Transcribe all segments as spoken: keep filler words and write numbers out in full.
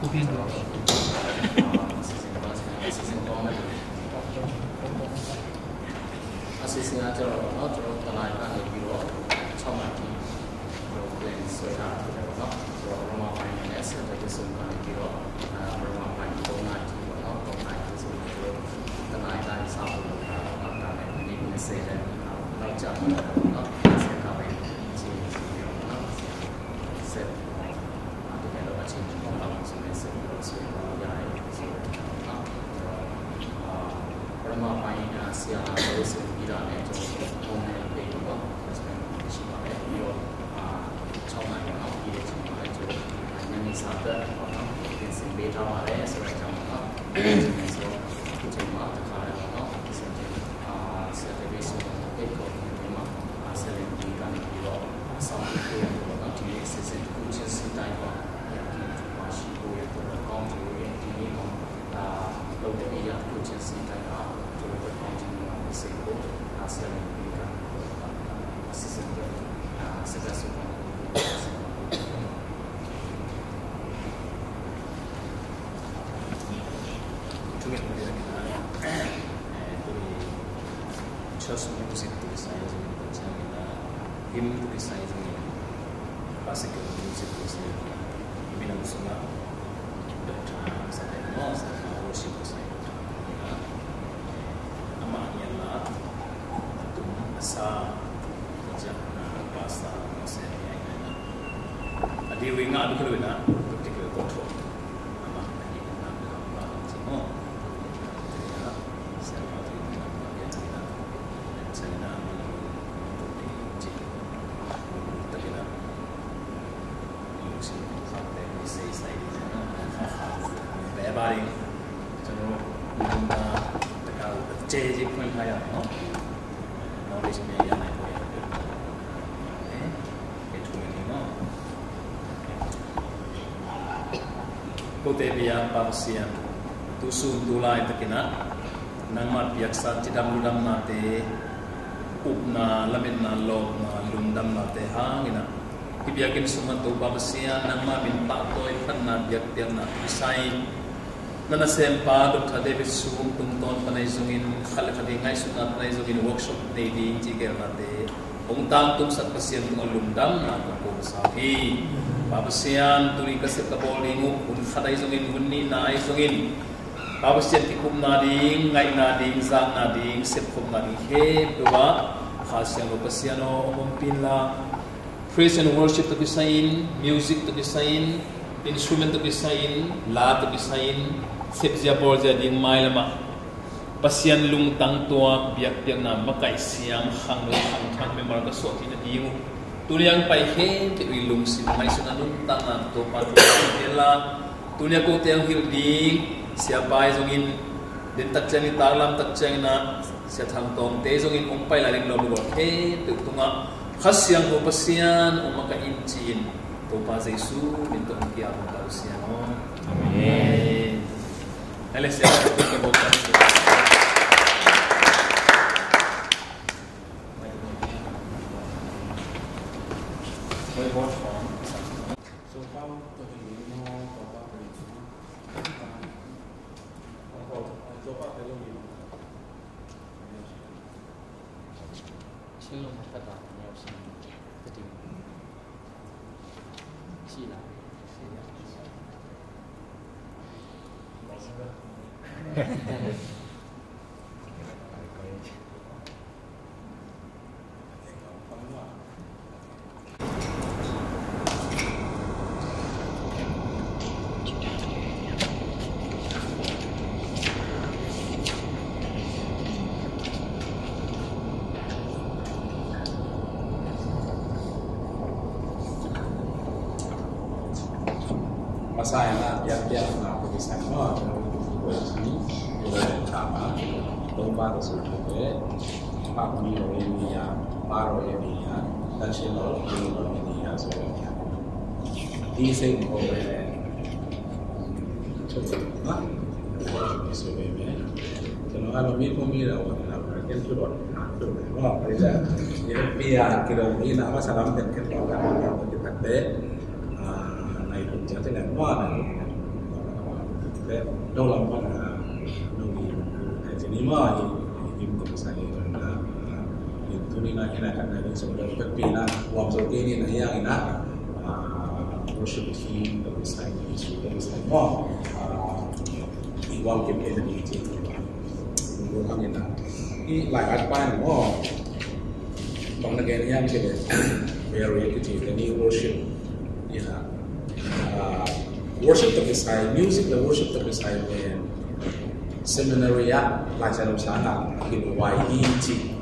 အစီအစဉ်က ကျွန်တော်တို့ ကျွန်တော် တနင်္လာနေ့ ပြီးတော့ ခြောက်နာရီ ကျွန်တော် plan ဆွဲထားတာ ဖြစ်တယ်ပေါ့နော်။ ဆိုတော့ ပထမပိုင်းနဲ့ Saturday ဆိုရင် ပြီးတော့ အာ ပထမပိုင်း သုံးနာရီ ပေါ့နော်။ သုံးနာရီဆိုရင် ကျွန်တော်တို့ တနင်္လာနေ့ စဖို့ လုပ်ထားတာပါ။ ဒါနဲ့ မိနစ် နှစ်ဆယ် လောက်ကြာသွားတယ်ပေါ့နော်။ ဆရာကပဲ အချိန် ရှိပြီးတော့ပေါ့နော်။ ဆရာ ဆက် အာ တကယ်လို့ အချိန် မကောင်းတော့ဘူးဆိုရင် ဆက်ပြီးတော့ ဆွဲလို့ရတယ်ဆိုတဲ့ ပေါ့နော်။ ဆိုတော့ အာ ပထမပိုင်းက ဆရာ ပြောဆိုပြီးတာနဲ့ ကျွန်တော်တို့ comment ပေးတော့ respond ရှိပါတယ်။ ပြီးတော့ အာ ခြောက်နာရီ ပေါ့နော်။ ပြီးတဲ့အချိန်မှာလည်း ကျွန်တော်တို့ ညနေစာအတွက် ပေါ့နော်၊ ပြင်ဆင်ပေးထားပါတယ်ဆိုတဲ့အကြောင်းပေါ့နော်။ ဆိုတော့ အခုချိန်မှာ တခါတည်း ပေါ့နော်၊ Saturday အာ Saturday ဆိုတော့ eight o'clock မှာ အာ Saturday ကနေပြီးတော့ စောင့်ကြည့်ဖို့ရန်အတွက်ပေါ့နော်၊ ဒီနေ့ အစီအစဉ်တစ်ခုချင်းစီတိုင်းမှာ ပြန်ပြီး ပါရှိဖို့ရန်အတွက် ကောင်းချင်လို့ ဒီနေ့မှာ အာ လုပ်တဲ့အရာတစ်ခုချင်းစီတိုင်းမှာ ကျွန်တော်တို့ ကောင်းချင်လို့ မသိဘူး။ အာ Saturday ကနေပြီးတော့ အစီအစဉ်တွေ အာ စကားစုံ Tumi, tumi church music tawh kisai zongin, hymn tawh kisai zongin, classical music tawh kisai zongin, minam sungah doctor sa thei maw, sa thei, worship tawh kisai doctor. Amah ngiat la, a tum a sa, a ziak na, pastor, a se, a diu i ngah bek lo in ah, practical tawh thuah. Kote bia Pa Pasian, tu sun tu laitakin ah nangmah piaksa cidam ludamnate, upna, lametna, lawpna, lungdamnate hangin ah hih biakinn sungah Topa Pasian, nangmah min pahtawi, phatna, biakpiakna kisai na nasempa Doctor David Sum tungtawn pan ahi zongin, khat le khat i ngaihsutna pan ahi zongin, workshop nei ding ci geelnate hong tangtungsak Pasian tungah lungdamna kong ko masa hi. Pa Pasian, tuni ka sep ka bawl ding uh, hun khat ahi zongin, hun nihna ahi zongin, Pa Pasian, kikumna ding, ngaihna ding, zakna ding, sepkhopna ding khempeuh ah Kha Siangtho Pasian aw, hong ompih inla, praise and worship tawh kisai in, music tawh kisai in, instrument tawh kisai in, la tawh kisai in, sepzia bawlzia ding mailam ah Pasian lungtang tuak, biakpiakna makaih siam, khangno khangthak, mimal ka suah theihna ding uh, tuni a hong pai khempeuh i lungsim, ngaihsutna, nuntakna Topa Topa inla, tuni a kote hong hilh ding siapa ahi zongin, den tak ciangin, taklam tak ciangin ah, Sia Thang Tawngte zongin hong pai lai ding lawm lua khempeuh tungah Kha Siangtho Pasian hong makaih in ci-in, Topa Jesu min tawh hong ki-ap, Topa Pasian aw. Amen. Amen. Masa in ah, biakpiakna tawh kisai maw, Topa tawh suak thei, Papa mi lo e mi a, Pa lo e mi a, Tansin lo e mi a, so e mi a. Ti seng ko e. Cho ma. So e mi a. Cho no a lo mi ko mi la wa la wa ken tu lo. Tu lo. Wa e ja. Ye mi a ki lo mi na ma sa lam ken ken lo la ma ken ken te. Ah, nai tu ja te la wa na. Dong lam pan a, dong di, eh, jadi ma, di, di mu sa ni na, di tu ni na, ina kan na di so dong pepina, wam so ke ni na yang ina, ah, worship team, dong sa ni, so dong sa ni mo, ah, di wam ke ke ni ti, dong kan ina, di lai at pan mo, bang na ke ni yang ke, very active, ni worship, ina, ah, worship the Messiah, music the worship the Messiah, seminary ah, Lai Siangtho sang a, hi lo wai hi ci.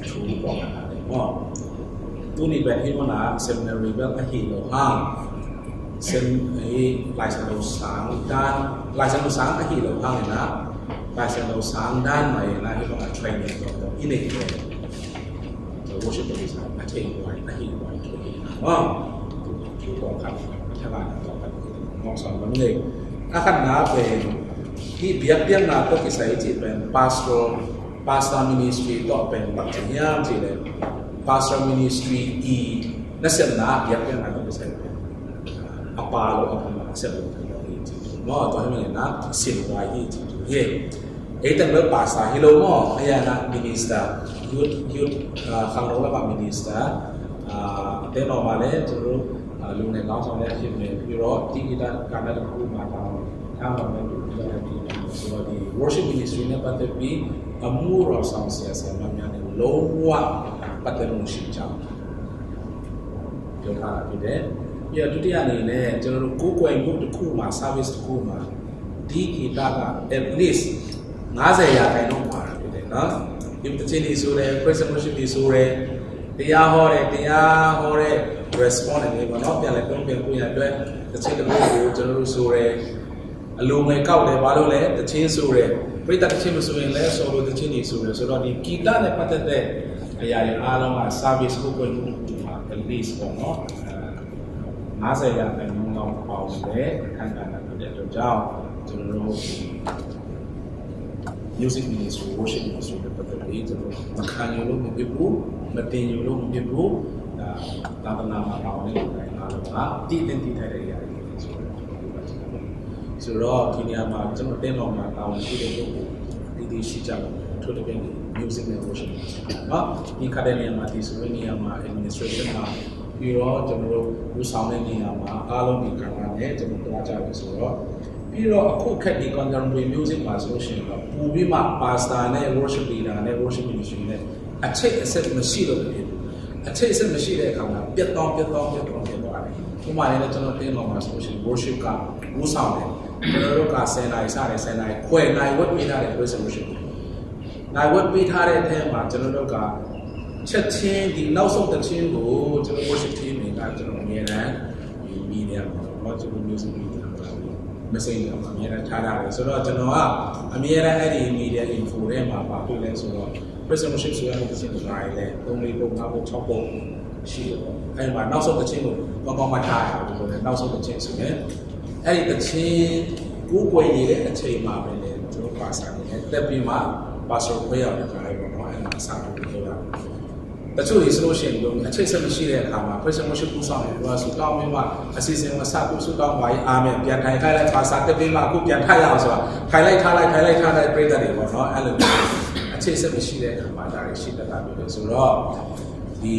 Thu kong a, mo. Tuni pen hi mana seminary bel a hi lo hang. Sem, hi Lai Siangtho sang dan, Lai Siangtho sang a hi lo hang ina, Lai Siangtho sang dan mai ina hi mana training to to ini ke. The worship of Israel, a thei wai, a hi wai, thu hi na. Mo. Thu kong khat, a thei wai, a thei wai, ngok song bang le. A khat na pen, hi biak biak na to kisai ci pen, pastor, pastor ministry to pen, bang ci hiam ci le. Pastor ministry i, na sem na, biak biak na to kisai pen. A pa lo, a pa ma, sem lo, mo, to hi ma le na, sin wai hi ci tu hi. Ei teng bel pastor hi lo maw, a ya na minister, youth, youth, ah, khangno lama minister, ah, te no ma le, tu, ah, lu ne kau song le, him ne, pi ro, ti kita, kana tu ku ma ta, ta ma ne, tu kita, ti, so di, worship ministry ne, pate pi, a mu ro song sia sia ma nya ne, lo wa, pate mu shi chang. Yo ta pi de. Ya, tu ti ani ne, tu ku ku en ku tu ku ma, service tu ku ma. Di kita ka, at least, ငါးဆယ်ရာခိုင်နှုန်း ပါတာဖြစ်တယ်နော်။ ဒီသချင်းတွေဆိုတယ် praise and worship တွေဆိုတယ် တရားဟောတယ် တရားဟောတဲ့ respond တွေပေါ့နော် ပြန်လည်တုံ့ပြန်ဖို့ရအတွက်သချင်းတစ်ခုကိုကျွန်တော်တို့ဆိုတယ် အလူငွေကောက်တယ်ဘာလို့လဲသချင်းဆိုတယ်ပြိတ္တသချင်းမဆိုရင်လည်းဆိုလို့သချင်းတွေဆိုတယ်ဆိုတော့ဒီဂီတနဲ့ပတ်သက်တဲ့အရာတွေအားလုံးက service ကိုကိုယ်ကိုယ်မှာ at least ပေါ့နော်အဲ50ရာခိုင်နှုန်းလောက်ပါဝင်တဲ့အခန်းကဏ္ဍဖြစ်တဲ့အတွက်ကြောင့်ကျွန်တော်တို့ music ministry worship ministry နဲ့ပတ်သက်ပြီးကျွန်တော်မခံယူလို့မဖြစ်ဘူးမတင်ယူလို့မဖြစ်ဘူးဒါသာသနာမှာပါဝင်တဲ့လူတိုင်းအားလုံးကတည်တင်တည်ထိုက်တဲ့အရာတွေဖြစ်တယ်ဆိုတော့ဆိုတော့ဒီနေရာမှာကျွန်တော်တင်းတော်မှာတာဝန်ရှိတဲ့ပုဂ္ဂိုလ်တည်တည်ရှိကြတယ်ထို့တကယ် music နဲ့ worship ministry နော်ဒီခါတဲ့နေရာမှာဒီဆိုတဲ့နေရာမှာ administration မှာပြီးတော့ကျွန်တော်တို့ဦးဆောင်တဲ့နေရာမှာအားလုံးဒီကဏ္ဍနဲ့ကျွန်တော်တွားကြတယ်ဆိုတော့ပြီးတော့အခုခက်ဒီ contemporary music မှာဆိုလို့ရှိရင်တော့ပူပြီးမှ pastor နဲ့ worship leader နဲ့ worship ministry နဲ့အချိတ်အဆက်မရှိလို့ဖြစ်ဘူးအချိတ်အဆက်မရှိတဲ့အခါမှာပြတ်သွားပြတ်သွားပြတ်သွားပြတ်သွားတယ်ဥပမာနဲ့ကျွန်တော်တင်းတော်မှာဆိုလို့ရှိရင် worship ကဦးဆောင်တယ်ကျွန်တော်တို့က10နာရီစတယ်10နာရီခွဲနာရီဝက်ပေးထားတယ် praise and worship နာရီဝက်ပေးထားတဲ့အထက်မှာကျွန်တော်တို့ကချက်ချင်းဒီနောက်ဆုံးသီတင်းကိုကျွန်တော် worship team တွေကကျွန်တော်အမြဲတမ်းဒီ media မှာတော့ကျွန်တော် music media မှာ messenger မှာအမြဲတမ်းထားကြတယ်ဆိုတော့ကျွန်တော်ကအမြဲတမ်းအဲ့ဒီ media info ထဲမှာပါတွေ့လဲဆိုတော့ President Worship ဆိုရတဲ့သီတင်းတစ်နာရီလဲသုံးလေးပုံငါးပုံခြောက်ပုံရှိတယ်ပေါ့အဲ့မှာနောက်ဆုံးသီတင်းကိုကောင်းကောင်းမှတ်ထားရအောင်ဆိုတော့နောက်ဆုံးသီတင်းဆိုရင်အဲ့ဒီသီတင်းကိုကိုယ်နေတဲ့အချိန်မှာပဲလေကျွန်တော်ပါစာနေတယ်တက်ပြီးမှ pastor ခွဲရောက်တဲ့ခါလေးပေါ့နော်အဲ့မှာစာကိုပြောတာတချို့ဒီဆိုလို့ရှိရင်ဒီလိုအချိတ်အဆက်မရှိတဲ့အခါမှာ President Worship ပူဆောင်နေတော့ဆူတောင်းပြီးမှအစီအစဉ်မှာစပြီးဆူတောင်းပါရင်အာမင်ပြန်ထိုင်ခိုင်းလိုက်ပါစာတက်ပြီးမှအခုပြန်ထိုင်ရအောင်ဆိုတာထိုင်လိုက်ထားလိုက်ထိုင်လိုက်ထားလိုက်ပြိတ္တတွေပေါ့နော်အဲ့လိုအချိတ်အဆက်မရှိတဲ့အခါမှာဒါတွေရှိတတ်တာမျိုးတွေဆိုတော့ဒီ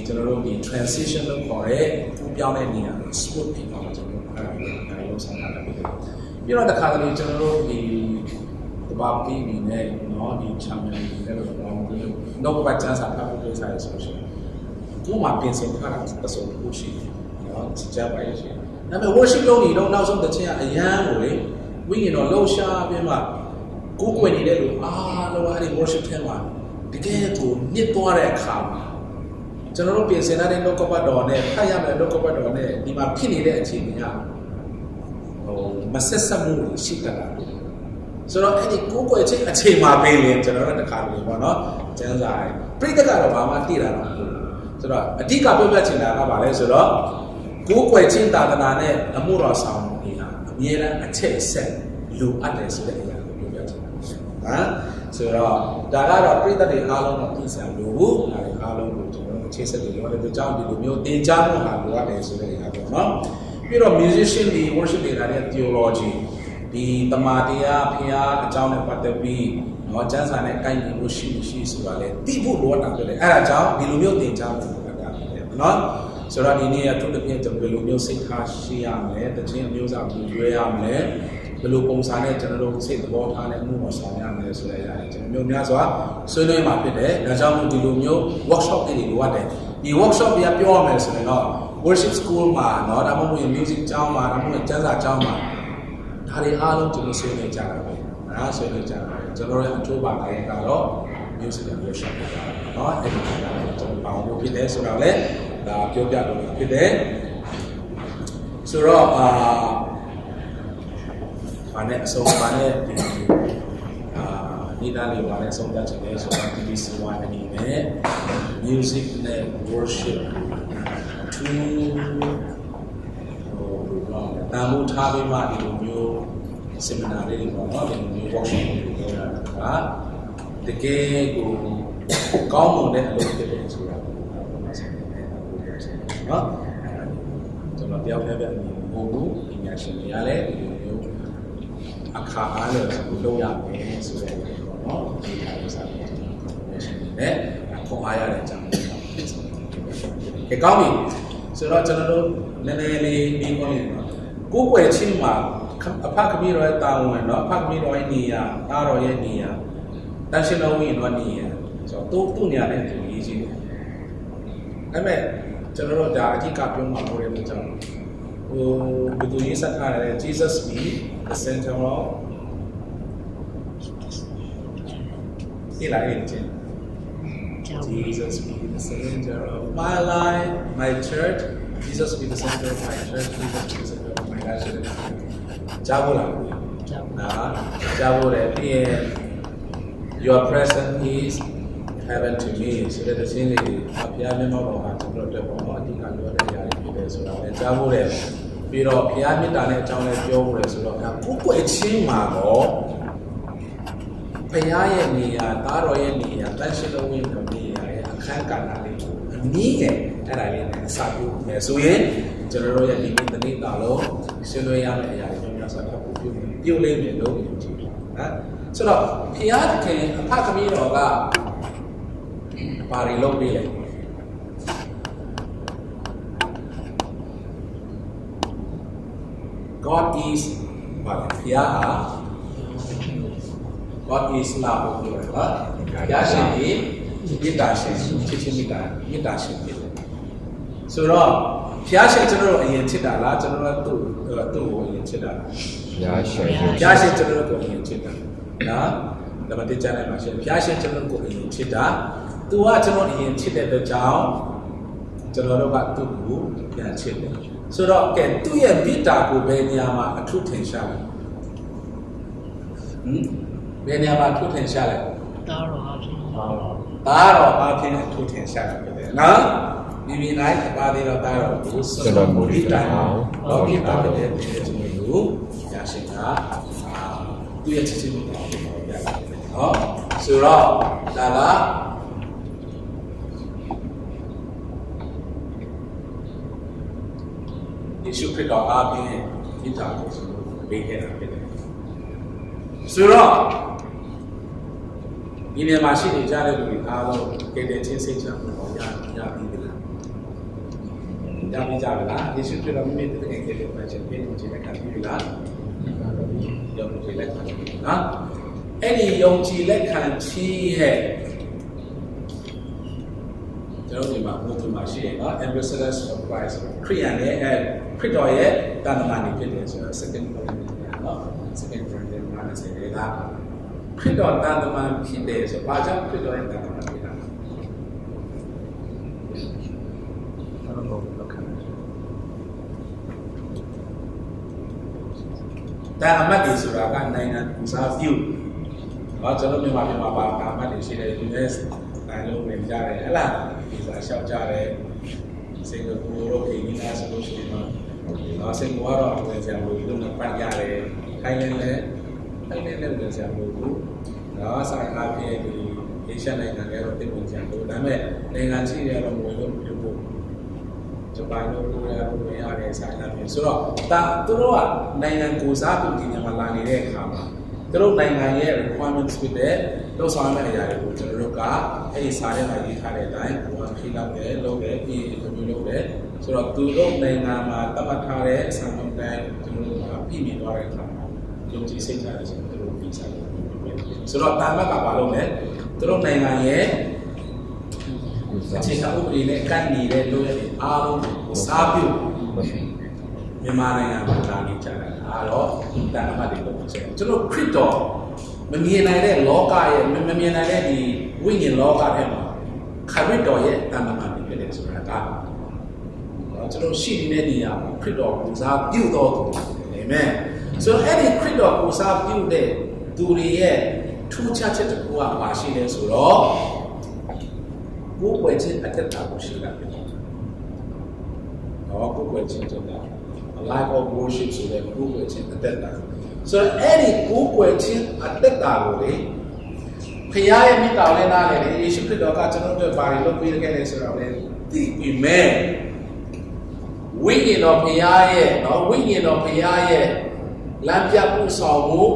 ကျွန်တော်တို့ဒီ transition လို့ခေါ်တဲ့ပူပြောင်းတဲ့နေရာ smooth ဖြစ်အောင်ကျွန်တော်တို့အဲ့ဒါကိုအများကြီးလုပ်ဆောင်ရတာဖြစ်တယ်ပြီးတော့တခါတလေကျွန်တော်တို့ဒီကဘာပြီးနေနဲ့နော်ဒီ champion တွေလည်းတော့ဒီနှုတ်ကပတ်ကျမ်းစာဖတ်ဖို့ကိစ္စရဆိုလို့ရှိရင်ကိုယ်မှာပြင်ဆင်ထားတာတစ်စုံတစ်ခုရှိတယ်နော်စကြပါရဲ့ရှင်ဒါပေမဲ့ worship လုပ်နေတော့နောက်ဆုံးတစ်ချက်ကအရန်ကိုလေဝိညာဉ်တော်လှုပ်ရှားပြီးမှကိုယ်ကွယ်နေတဲ့လူအားလုံးအဲ့ဒီ worship ထဲမှာတကယ်ကိုနစ်သွားတဲ့အခါမှာကျွန်တော်တို့ပြင်ဆင်ထားတဲ့နှုတ်ကပတ်တော်နဲ့ဖတ်ရမယ့်နှုတ်ကပတ်တော်နဲ့ဒီမှာဖြစ်နေတဲ့အခြေအနေကဟိုမဆက်ဆက်မှုရှိတတ်တာဆိုတော့အဲ့ဒီကိုယ်ကွယ်ခြင်းအချိန်မှာပင်လင်ကျွန်တော်တို့တခါတလေပေါ့နော်ကျမ်းစာပြိတ္တကတော့ဘာမှတည်တာမဟုတ်ဘူးဆိုတော့အဓိကပြောပြချင်တာကဘာလဲဆိုတော့ကိုယ်ကွယ်ခြင်းသာသနာနဲ့အမှုတော်ဆောင်မှုတွေဟာအမြဲတမ်းအချက်အဆက်လိုအပ်တယ်ဆိုတဲ့အရာကိုပြောပြချင်တာဖြစ်တယ်နော်ဆိုတော့ဒါကတော့ပြိတ္တတွေအားလုံးတော့သိစရာလိုဘူးဒါတွေအားလုံးကိုကျွန်တော်တို့အချက်အဆက်တွေလိုအပ်တဲ့ကြောင့်ဒီလိုမျိုးသင်ကြားမှုဟာလိုအပ်တယ်ဆိုတဲ့အရာပေါ့နော်ပြီးတော့ musician တွေ worship တွေဒါတွေက theology ဒီသမ္မာတရားဘုရားအကြောင်းနဲ့ပတ်သက်ပြီးနော်ကျမ်းစာနဲ့ကိုက်ညီမှုရှိမရှိဆိုတာလည်းသိဖို့လိုအပ်တာဖြစ်တယ်အဲ့ဒါကြောင့်ဒီလိုမျိုးသင်ကြားဖို့လိုအပ်တာဖြစ်တယ်နော်ဆိုတော့ဒီနေ့အထူးသဖြင့်ကျွန်တော်ဘယ်လိုမျိုးစိတ်ထားရှိရမလဲတခြင်းအမျိုးအစားဘယ်လိုရွေးရမလဲဘယ်လိုပုံစံနဲ့ကျွန်တော်တို့စိတ်သဘောထားနဲ့မှုပေါ်ဆောင်ရမလဲဆိုတဲ့အရာတွေကျွန်တော်မျိုးများစွာဆွေးနွေးမှာဖြစ်တယ်ဒါကြောင့်မို့ဒီလိုမျိုး workshop တွေလိုအပ်တယ်ဒီ workshop တွေကပြောရမယ်ဆိုရင်တော့ worship school မှာနော်ဒါမှမဟုတ်ရင် music ကျောင်းမှာဒါမှမဟုတ်ရင်ကျမ်းစာကျောင်းမှာဒါတွေအားလုံးကျွန်တော်ဆွေးနွေးကြတာပဲနော်ဆွေးနွေးကြတာပဲကျွန်တော်ရဲ့အထူးဘာသာရေးကတော့ music and worship တွေပါနော်အဲ့ဒီကတော့ကျွန်တော်ပါဝင်လို့ဖြစ်တယ်ဆိုတာလည်းဒါပြောပြလို့ဖြစ်တယ်ဆိုတော့အာဘာနဲ့အဆုံးဘာနဲ့ဒီအာနေ့သားလေးဘာနဲ့ဆုံးဖြတ်ချင်လဲဆိုတော့ T V C Y အနေနဲ့ music နဲ့ worship အထူးဟိုဘယ်လိုပြောမလဲတန်ဖိုးထားပြီးမှဒီလိုမျိုး seminar လေးတွေပေါ့နော်ဒီလိုမျိုး workshop တွေလုပ်ရတာကတကယ်ကိုကောင်းမွန်တဲ့အလုပ်ဖြစ်တယ်ဆိုတာကိုကျွန်တော်ဆက်နေတယ်နော်ကျွန်တော်တယောက်တည်းပဲအမြင်မဟုတ်ဘူးပညာရှင်တွေကလည်းဒီလိုမျိုးအခါအားလျော်စွာလုပ်ရမယ်ဆိုတဲ့အရာပေါ့နော်ဒီလိုမျိုးစာမျိုးကျွန်တော် information တွေနဲ့ခေါ်အားရတဲ့အကြောင်းလေးပါကဲကောင်းပြီဆိုတော့ကျွန်တော်တို့နည်းနည်းလေးဒီကောင်းလေးနော်ကိုယ်ွယ်ချင်းမှာအဖခင်မီးတော်ရဲ့တာဝန်နော်အဖခင်မီးတော်ရဲ့နေရာတားတော်ရဲ့နေရာတန်ရှင်တော်ဝိညာဉ်တော်နေရာဆိုတော့သူ့နေရာနဲ့သူရေးကြည့်တယ်ဒါပေမဲ့ကျွန်တော်တို့ဒါအဓိကပြောမှာမဟုတ်တဲ့အတွက်ကြောင့်ဟိုဘယ်သူရေးဆက်ထားတယ်လဲ Jesus be the center of ဟေ့လားဟေ့ချင်း Jesus be the center of my life, my church. Jesus be the center of my church. Jesus be the center of my life. ဆိုတဲ့ကြားဖို့လားကြားဖို့လားပြီးရင် Your presence is heaven to me ဆိုတဲ့သင်းလေးအပြားမျက်မှောက်တော်မှာကျွန်တော်တို့တော့ဘာမှအဓိကလိုအပ်တဲ့အရာတွေဖြစ်တယ်ဆိုတာလည်းကြားဖို့တယ်ပြီးတော့ဘုရားမေတ္တာနဲ့အကြောင်းလည်းပြောဖို့တယ်ဆိုတော့ဒါကိုယ်ွယ်ချင်းမှာတော့ဘုရားရဲ့နေရာသားတော်ရဲ့နေရာတန်ရှင်တော်ဝိညာဉ်တော်နေရာရဲ့အခန်းကဏ္ဍလေးကိုအနည်းငယ်အဲ့ဒါလေးနဲ့အစပြုမယ်ဆိုရင်ကျွန်တော်တို့ရဲ့ဒီနေ့တနေ့တာလုံးဆွေးနွေးရမယ့်အရာတွေများစွာထပ်ပို့ပြုမယ်ပြုလိမ့်မယ်လို့ယုံကြည်ပါတယ်နော်ဆိုတော့ဘုရားသခင်အဖခင်တော်ကဘာတွေလုပ်ပေးလဲ God is ဘာလဲဘုရားဟာ God is love လို့ပြောတာပါဘုရားရှင်ဒီမေတ္တာရှင်ချစ်ခြင်းမေတ္တာမေတ္တာရှင်ဖြစ်တယ်ဆိုတော့ဘုရားရှင်ကျွန်တော်တို့အရင်ချစ်တာလားကျွန်တော်တို့သူ့သူ့ကိုအရင်ချစ်တာလားဘုရားရှင်ဘုရားရှင်ကျွန်တော်တို့ကိုအရင်ချစ်တာနော်ဒါမှသိချင်တယ်မှာရှင်ဘုရားရှင်ကျွန်တော်တို့ကိုအရင်ချစ်တာသူကကျွန်တော်အရင်ချစ်တဲ့အတွက်ကြောင့်ကျွန်တော်တို့ကသူ့ကိုပြန်ချစ်တယ်ဆိုတော့ကဲသူ့ရဲ့မေတ္တာကိုဘယ်နေရာမှာအထူးထင်ရှားလဲဟင်ဘယ်နေရာမှာအထူးထင်ရှားလဲသားတော်အဖြစ်သားတော်အဖြစ်အထူးထင်ရှားတာဖြစ်တယ်နော်မိမိ၌အပါသေးသောသားတော်ကိုစလမူရီတိုင်အောင်လောကီသားဖြစ်တဲ့သူကိုရရှိတာသူ့ရဲ့ချစ်ခြင်းမေတ္တာကိုပြတာဖြစ်တယ်နော်ဆိုတော့ဒါကယေရှုခရစ်တော်အားဖြင့်မေတ္တာကိုကျွန်တော်ပေးခဲ့တာဖြစ်တယ်ဆိုတော့ဒီနေရာမှာရှိနေကြတဲ့လူတွေအားလုံးကယ်တင်ခြင်းစိတ်ချမှုကိုရရပြီးပြီလားရပြီးကြပြီလားယေရှုခရစ်တော်မိမိတကယ်ကယ်တင်ပိုင်ခြင်းပေးခြင်းနဲ့ခံပြီးပြီလားယုံကြည်လက်ခံပြီနော်အဲ့ဒီယုံကြည်လက်ခံခြင်းရဲ့ကျွန်တော်ဒီမှာဘုသူမှာရှိတယ်နော် Ambassadors for Christ ခရိယန်ရဲ့အဲခရစ်တော်ရဲ့တန်တမန်တွေဖြစ်တယ်ဆိုတော့ second Corinthians နော် second Corinthians မှာနဲ့ဆက်ရတာခရစ်တော်တန်တမန်ဖြစ်တယ်ဆိုတော့ဘာကြောင့်ခရစ်တော်ရဲ့တန်တမန်ဖြစ်တာလဲ တန်အမတ်တွေဆိုတာကနိုင်ငံသူစားပြုဘာကျွန်တော်မြန်မာပြည်မှာပါတန်အမတ်တွေရှိတယ် U S နိုင်ငံလုံးဝင်ကြတယ်ဟဲ့လားဗီဇာလျှောက်ကြတယ်စင်ကာပူတို့အိမ်ကြီးသားဆိုလို့ရှိရင်တော့တော့စင်ကာပူကတော့ဝင်စရာမလိုဘူးလို့ပတ်ရတယ်ထိုင်းလည်းထိုင်းလည်းဝင်စရာမလိုဘူးတော့ဆိုင်အားဖြင့်ဒီ Asia နိုင်ငံတွေကတော့သိပ်ဝင်စရာမလိုဘူးဒါပေမဲ့နိုင်ငံကြီးတွေကတော့ဝင်လို့မဖြစ်ဘူးကျွန် ဘာလို့လဲဆိုတော့ ဒါသူတို့ကနိုင်ငံကိုယ်စားပြုတင်ညှိနှိုင်းလာနေတဲ့အခါမှာ သူတို့နိုင်ငံရဲ့ requirements ဖြစ်တဲ့ လုပ်ဆောင်ရမယ့်အရာတွေကို ကျွန်တော်တို့က အဲ့ဒီစာထဲမှာရေးထားတဲ့အတိုင်း ဟိုက fill up တယ်၊ လုပ်တယ်၊ ပြီးရင် interview လုပ်တယ်။ ဆိုတော့ သူတို့နိုင်ငံမှာသတ်မှတ်ထားတဲ့ အဆင့်တိုင်း ကျွန်တော်တို့က ပြည့်မီသွားတဲ့အခါမှာ ယုံကြည်စိတ်ချတယ်ဆိုရင် သူတို့ visa လုပ်ပေးတယ်။ ဆိုတော့ ဒါမှက ဘာလုပ်လဲ။ သူတို့နိုင်ငံရဲ့ အခြေခံဥပဒေနဲ့ ကိုက်ညီတဲ့ လုပ်ရပ်တွေအားလုံးကို ကိုယ်စားပြု မြန်မာနိုင်ငံမှာ လာနေကြတာကတော့ သံတမန်တွေ လုပ်နေကြတယ်။ ကျွန်တော် ခရစ်တော် မမြင်နိုင်တဲ့ လောကရဲ့ မ-၊ မမြင်နိုင်တဲ့ ဒီဝိညာဉ်လောကထဲမှာ ခရစ်တော်ရဲ့ သံတမန်တွေ ဖြစ်တယ်ဆိုတာက ကျွန်တော် ရှိနေတဲ့နေရာမှာ ခရစ်တော် ကိုယ်စားပြုတော်သူတွေ ဖြစ်တယ်။ အာမင်။ ဆိုတော့ အဲ့ဒီ ခရစ်တော် ကိုယ်စားပြုတဲ့သူတွေရဲ့ ထူးခြားချက်တစ်ခုက ဘာရှိလဲဆိုတော့ ကိုးကွယ်ခြင်း အသက်တာကို ရှိတာ ဖြစ်တယ်။ နော်၊ ကိုးကွယ်ခြင်း အသက်တာ၊ a life of worship ဆိုတဲ့ ကိုးကွယ်ခြင်း အသက်တာ။ ဆိုတော့ အဲ့ဒီ ကိုးကွယ်ခြင်း အသက်တာကိုလေ ဘုရားရဲ့ မေတ္တာကိုလည်း နားလည်တယ်။ ယေရှုခရစ်တော်က ကျွန်တော်တို့အတွက် ဘာတွေ လုပ်ပေးခဲ့လဲဆိုတာကိုလည်း သိပေမဲ့ ဝိညာဉ်တော်ဘုရားရဲ့၊ နော်၊ ဝိညာဉ်တော်ဘုရားရဲ့ လမ်းပြပို့ဆောင်မှု၊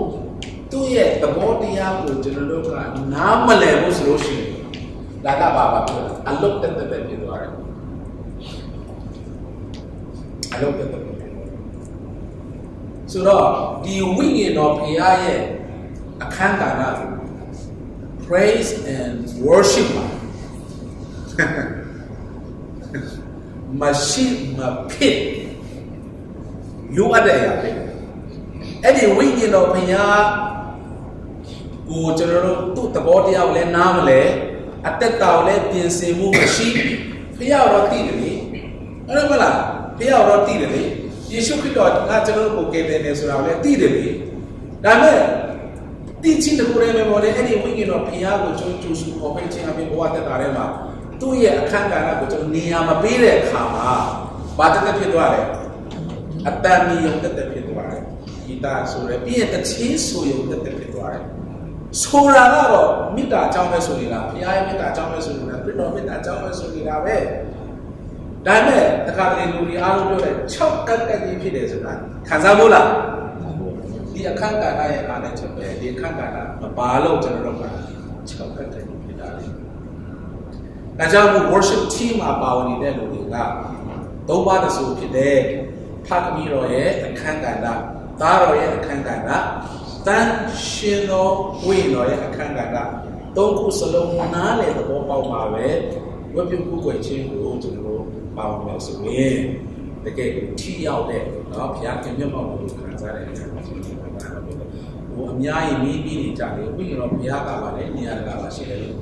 သူ့ရဲ့ သဘောတရားကို ကျွန်တော်တို့က နားမလည်ဘူးဆိုလို့ရှိရင် ဒါက ဘာ၊ ဘာဖြစ်လဲ။ အလုပ်သက်သက်ပဲ ဖြစ်သွားတယ်။ အလုပ်သက်သက်ပဲ ဖြစ်သွားတယ်။ ဆိုတော့ ဒီဝိညာဉ်တော်ဘုရားရဲ့ အခန်းကဏ္ဍကို praise and worship မှာ မရှိမဖြစ် လိုအပ်တဲ့အရာ ဖြစ်တယ်။ အဲ့ဒီဝိညာဉ်တော်ဘုရားကို ကျွန်တော်တို့ သူ့သဘောတရားကိုလည်း နားမလည်၊ အသက်တာကိုလည်း ပြင်ဆင်မှုမရှိ။ ဘုရားကိုတော့ သိတယ်လေ။ ဟုတ်တယ်မလား။ ဘုရားကိုတော့ သိတယ်လေ။ ယေရှုခရစ်တော်က ကျွန်တော်တို့ကို ကယ်တင်တယ်ဆိုတာကိုလည်း သိတယ်လေ။ ဒါပေမဲ့ သိခြင်းတစ်ခုတည်းပဲမဟုတ်ဘဲ အဲ့ဒီဝိညာဉ်တော်ဘုရားကို ကျွန်တော် ကြိုဆို ခေါ်ခဲ့ခြင်းအပြင် ဘဝသက်တာထဲမှာ သူ့ရဲ့အခန်းကဏ္ဍကို ကျွန်တော် နေရာမပေးတဲ့အခါမှာ ဘာသက်သက် ဖြစ်သွားလဲ။ အသံမီရုံသက်သက် ဖြစ်သွားတယ်။ ဂီတဆိုတယ်။ ပြီးရင် သီချင်းဆိုရုံသက်သက် ဖြစ်သွားတယ်။ ဆိုတာကတော့ မေတ္တာအကြောင်းပဲ ဆိုနေတာ၊ ဘုရားရဲ့ မေတ္တာအကြောင်းပဲ ဆိုနေတာ၊ ခရစ်တော် မေတ္တာအကြောင်းပဲ ဆိုနေတာပဲ။ ဒါပေမဲ့ တခါတလေ လူတွေအားလုံး ပြောတယ်၊ ခြောက်ကပ်ကပ်ကြီး ဖြစ်တယ်ဆိုတာ ခံစားဘူးလား။ ဒီအခန်းကဏ္ဍရဲ့ အားနည်းချက်ပဲ။ ဒီအခန်းကဏ္ဍ မပါလို့ ကျွန်တော်တို့က ခြောက်ကပ်ကပ်ကြီး ဖြစ်တာလေ။ ဒါကြောင့်မို့ worship team မှာ ပါဝင်နေတဲ့ လူတွေက သုံးပါးတစုဖြစ်တဲ့ ဖခင်တော်ရဲ့ အခန်းကဏ္ဍ၊ သားတော်ရဲ့ အခန်းကဏ္ဍ၊ သန့်ရှင်းသော ဝိညာဉ်တော်ရဲ့ အခန်းကဏ္ဍ၊ သုံးခုစလုံး နားလည်သဘောပေါက်မှာပဲ ဝတ်ပြုကိုးကွယ်ခြင်းကို ကျွန်တော်တို့ ပါဝင်မယ်ဆိုရင် တကယ်ကို ထိရောက်တဲ့ နော်၊ ဘုရားခင်မျက်မှောက်ကို ခံစားရတဲ့ အခန်းကဏ္ဍ ဖြစ်တယ်။ ဟို အများကြီး မေး၊ မေးနေကြတယ်။ ဝိညာဉ်တော်ဘုရားက ဘာလဲ၊ နေရာတကာမှာ ရှိတယ်လို့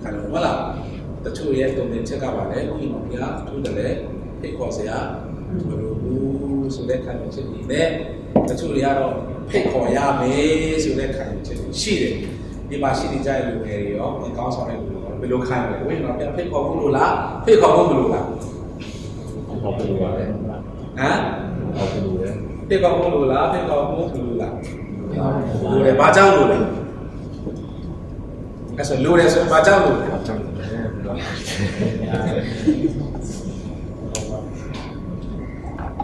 ခံယူ၊ ဟုတ်လား။ တချို့ရဲ့ တုံ့ပြန်ချက်က ဘာလဲ၊ ဝိညာဉ်တော်ဘုရား အထူးတလဲ ဖိတ်ခေါ်စရာ မလိုဘူးဆိုတဲ့ ခံယူချက်တွေနဲ့၊ တချို့တွေကတော့ ဖိတ်ခေါ်ရမယ်ဆိုတဲ့ ခံယူချက်တွေ ရှိတယ်။ ဒီမှာ ရှိနေကြတဲ့ လူငယ်တွေရော၊ ဒီခေါင်းဆောင်တဲ့ လူတွေရော ဘယ်လိုခံယူလဲ။ ဝိညာဉ်တော်ဘုရား ဖိတ်ခေါ်ဖို့ လိုလား၊ ဖိတ်ခေါ်ဖို့ မလိုလား။ ဖိတ်ခေါ်ဖို့ လိုပါတယ်။ ဟမ်။ ဖိတ်ခေါ်ဖို့ လိုပါတယ်။ ဖိတ်ခေါ်ဖို့ လိုလား၊ ဖိတ်ခေါ်ဖို့ မလိုလား။ လိုတယ်။ ဘာကြောင့်လိုလဲ။ အဲ့ဆို လိုတယ်ဆိုရင် ဘာကြောင့်လိုလဲ။ ဘာကြောင့်လိုလဲ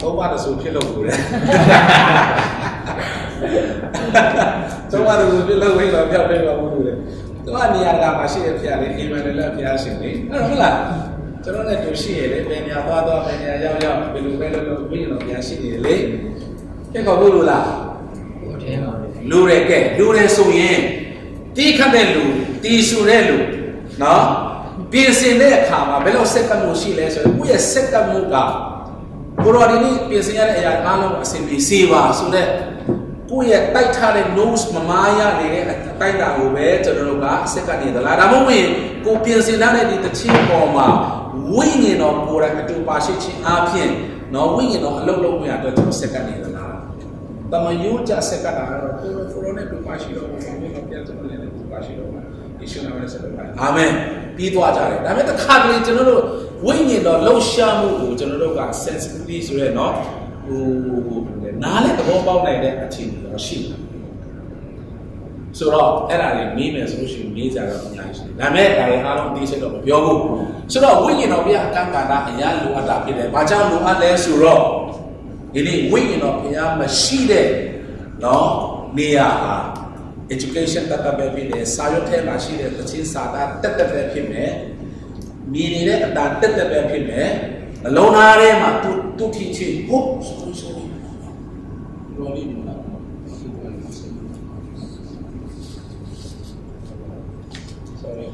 ။ သုံးပါးတစု ဖြစ်လို့လိုတယ်။ သုံးပါးတစု ဖြစ်လို့ ဝိညာဉ်တော်ဘုရား ဖိတ်ခေါ်ဖို့ လိုတယ်။ သူက နေရာတကာမှာ ရှိတဲ့ ဘုရားလေ။ အီမန်နူအ့လ် ဘုရားရှင်လေ။ အဲ့တော့ ဟုတ်လား။ ကျွန်တော်နဲ့တူရှိရဲ့လေ။ ဘယ်နေရာသွားသွား၊ ဘယ်နေရာရောက်ရောက်၊ ဘယ်လိုပဲလုပ်လုပ် ဝိညာဉ်တော်ဘုရား ရှိနေတယ်လေ။ ဖိတ်ခေါ်ဖို့ လိုလား။ လိုတယ်။ ကဲ လိုတယ်ဆိုရင် တီးခတ်တဲ့လူ၊ တီးဆူတဲ့လူ၊ နော်၊ ပြင်ဆင်တဲ့အခါမှာ ဘယ်လောက် ဆက်ကပ်မှု ရှိလဲဆိုရင် ကိုယ့်ရဲ့ ဆက်ကပ်မှုက ကိုယ်တော် ဒီနေ့ ပြင်ဆင်ရတဲ့ အရာအားလုံး အဆင်ပြေစေပါဆိုတဲ့ ကိုယ့်ရဲ့ တိုက်ထားတဲ့ notes မမှားရနေတဲ့ အတိုင်းအတာကိုပဲ ကျွန်တော်တို့က ဆက်ကပ်နေသလား။ ဒါမှမဟုတ်ရင် ကိုယ်ပြင်ဆင်ထားတဲ့ ဒီသီချင်းပေါ်မှာ ဝိညာဉ်တော်ကိုယ်တိုင် အတူပါရှိခြင်းအားဖြင့် နော်၊ ဝိညာဉ်တော် အလုပ်လုပ်ခွင့်ရအတွက် ကျွန်တော် ဆက်ကပ်နေသလား။ သမားရိုးကျ ဆက်ကပ်တာကတော့ ကိုယ်တော်၊ ကိုယ်တော်နဲ့ တူပါရှိတော်မူပါ။ ဝိညာဉ်တော်ဘုရား ကျွန်တော်နဲ့ တူပါရှိတော်မူပါ။ ယေရှုနာမနဲ့ ဆက်ကပ်ပါတယ်။ အာမင်။ ပြီးသွားကြတယ်။ ဒါပေမဲ့ တခါတလေ ကျွန်တော်တို့ ဝိညာဉ်တော် လှုပ်ရှားမှုကို ကျွန်တော်တို့က sensitivity ဆိုတဲ့ နော်၊ ဟို၊ နားလည်သဘောပေါက်နိုင်တဲ့ အခြေအနေတော့ ရှိတယ်။ ဆိုတော့အဲ့ဒါတွေမေးမယ်ဆိုလို့ရှိရင်မေးကြတော့အများကြီးရှိတယ်ဒါပေမဲ့ဒါတွေအားလုံးအသေးစိတ်တော့မပြောဘူးဆိုတော့ဝိညာဉ်တော်ဘုရားအခန်းကဏ္ဍအရမ်းလိုအပ်တာဖြစ်တယ်ဘာကြောင့်လိုအပ်လဲဆိုတော့ဒီနေ့ဝိညာဉ်တော်ဘုရားမရှိတဲ့နော်နေရာဟာ education တတ်တတ်ပဲဖြစ်တယ်စာရွက်ထဲမှာရှိတဲ့သချင်းစာသားတတ်တတ်ပဲဖြစ်မယ်မြင်နေတဲ့အတန်တတ်တတ်ပဲဖြစ်မယ်နှလုံးသားထဲမှာသူသူထင်ချင်ဟုတ်ဆိုဆို Sorry.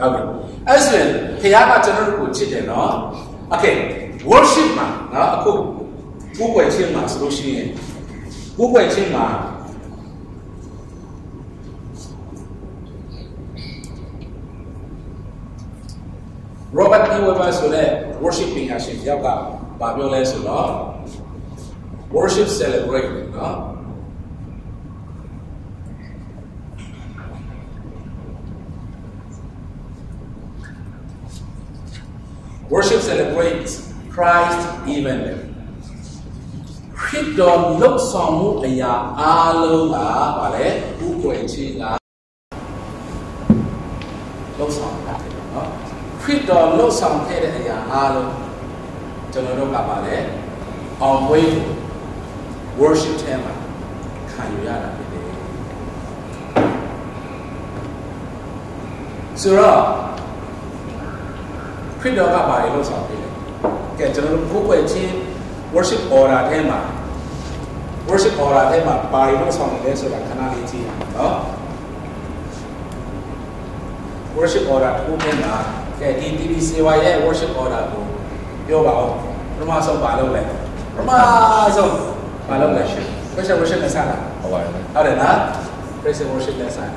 Okay. အဲ့ဆိုရင်ဘုရားကကျွန်တော်တို့ကိုချစ်တယ်နော်။ Okay. Worship မှာနော်အခုကိုးကွယ်ခြင်းမှာဆိုလို့ရှိရင်ကိုးကွယ်ခြင်းမှာ Robert E. Weber ဆိုတဲ့ worship ပညာရှင်တယောက်ကဘာပြောလဲဆိုတော့ worship celebrate နော် Worship celebrates Christ event ခရစ်တော်လှုပ်ဆောင်မှုအရာအားလုံးကဘာလဲကိုးကွယ်ခြင်းကလှုပ်ဆောင်တာဖြစ်တယ်နော်ခရစ်တော်လှုပ်ဆောင်ခဲ့တဲ့အရာအားလုံးကျွန်တော်တို့ကဘာလဲအောင်ပွဲ worship ထဲမှာခံယူရတာဖြစ်တယ်ဆိုတော့ခရစ်တော်ကဘာတွေလှုပ်ဆောင်ပေးလဲကဲကျွန်တော်တို့ကိုးကွယ်ခြင်း worship order ထဲမှာ worship order ထဲမှာဘာတွေလှုပ်ဆောင်နေလဲဆိုတာခဏလေးကြည့်ရအောင်နော် worship order တစ်ခုထဲမှာကဲဒီ TBCY ရဲ့ worship order ကိုပြောပါဦးပထမဆုံးဘာလုပ်လဲပထမဆုံးဘာလုပ်လဲ special worship နဲ့စတာဟုတ်ပါတယ်ဟုတ်တယ်နော် special worship နဲ့စတယ်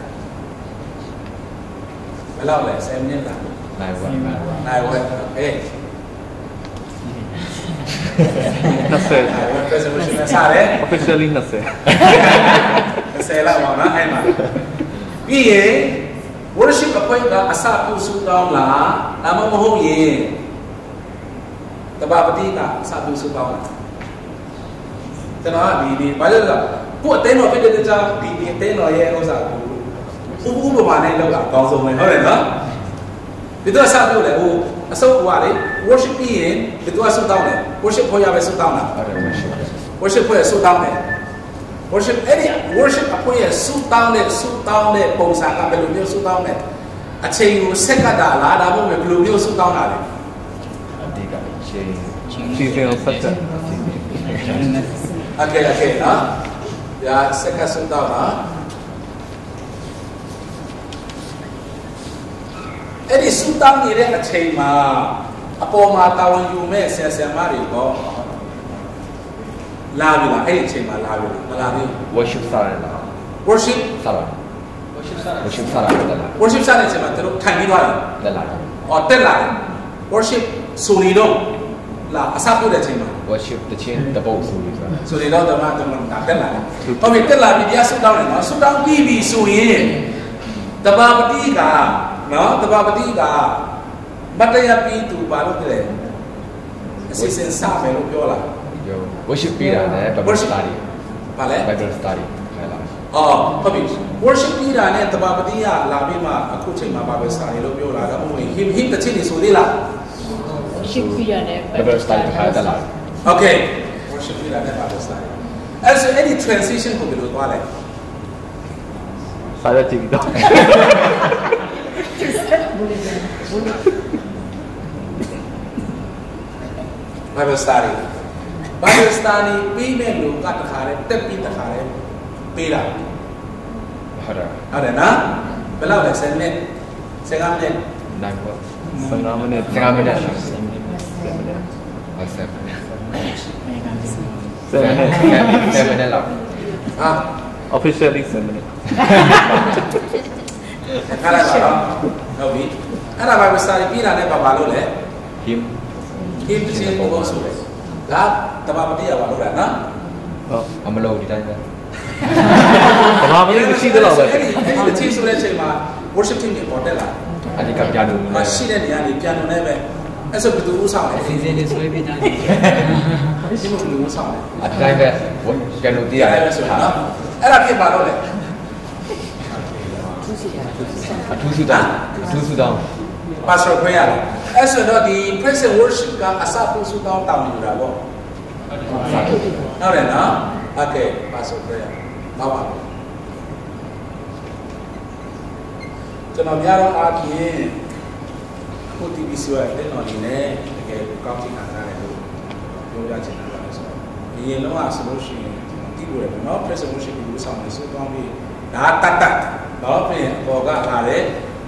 ဘယ်လောက်လဲ10မိနစ်လားနိုင်ဝဲနိုင်ဝဲ okay နှစ်ဆယ် special worship နဲ့စတယ် officially နှစ်ဆယ်နှစ်ဆယ်လောက်ပါနော်အဲ့မှာပြီးရင် worship အဖွဲ့ကအစပြုဆုတောင်းလားဒါမှမဟုတ်ရင်တပါပတိကအစပြုဆုတောင်းလားကျွန်တော်ကဒီဒီဘာလို့လဲကိုယ်အသင်းတော်ဖြစ်တဲ့ကြောင့်ဒီဒီအသင်းတော်ရဲ့ဥစ္စာကိုဥပဥပမာနဲ့လောက်တာအကောင်းဆုံးပဲဟုတ်တယ်နော်ဘယ်သူကစပြုလဲဟိုအစုပ်ကွာလေ worship ပြီးရင်ဘယ်သူကဆုတောင်းလဲ worship ဖွဲ့ရပဲဆုတောင်းတာ worship ဖွဲ့ဆုတောင်းတယ် worship အဲ့ဒီ worship အဖွဲ့ရဲ့ဆူတောင်းတဲ့ဆူတောင်းတဲ့ပုံစံကဘယ်လိုမျိုးဆူတောင်းလဲအချိန်ကိုဆက်ကပ်တာလားဒါမှမဟုတ်ဘယ်လိုမျိုးဆူတောင်းတာလဲအဓိကအချိန် season ကိုဆက်ကပ် okay okay နော်ဒါဆက်ကပ်ဆူတောင်းတာအဲ့ဒီဆူတောင်းနေတဲ့အချိန်မှာအပေါ်မှာတာဝန်ယူမဲ့ဆရာဆရာမတွေကိုလာပြီလားအဲ့ဒီအချိန်မှာလာပြီလားမလာသေးဘူး worship စတယ်လား worship စတယ် worship စတယ် worship စတယ် worship စတဲ့အချိန်မှာသူတို့ထိုင်ပြီးသွားတယ်တက်လာတယ်အော်တက်လာတယ် worship ဆိုနေတော့လာအစပြုတဲ့အချိန်မှာ worship တခြင်းတပုတ်ဆိုပြီးဆိုဆိုနေတော့တမန်တမန်ကတက်လာတယ်ဟုတ်ပြီတက်လာပြီးတရားဆူတောင်းတယ်နော်ဆူတောင်းပြီးပြီဆိုရင်တပါပတိကနော်တပါပတိကမတ်တရပီးသူဘာလို့တလဲအစီအစဉ်စမယ်လို့ပြောလာပြော worship ပေးတာနဲ့ Bible worship study ဘာလဲ Bible study ဟဲ့လားအော်ဟုတ်ပြီ worship ပြီးတာနဲ့တပါပတိကလာပြီးမှအခုချိန်မှာ Bible study လို့ပြောလာတော့မဟုတ်ရင် hymn hymn တစ်ချက်နေဆိုသေးလား worship ပြီးတာနဲ့ Bible study တစ်ခါတက်လာတယ် okay worship ပြီးတာနဲ့ Bible study အဲ့ဆိုအဲ့ဒီ transition ကိုဘယ်လိုသွားလဲစာရွက်ကြည့်ပြီးတော့ Bible study Bible study ပြီးမဲ့လူကတခါတည်းတက်ပြီးတခါတည်းပေးတာဟုတ်တယ်ဟုတ်တယ်နော်ဘယ်လောက်လဲ10မိနစ်15မိနစ်နိုင်ပေါ့15မိနစ်15မိနစ်15မိနစ်ဟုတ်7မိနစ်7မိနစ်7မိနစ်7မိနစ်လောက်ဟာ officially 7မိနစ်ခါလိုက်ပါတော့ဟုတ်ပြီအဲ့ဒါ Bible study ပြီးတာနဲ့ဘာပါလို့လဲ hymn ဟိန္ဒူ ဘုန်းဆိုတယ်။ ဒါ သဘာပတိရပါလို့လားနော်။ ဟုတ်။ အမလို့ဒီတိုင်းပဲ။ သဘာပတိမရှိသလောက်ပဲ။ အဲ့ဒီ အဲ့ဒီတချို့ဆိုတဲ့အချိန်မှာ worship team တွေပေါ်တက်လာတယ်။ အဓိက piano နဲ့ မရှိတဲ့နေရာနေ piano နဲ့ပဲ။ အဲ့ဆိုဘယ်သူဦးဆောင်လဲ။ အစီအစဉ်တွေဆွဲပေးကြတယ်။ ဒီလိုဦးဆောင်တယ်။ အတိုင်းပဲ။ piano တီးရတယ်ဆိုတော့နော်။ အဲ့ဒါဖြစ်ပါတော့လေ။ အထူးဆုတောင်း။ အထူးဆုတောင်း။ Pastor prayer လား။ အဲ့ဆိုတော့ဒီ praise and worship ကအစပြုဆုတောင်းတောင်းယူတာပေါ့။ ဟုတ်တယ်နော်။ Okay, Pastor prayer ပါပါ။ ကျွန်တော်များတော့အားဖြင့် အခု တီဗီ ဆိုရတဲ့ technology နဲ့ တကယ်ကို ကောင်းချင်တာ ရတယ်လို့ ပြောပြချင်တာပါဆိုတော့ အရင်တော့ ဆိုလို့ရှိရင် ကျွန်တော်သိဖို့ရယ်ပေါ့နော်။ Praise and worship ကို ဦးဆောင်နေ ဆုတောင်းပြီး ဒါတတ်တတ်နော်။ ပြီးရင် အပေါ်ကလာတဲ့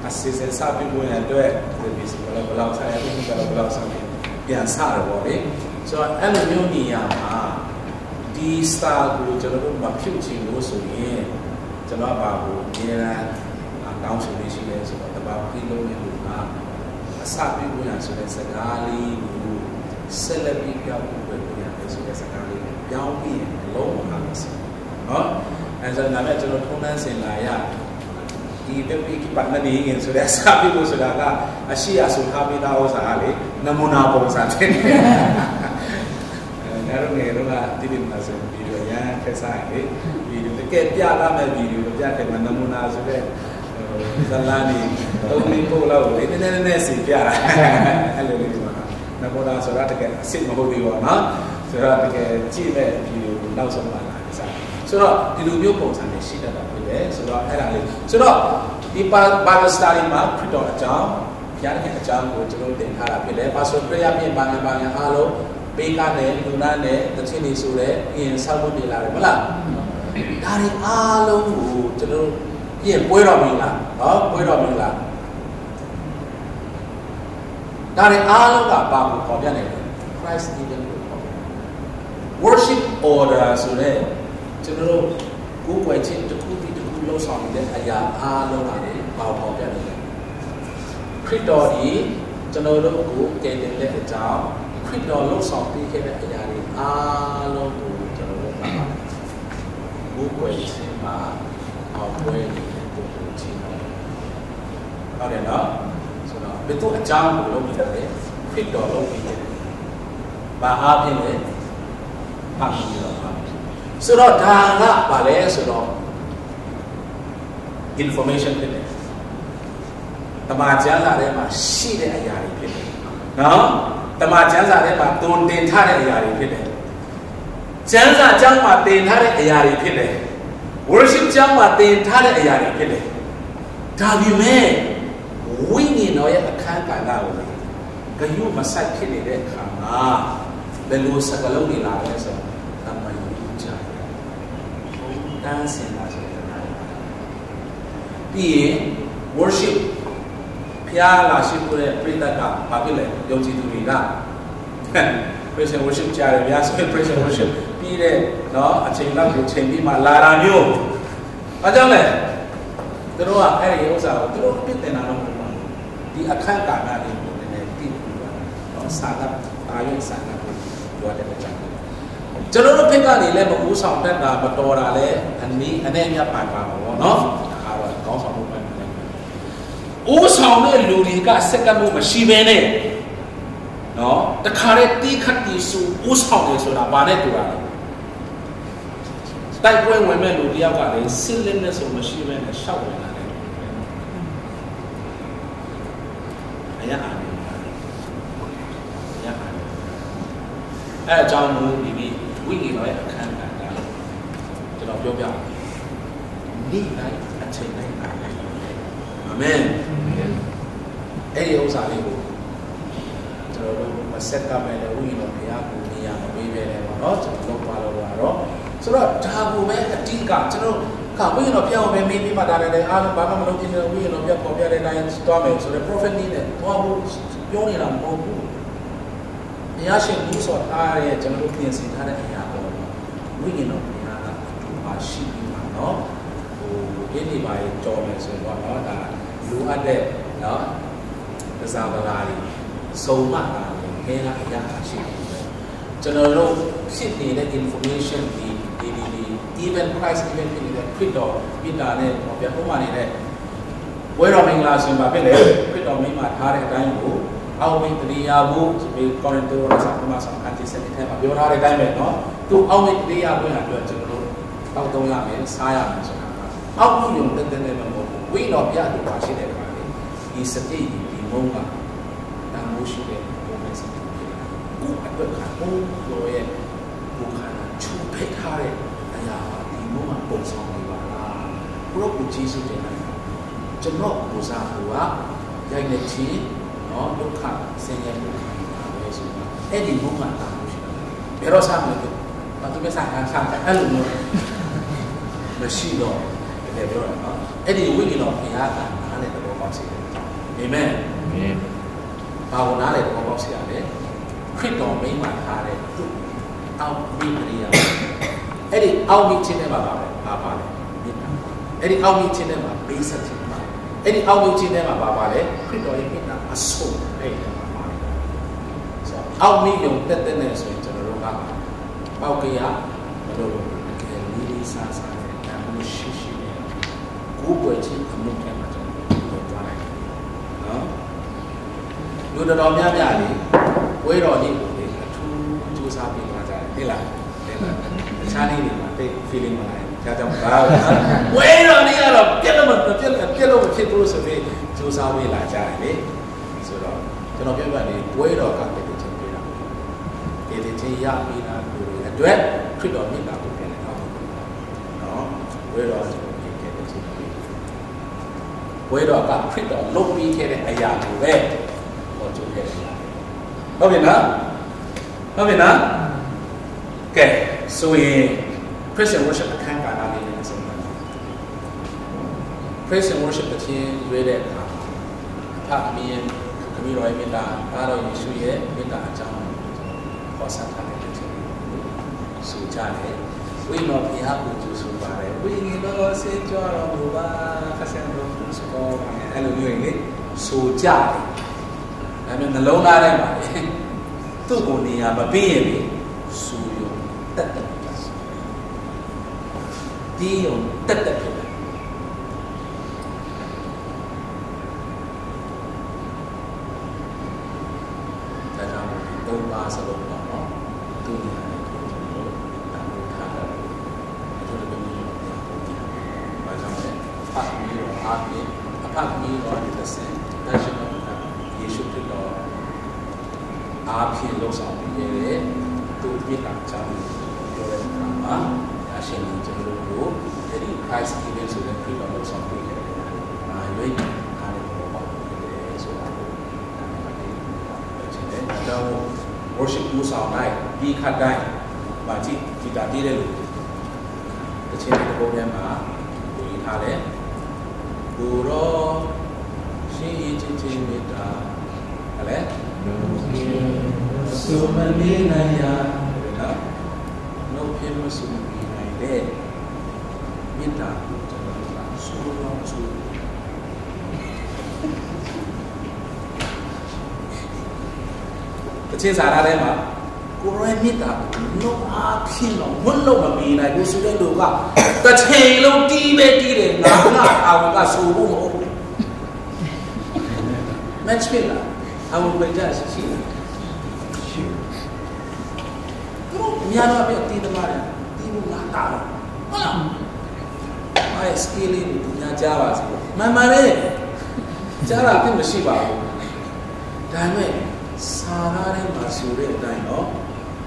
အစီအစဉ် စပြုဖို့ရန်အတွက် ဒီ ဘီစီ ကလည်း ဘယ်လောက် ဆက်ရ ဒီကလည်း ဘယ်လောက် ဆက်ရ ပြန် စတယ်ပေါ့လေ။ ဆိုတော့ အဲ့လိုမျိုးနေရာမှာ ဒီ style ကို ကျွန်တော်တို့ မဖြုတ်ချင်ဘူးဆိုရင် ကျွန်တော် ဘာကို အမြဲတမ်း အာ တောင်းဆိုနေရှိလဲဆိုတော့ သဘာဝ ပြုလုပ်နေလို့က အစပြုခွင့်ရဆိုတဲ့ စကားလေးကို ဆက်လက်ပြီး ပြောင်းဖို့ ခွင့်ရတယ်ဆိုတဲ့ စကားလေးကို ပြောင်းပြီးရင် အလုံးမဟာမစင်နော်။ အဲဒါဆိုရင် ဒါပေမဲ့ ကျွန်တော် ထုံးတမ်းစဉ်လာရ ဒီ ဘက်ပြီး ပတ်မနေရင်ဆိုတဲ့ အစပြုဖို့ဆိုတာက အရှိအဆိုထားပြီးသား ဥစ္စာကလေ နမူနာပုံစံ ဖြစ်နေတယ်။ အဲ ငါတို့ငယ်တုန်းက တီးပြီးမှဆို ဗီဒီယို အရမ်းခက်စားရင်လေ ဗီဒီယို တကယ်ပြသမယ့် ဗီဒီယို မပြခင်မှာ နမူနာဆိုတဲ့ ဟို ဇာတ်လမ်းတွေ သုံးလေးပုဒ်လောက်ကိုလေ နည်းနည်းနည်းနည်းစီပြတာ အဲ့လိုလေးတွေပါ။ နမူနာဆိုတာ တကယ်အစစ်မဟုတ်သေးပါဘူးနော်။ ဆိုတော့ တကယ်ကြည့်မဲ့ ဗီဒီယိုကို နောက်ဆုံးမှလာပြီးစား။ ဆိုတော့ ဒီလိုမျိုးပုံစံနဲ့ ရှိတတ်တာဖြစ်တယ်ဆိုတော့ အဲ့ဒါလေး။ ဆိုတော့ ဒီ Bible study မှာ ခရစ်တော်အကြောင်း ဘုရားသခင်အကြောင်းကို ကျွန်တော်တို့ သင်ထားတာဖြစ်တယ်။ Pastor Prayer ဖြင့် ဘာညာဘာညာအားလုံး ပေးကားနဲ့ လူနာနဲ့ သတိနေဆိုတဲ့ ပြင်ဆောက်လုပ်နေလာတယ် မဟုတ်လား။ ဒါတွေအားလုံးကို ကျွန်တော်တို့ ပြင်ပွဲတော်မင်္ဂလာနော်။ ပွဲတော်မင်္ဂလာ ဒါတွေအားလုံးက ဘာကိုဖော်ပြနေလဲ။ Christ Eden ကိုဖော်ပြနေတယ်။ Worship order ဆိုတဲ့ ကျွန်တော်တို့ ကိုးကွယ်ခြင်းတစ်ခုပြီးတစ်ခု လှုပ်ဆောင်နေတဲ့အရာအားလုံးကလည်း ဘာကိုဖော်ပြနေလဲ။ ခရစ်တော်သည် ကျွန်တော်တို့ကို ကယ်တင်တဲ့အကြောင်း၊ ခရစ်တော်လှုပ်ဆောင်ပေးခဲ့တဲ့အရာတွေအားလုံးကို ကျွန်တော်တို့က ကိုးကွယ်ခြင်းမှာ အောင်ပွဲနေတဲ့ပုဂ္ဂိုလ်ချင်းတော်ဟုတ်တယ်နော်။ ဆိုတော့ ဘယ်သူအကြောင်းကို လုပ်နေတာလဲ။ ခရစ်တော်လုပ်ပေးတယ်။ ဘာအားဖြင့်လဲ။ ဖခင်တော်အားဖြင့်။ ဆိုတော့ ဒါကဘာလဲဆိုတော့ information ဖြစ်တယ်။ တမန်ကျမ်းစာထဲမှာရှိတဲ့အရာတွေဖြစ်တယ်နော်။ တမန်ကျမ်းစာထဲမှာ သွန်သင်ထားတဲ့အရာတွေဖြစ်တယ်။ ကျမ်းစာကျမ်းမှာသင်ထားတဲ့အရာတွေဖြစ်တယ်။ Worship ကျမ်းမှာသင်ထားတဲ့အရာတွေဖြစ်တယ်။ ဒါပေမဲ့ ဝိညာဉ်တော်ရဲ့အခန်းကဏ္ဍကို ဂရုမစိုက်ဖြစ်နေတဲ့အခါမှာ ဘယ်လိုစကားလုံးတွေလာလဲဆိုတော့ တမန်ကျမ်းစာ ထုံးတမ်းစဉ်လာဆိုတဲ့ ပြီးရင် worship ဘုရားလာရှိခိုးတဲ့ ပရိသတ်က ဘာဖြစ်လဲ။ ယုံကြည်သူတွေက praise and worship ကြားတယ်ဗျာဆိုရင် praise and worship ပြီးတဲ့နော် အချိန်လောက်ကို ချိန်ပြီးမှ လာတာမျိုး။ ဘာကြောင့်လဲ။ သူတို့က အဲ့ဒီဥစ္စာကို သူတို့အပြစ်တင်တာတော့ မဟုတ်ပါဘူး။ ဒီအခန်းကဏ္ဍလေးကို နည်းနည်းသိဖို့လိုပါတယ်နော်။ စာကပ် အာရုံစာကပ်ဖို့လိုအပ်တဲ့ အကြောင်း။ ကျွန်တော်တို့ဘက်ကနေလည်း မဦးဆောင်တတ်တာ မတော်တာလည်း အနည်းအနည်းအများ ပါပါမှာပေါ့နော်။ ဒါကတော့ ခေါင်းဆောင်မှုပိုင်းမှာလည်း ဦးဆောင်တဲ့လူတွေက ဆက်ကပ်မှုမရှိဘဲနဲ့နော် တခါတည်း သီးခတ်တည်ဆူ ဦးဆောင်တယ်ဆိုတာ ဘာနဲ့တူတာလဲ။ တိုက်ပွဲဝင်မဲ့လူတစ်ယောက်ကလည်း စစ်လက်နက်ဆိုမရှိဘဲနဲ့ ရှောက်ဝင်လာတယ်။ အရမ်းအားနည်းပါတယ်။ အရမ်းအားနည်းပါတယ်။ အဲအကြောင်းမို့ ဒီနေ့ ဝိညာဉ်တော်ရဲ့အခန်းကဏ္ဍ ကျွန်တော်ပြောပြမယ်။ နေ့တိုင်း အချိန်တိုင်း အားနည်းတယ်။ အာမင်။ အဲ့ဒီဥစ္စာလေးကို ကျွန်တော်တို့ မဆက်ကပ်ပဲနဲ့ ဝိညာဉ်တော်ဘုရားကို နေရာမပေးပဲနဲ့ပေါ့နော်။ ကျွန်တော်လုပ်သွားလို့ရတော့ ဆိုတော့ ဒါကိုပဲ အဓိက ကျွန်တော်က ဝိညာဉ်တော်ဘုရားကိုပဲ မေးပြီးမှ ဒါနဲ့လည်း အားလုံး ဘာမှမလုပ်ဖြစ်တဲ့ ဝိညာဉ်တော်ဘုရား ပေါ်ပြတဲ့အတိုင်း သွားမယ်ဆိုတဲ့ prophet နည်းနဲ့ သွားဖို့ ပြောနေတာမဟုတ်ဘူး။ ဘုရားရှင် နှိုးဆော်ထားတဲ့ ကျွန်တော်တို့ ပြင်ဆင်ထားတဲ့အရာပေါ်မှာ ဝိညာဉ်တော်ဘုရားက အတူပါရှိပြီးမှနော်။ ဟို ရင်းနေပါရင် ကြော်မယ်ဆိုရင်ပေါ့နော်။ ဒါ လိုအပ်တဲ့နော် ကစားပလာတွေ စုံမတာတွေ ခဲလၢာ်အရာရှိတယ်။ ကျွန်တော်တို့ဖြစ်နေတဲ့ information ဒီဒီဒီဒီ even Christ even ဖြစ်နေတဲ့ခရစ်တော်မေတ္တာနဲ့ပေါ်ပြဥပမာနေတဲ့ဝဲတော်မင်္ဂလာဆိုရင်ဘာဖြစ်လဲ။ ခရစ်တော်မိန့်မှာထားတဲ့အတိုင်းကိုအောက်မေ့တရိယာဖို့ဆိုပြီးကောရိန္သုစာပထမဆောင်အခန်းကြီးဆယ့်နှစ်ထဲမှာပြောထားတဲ့အတိုင်းပဲနော်။ သူအောက်မေ့တရိယာဖို့ရအတွက်ကျွန်တော်တို့တောက်သုံးရမယ်စားရမယ်ဆိုတာကအောက်မေ့ရုံတက်တက်နဲ့မဟုတ်ဘူး။ ဝိညာဉ်တော်ဘုရားတို့ပါရှိတဲ့အခါလေဒီစတိဒီမုန်းကတန်ဖိုးရှိတဲ့ပုံစံဖြစ်လာကိုယ့်အတွက်ခံကိုယ့်ရဲ့ကိုယ်ခန္ဓာချိုးဖဲ့ထားတဲ့အရာဟာဒီမုန်းကပုံဆောင်နေပါလား။ ဘုရားကိုကျေးဇူးတင်လိုက်တာကျွန်တော်ကိုယ်စားကိုကရိုက်နှက်ခြင်းနော်ဒုက္ခဆင်းရဲကိုခံနေတာပဲဆိုတာအဲ့ဒီမုန်းကတန်ဖိုးရှိတာဘယ်တော့စမလဲ။ ဘာသူမစားခံစားတယ်အဲ့လိုမျိုးမရှိတော့တကယ်ပြောတာနော်။ အဲ့ဒီဝိညာဉ်တော်ဘုရားကနားလည်သဘောပေါက်စေတယ်။ အာမင်။ အာမင်။ ဘာကိုနားလည်သဘောပေါက်စေရလဲ။ ခရစ်တော်မိန့်မှာထားတဲ့သူ့အောက်မေ့ကလေးရအဲ့ဒီအောက်မေ့ခြင်းထဲမှာပါပဲပါပါလေမေတ္တာပါအဲ့ဒီအောက်မေ့ခြင်းထဲမှာပေးဆက်ခြင်းပါအဲ့ဒီအောက်မေ့ခြင်းထဲမှာပါပါလေခရစ်တော်ရဲ့မေတ္တာအဆုံးအဲ့ဒီထဲမှာပါလေဆိုတော့အောက်မေ့ရုံတက်တက်နဲ့ဆိုရင်ကျွန်တော်တို့ကပောက်ကရမလို့တကယ်လေးလေးစားစားနဲ့တန်ဖိုးရှိရှိနဲ့ကိုယ်ပွေခြင်းအမှုထဲမှာကျွန်တော်တို့ဝင်သွားနိုင်တယ်နော်။ လူတော်တော်များများလေပွဲတော်နေ့ကိုလေအထူးစူးစမ်းပြီးသွားကြတယ်ဟဲ့လားဟဲ့လားတခြားနေ့တွေမှာတိတ် feeling မလာရင်ဒါကြောင့်မပါဘူးနော်။ ပွဲတော်နေ့ကတော့ပြက်လို့မပြက်လို့ပြက်လို့မဖြစ်ဘူးဆိုပြီးစူးစမ်းပြီးလာကြတယ်လေဆိုတော့ကျွန်တော်ပြောပြနေပွဲတော်ကတည်တည်ချင်းပေးတာတည်တည်ချင်းရပြီးတာလူတွေအတွက်ခရစ်တော်မိသားစုပြန်လည်တော့နော်ပွဲတော်ကတည်တည်ချင်းပေး ပွဲတော်ကခရစ်တော်လုပ်ပြီးခဲ့တဲ့အရာကိုပဲပေါ်ကျူးခဲ့တယ်ဟုတ်ပြီနော်ဟုတ်ပြီနော်ကဲဆိုရင် Praise and Worship အခန်းကဏ္ဍလေးနဲ့အဆုံးသတ်ပါ Praise and Worship တစ်ခြင်းရွေးတဲ့အခါမှာအဖခင်သမီးတော်ရဲ့မေတ္တာသားတော်ယေရှုရဲ့မေတ္တာအကြောင်းကိုခေါ်ဆက်ထားတဲ့တစ်ခြင်းကိုဆိုကြတယ်ဝိညာဉ်တော်ဘုရားကိုကြိုဆိုပါတယ်ဝိညာဉ်တော်ဆင်းကြွတော်မူပါခက်ဆဲတော်သူစကောပါအဲ့လိုမျိုးရင်လေဆိုကြတယ်ဒါပေမဲ့နှလုံးသားထဲမှာသူ့ကိုနေရာမပေးရင်လေဆိုရုံတက်တက်ပဲတီးရုံတက်တက်ဖြစ်တယ်ဒါကြောင့်ဒီသုံးပါးစလုံးမှာတော့သူ့နေရာနဲ့သူ့ကိုတန်ဖိုးထားတတ်တယ်အထူးသဖြင့်မိမိတို့ပြန်ပေါ်နေတယ်။ဘာကြောင့်လဲ။ဖခင်တော်အားဖြင့်အဖခင်တော်ဒီသစင်တန်ရှင်တော်ယေရှုခရစ်တော်အားဖြင့်လှုပ်ဆောင်ပေးခဲ့တဲ့သူ့မေတ္တာအကြောင်းကိုပြောတဲ့အခါမှာဒါရှင်ကျွန်တော်တို့ကိုဒီ Christ Event ဆိုတဲ့ခရစ်တော်လှုပ်ဆောင်ပေးခဲ့တဲ့နာရွေးနားလည်သဘောပေါက်ပေးခဲ့တယ်ဆိုတာကိုဒါနဲ့ပတ်သက်ပြီးပြောချင်တယ်။ဒါကြောင့် worship ဦးဆောင်တိုင်းဒီခတ်တိုင်းမှာကြည့်ဂီတတီးတဲ့လူတခြင်းတဲ့ဘုံထဲမှာကိုယူထားတယ်။ကိုရောရှင်းအင်းချင်းချင်းမေတ္တာဟဲ့လေ။ဆိုမနေနိုင်ရာနော်။နှုတ်ဖြင့်မဆိုမနေနိုင်တဲ့မေတ္တာကိုကျွန်တော်တို့ကဆိုတော့ဆိုတခြင်းစာသားထဲမှာကိုရောရဲ့မေတ္တာကိုနှုတ်အားဖြင့်တော့မွတ်လို့မမီနိုင်ဘူးဆိုတဲ့လူကတစ်ချိန်လုံးတီးပဲတီးတယ်ငါကအာဝကဆိုဖို့မဟုတ်ဘူး။ match ဖြစ်လာအာဝကပဲကြရှိရှိလာရှိသူတို့များတော့ပဲတီးသမားတယ်တီးဖို့ငါတားတယ်ဟုတ်လား။ဘာရဲ့ skill လေးကိုသူများကြားပါစေ။မှန်ပါတယ်။ကြားတာအပြစ်မရှိပါဘူး။ဒါပေမဲ့စာသားထဲမှာဆိုတဲ့အတိုင်းတော့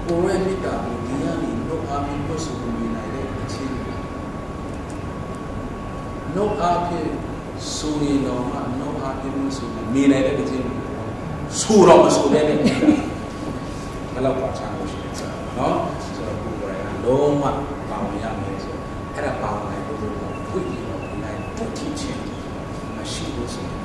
ကိုယ်ရဲ့မေတ္တာကိုဒီကနေနှုတ်အားဖြင့်နှုတ်ဆိုလို့နေနိုင်တဲ့အချင်းတွေနှုတ်အားဖြင့်ဆိုရင်တော့မှနှုတ်အားဖြင့်နှုတ်ဆိုလို့နေနိုင်တဲ့အချင်းတွေဆိုတော့မဆိုတဲ့နဲ့ဘယ်လောက်ပါချလို့ရှိလဲနော်။ဆိုတော့ကိုယ်ကိုယ်တိုင်ကလုံးဝပါဝင်ရမယ်ဆိုတော့အဲ့ဒါပါဝင်နိုင်ဖို့တော့ဝိညာဉ်တော်ကိုယ်တိုင်ပုတ်ထီချင်းမရှိလို့ဆိုရင်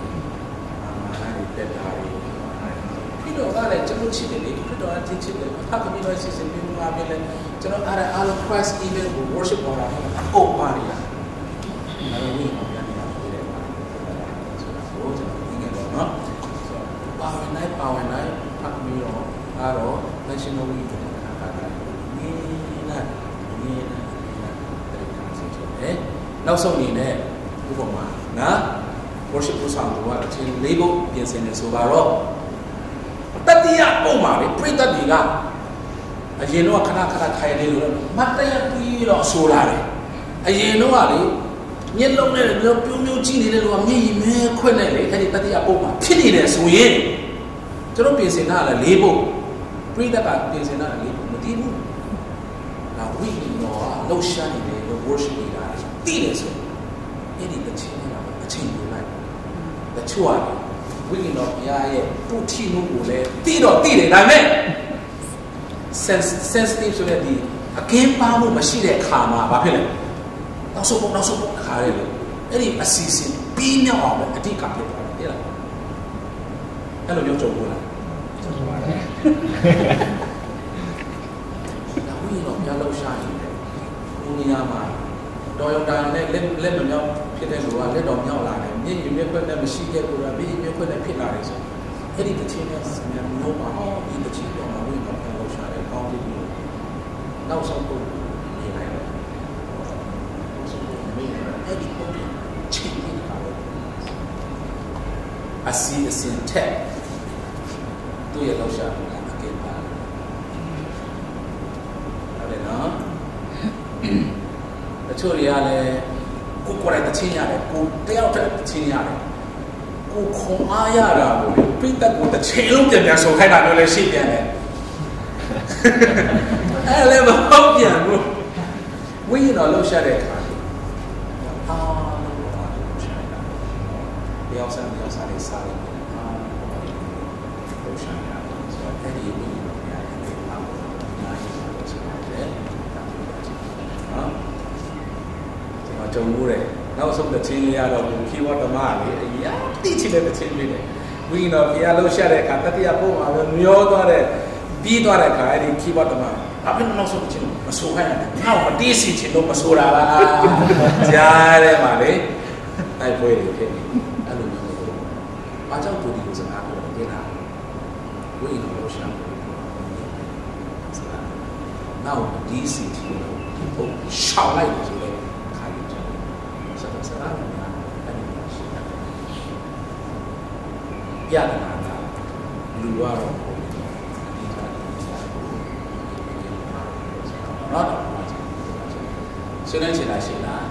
အာမင်နဲ့တက်တာတွေခရစ်တော်ကလည်းကျွန်တော်ချစ်တယ်လေခရစ်တော်ကချစ်ချစ်တယ်အဖခင်တော်စီစဉ်ပေးမှုအပြင်လည်းကျွန်တော်အဲ့ဒါအားလုံး Christ event ကို worship ပေါ်တာဟုတ်အကုန်ပါနေတာအဲ့ဒါဝိညာဉ်တော်ပြန်နေတာဖြစ်တယ်ဆိုတာကိုကျွန်တော်သိနေတော့နော်ဆိုတော့ပါဝင်နိုင်ပါဝင်နိုင်ဖခင်တော် ရှင်တော်ဝိညာဉ်တော် ခန္ဓာကိုယ် မြင်လာ၊ မြင်လာ၊ မြင်လာ၊ တရိပ်ထားစေခြင်းပဲ။ နောက်ဆုံးအနေနဲ့ ဥပမာနော်၊ worship ဦးဆောင်သူက သီချင်းလေးပုဒ် ပြင်ဆင်နေဆိုပါတော့၊ တတိယပုဒ်မှာလေ ပရိသတ်တွေက အရင်တော့ ခဏခဏ ခါရလေလို့ မတ်တပ်ရပ်ပြီးတော့ ဆိုလာတယ်။ အရင်တော့ကလေ မျက်လုံးနဲ့ ပြုံးပြုံးကြည့်နေတဲ့လူက မျက်ရည်မည်းခွက်နဲ့လေ အဲ့ဒီတတိယပုဒ်မှာ ဖြစ်နေတယ်ဆိုရင် ကျွန်တော်ပြင်ဆင်ထားတာ လေးပုဒ်၊ ပရိသတ်က ပြင်ဆင်ထားတာ လေးပုဒ် မသိဘူး။ ဒါ ဝိညာဉ်တော်က လှုပ်ရှားနေတယ်လို့ worship နေတာ သိတယ်ဆိုရင် အဲ့ဒီသီချင်းနဲ့ အချိန်ယူလိုက်။ တချို့က ဝိညာဉ်တော်ဘုရားရဲ့ သူ့ထီမှုကိုလည်း သိတော့သိတယ်။ ဒါပေမဲ့ sense- sensitive ဆိုတဲ့ ဒီအကင်းပါမှု မရှိတဲ့အခါမှာ ဘာဖြစ်လဲ။ နောက်ဆုံးပုဒ်၊ နောက်ဆုံးပုဒ် တခါတည်းလေ။ အဲ့ဒီအစီအစဉ် ပြီးမြောက်အောင်ပဲ အဓိက ဖြစ်သွားတယ်။ သိလား။ အဲ့လိုမျိုး ကြုံဘူးလား။ ကြုံပါတယ်။ ဒါ ဝိညာဉ်တော်ဘုရား လှုပ်ရှားနေတယ်။ ကိုယ်နေရာမှာ တော်ရုံတန်ရုံနဲ့ လက်- လက်မမြောက်ဖြစ်တဲ့လူက လက်တော့မြောက်လာတယ်။ မျက်ရည်မျက်ခွက်နဲ့ မရှိခဲ့ဘူးလား။ မျက်ရည်မျက်ခွက်နဲ့ ဖြစ်လာတယ်ဆိုရင် အဲ့ဒီသီချင်းနဲ့ ဆင်ញံမျိုးမှာ ဟော ဒီသီချင်းပေါ်မှာ ဝိညာဉ်တော်ဘုရား လှုပ်ရှားတယ်။ ကောင်းကြီးမျိုး။ နောက်ဆုံးပုဒ် မြင်လိုက်တယ်။ နောက်ဆုံးပုဒ် မြင်လိုက်တယ်။ အဲ့ဒီပုဒ် ချိန်ပြီး တခါပဲ အစီအစဉ်ထက် သူ့ရဲ့လှုပ်ရှားမှုက အကဲပါ။ ဟုတ်တယ်နော်။ တချို့တွေကလည်း ကိုယ်ကိုယ်တိုင် သီချင်းရတယ်။ ကိုယ်တယောက်တည်း သီချင်းရတယ်။ ကိုယ်ခွန်အားရတာကို ပရိသတ်ကို တစ်ချိန်လုံး ပြန်ပြန်ဆိုခိုင်းတာမျိုးလည်း ရှိပြန်တယ်။ အဲ့ဒါလည်း မဟုတ်ပြန်ဘူး။ ဝိညာဉ်တော် လှုပ်ရှားတဲ့အခါ အားလုံးကို လှုပ်ရှားတာ။ တယောက်စ နှစ်ယောက်စ လေးစ လေး အားလုံးကို လှုပ်ရှားတာဆိုတော့ အဲ့ဒီဝိညာဉ်တော်များရဲ့ အားလုံးကို အများကြီး လှုပ်ရှားတယ်။ ဒါကို ကျွန်တော် ကြုံဘူးတယ်။ နောက်ဆုံး သီချင်းလေးကတော့ ကိုယ် keyboard သမားလေ အရမ်းသိချင်တဲ့ သီချင်းလေးနဲ့ ဝိညာဉ်တော်ဘုရား လှုပ်ရှားတဲ့အခါ တတိယပုဒ်မှာပဲ မျောသွားတဲ့ ပြီးသွားတဲ့အခါ အဲ့ဒီ keyboard သမား ဘာဖြစ်လို့ နောက်ဆုံး သီချင်းကို မဆိုခိုင်းရလဲ။ ငါ့ကို မတီးစေချင်လို့ မဆိုတာလား။ ကြားထဲမှာလေ တိုက်ပွဲတွေဖြစ်နေ။ အဲ့လိုမျိုးမဟုတ်ဘူး။ ဘာကြောင့် ကိုယ် ဒီလိုစကားပြောလဲ။ သိလား။ ဝိညာဉ်တော် လှုပ်ရှားမှု ငါ့ကို မတီးစေချင်လို့ ဒီပုဒ် ရှောင်လိုက်တယ်ဆိုတဲ့ ခံယူချက်။ စကားစကားများများ အဲ့ဒီမှာ ရှိတတ်တယ်။ ပြဿနာက လူကတော့ အဓိက ဒီစကားကို နော်။ ဆွေးနွေးချင်တာ ရှိလား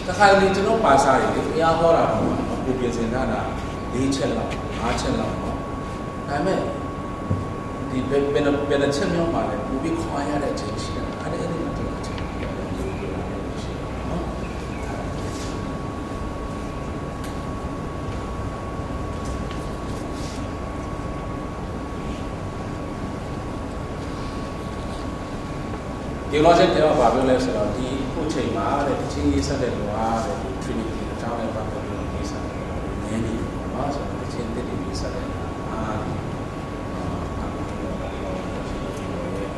။ တခါတလေ ကျွန်တော် ပါစာတွေလေ ဘုရားဟောတာတော့ ကိုယ်ပြင်ဆင်ထားတာ လေးချက်လောက် ငါးချက်လောက်နော်။ ဒါပေမဲ့ ဒီဘယ်- ဘယ်နှ- ဘယ်တစ်ချက်မျိုးမှာလဲ ပိုပြီးခွန်အားရတဲ့အချိန် ရှိတယ်။ အဲ့ဒီ- အဲ့ဒီမှာ ကျွန်တော် အချိန် ပိုပြီး ပိုပြီး ပိုပြီး ရှိတယ်နော်။ ဒီ logic ထဲမှာ ဘာပြောလဲဆိုတော့ ဒီအခုချိန်မှာတဲ့ သီချင်းရေးစတဲ့လူကတဲ့ ဒီ Trinity အကြောင်းနဲ့ပတ်သက်ပြီးတော့ ရေးစတယ်လို့ နည်းနေတယ်ပေါ့နော်။ ဆိုတော့ သီချင်းသစ်တွေရေးစတဲ့အခါမှာ အာ အာ ကျွန်တော်တို့ရဲ့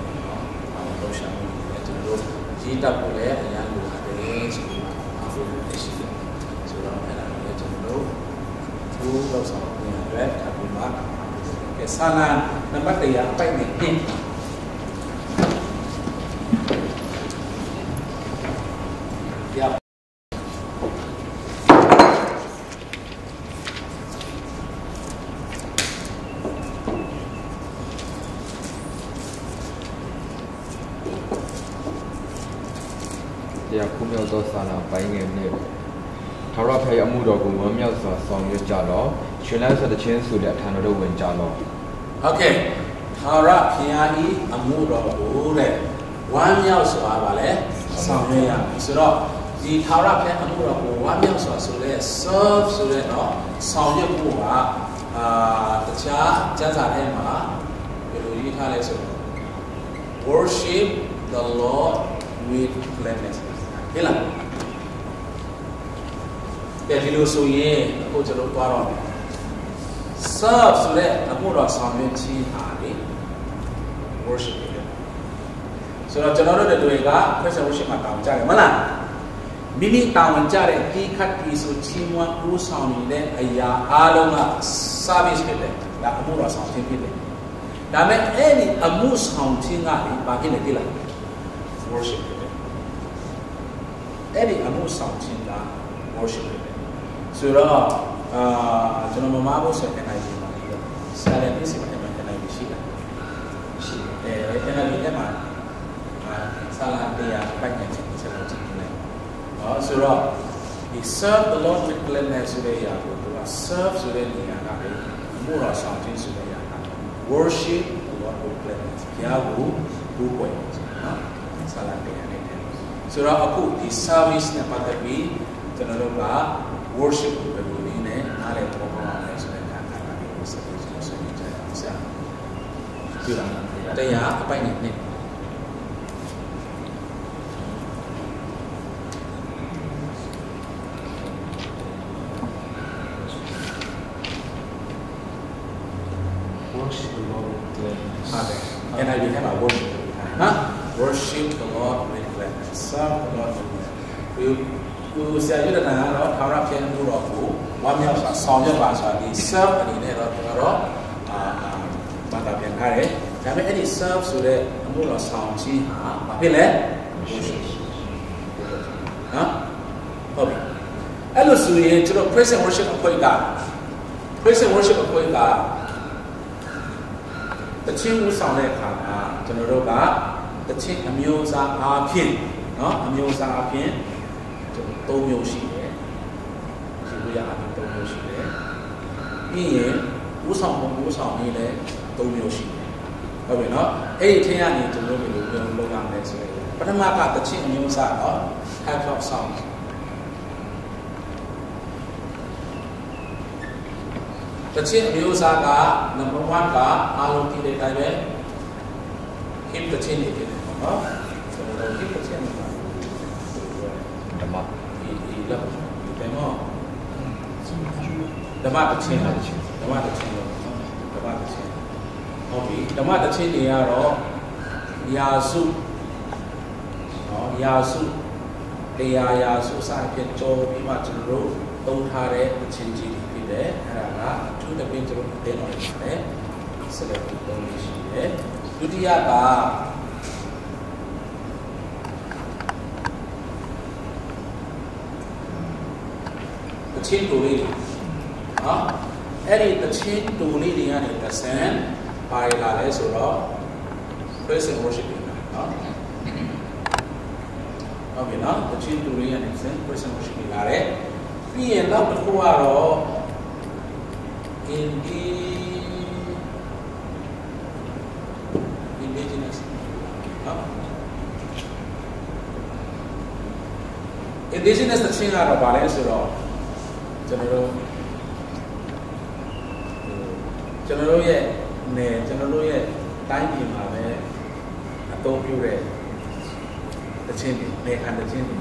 အာ လှုပ်ရှားမှုတွေလည်း ကျွန်တော်တို့ ရေးတတ်ဖို့လည်း အရမ်းလိုအပ်တယ်ဆိုပြီးမှ အားပေးလို့လည်းရှိတယ်။ ဆိုတော့ အဲ့ဒါကိုလည်း ကျွန်တော်တို့ သူ့လုပ်ဆောင်ခွင့်အတွက် ထပ်ပြီးမှ အားပေးလို့ ကဲ စာလံနံပါတ်တစ်ရာ အပိုဒ်နှစ် တရားခုမြောက်သောစာလံ အပိုင်းငယ်နှစ်၊ ထာဝရဘုရား၏ အမှုတော်ကို ဝမ်းမြောက်စွာ ဆောင်ရွက်ကြလော့။ ရွှင်လန်းစွာ သီချင်းဆူလျက် အထံတော်သို့ ဝင်ကြလော့။ Okay. ထာဝရဘုရား၏ အမှုတော်ကို တဲ့ ဝမ်းမြောက်စွာ ဘာလဲ ဆောင်ရွက်ရမယ်ဆိုတော့ ဒီထာဝရဘုရား အမှုတော်ကို ဝမ်းမြောက်စွာဆိုတဲ့ serve ဆိုတဲ့ နော် ဆောင်ရွက်ဖို့က အာ တခြားကျမ်းစာထဲမှာ ဘယ်လိုရေးထားလဲဆိုတော့ Worship the Lord with gladness. ဟုတ်လား။ ကဲ ဒီလိုဆိုရင် အခု ကျွန်တော် သွားတော့မယ်။ Serve ဆိုတဲ့ အမှုတော်ဆောင်ရွက်ခြင်းဟာလေ worship ပဲဆိုတော့ ကျွန်တော်တို့တွေက praise and worship မှာ တာဝန်ကျတယ် မဟုတ်လား။ မိမိတာဝန်ကျတဲ့ တီးခတ်၊ သီဆို၊ ချီးမွမ်း၊ ဦးဆောင်နေတဲ့အရာအားလုံးက service ဖြစ်တယ်။ ဒါအမှုတော်ဆောင်ခြင်းဖြစ်တယ်။ ဒါပေမဲ့အဲ့ဒီအမှုဆောင်ခြင်းကလေ ဘာဖြစ်လဲသိလား။ Worship ဖြစ်တယ်။ အဲ့ဒီအမှုဆောင်ခြင်းက worship ဖြစ်တယ်ဆိုတော့အာကျွန်တော်မမအားဖို့ဆိုရင် NIV မှာပြီးတော့ silent ဖြစ်စီမှာ NIV ရှိလား။ ရှိတယ်။ အဲ NIV ထဲမှာအာစာလံတရားပိုဒ်နဲ့ကျွန်တော်ကြည့်နေတယ်။ နော်ဆိုတော့ဒီ serve the Lord with gladness ဆိုတဲ့အရာကိုသူက serve ဆိုတဲ့နေရာကလေ မှုတော်ဆောင်ခြင်းဆိုတဲ့အရာက worship the Lord with gladness ဘုရားကိုကိုးကွယ်ခြင်းနော်။ စာလံတရားနဲ့တည်းဆိုတော့အခုဒီ service နဲ့ပတ်သက်ပြီးကျွန်တော်တို့က worship ကိုဘယ်လိုနည်းနဲ့နားလည်သဘောပေါက်အောင်လဲဆိုတဲ့အခါကဏ္ဍလေးကိုဆက်ပြီးကျွန်တော်ဆွေးနွေးကြရအောင်ဆရာ။ ဒီတော့တရားအပိုဒ်နဲ့နှစ် Worship the Lord with gladness. ဟုတ်တယ်။ NIV ထဲမှာ worship နော်။ Worship the Lord with gladness. Serve the Lord with gladness. ဒီ သူဆရာကြီးတန်ကတော့ထာဝရဘုရားအမှုတော်ကိုဝမ်းမြောက်စွာဆောင်ရွက်ပါဆိုတာဒီ serve အနေနဲ့တော့ကျွန်တော်တော့အာအာဘာသာပြန်ထားတယ်။ ဒါပေမဲ့အဲ့ဒီ serve ဆိုတဲ့အမှုတော်ဆောင်ခြင်းဟာဘာဖြစ်လဲ။ Worship နော်။ ဟုတ်ပြီ။ အဲ့လိုဆိုရင်ကျွန်တော် praise and worship အဖွဲ့က praise and worship အဖွဲ့က သီချင်းဦးဆောင်တဲ့အခါမှာကျွန်တော်တို့ကသီချင်းအမျိုးအစားအားဖြင့်နော်အမျိုးအစားအားဖြင့်ကျွန်တော်သုံးမျိုးရှိတယ်။ ယူလို့ရအားဖြင့်သုံးမျိုးရှိတယ်။ ပြီးရင်ဦးဆောင်မှုဦးဆောင်နည်းလည်းသုံးမျိုးရှိတယ်။ ဟုတ်ပြီနော်။ အဲ့ဒီထဲကနေကျွန်တော်တို့ဘယ်လိုမျိုးလုပ်ရမလဲဆိုရင်ပထမကသီချင်းအမျိုးအစားနော် type of song သီချင်းအမျိုးအစားက number one ကအားလုံးသိတဲ့အတိုင်းပဲ hymn သီချင်းတွေဖြစ်တယ်ပေါ့နော်။ ကျွန်တော်တို့ hymn သီချင်းတွေမှာ ဓမ္မ ဒီဒီလောက်ဒီပဲနော်။ ဓမ္မသီချင်းဓမ္မသီချင်းလို့နော်။ ဓမ္မသီချင်းဟုတ်ပြီ။ ဓမ္မသီချင်းတွေကတော့ရာစုနော်။ ရာစု တရားရာစုစသဖြင့်ကျော်ပြီးမှကျွန်တော်တို့သုံးထားတဲ့သီချင်းကြီးတွေဖြစ်တယ်။ အဲ့ဒါကအထူးသဖြင့်ကျွန်တော်တို့အသင်းတော်တွေမှာလည်းဆက်လက်ပြီးသုံးနေရှိတယ်။ ဒုတိယကသီချင်းတူလေးတွေနော်။ အဲ့ဒီသီချင်းတူလေးတွေကနေတစ်ဆင့်ပါရလာလဲဆိုတော့ praise and worship တွေနော်။ ဟုတ်ပြီနော်။ သီချင်းတူလေးကနေတစ်ဆင့် praise and worship တွေလာတယ်။ ပြီးရင်နောက်တစ်ခုကတော့ indi indigenous နော်။ indigenous သီချင်းကတော့ဗာလဲဆိုတော့ကျွန်တော်တို့ကျွန်တော်တို့ရဲ့နယ်ကျွန်တော်တို့ရဲ့တိုင်းပြည်မှာပဲအသုံးပြုတဲ့သီချင်းတွေနယ်ခံသီချင်းတွေ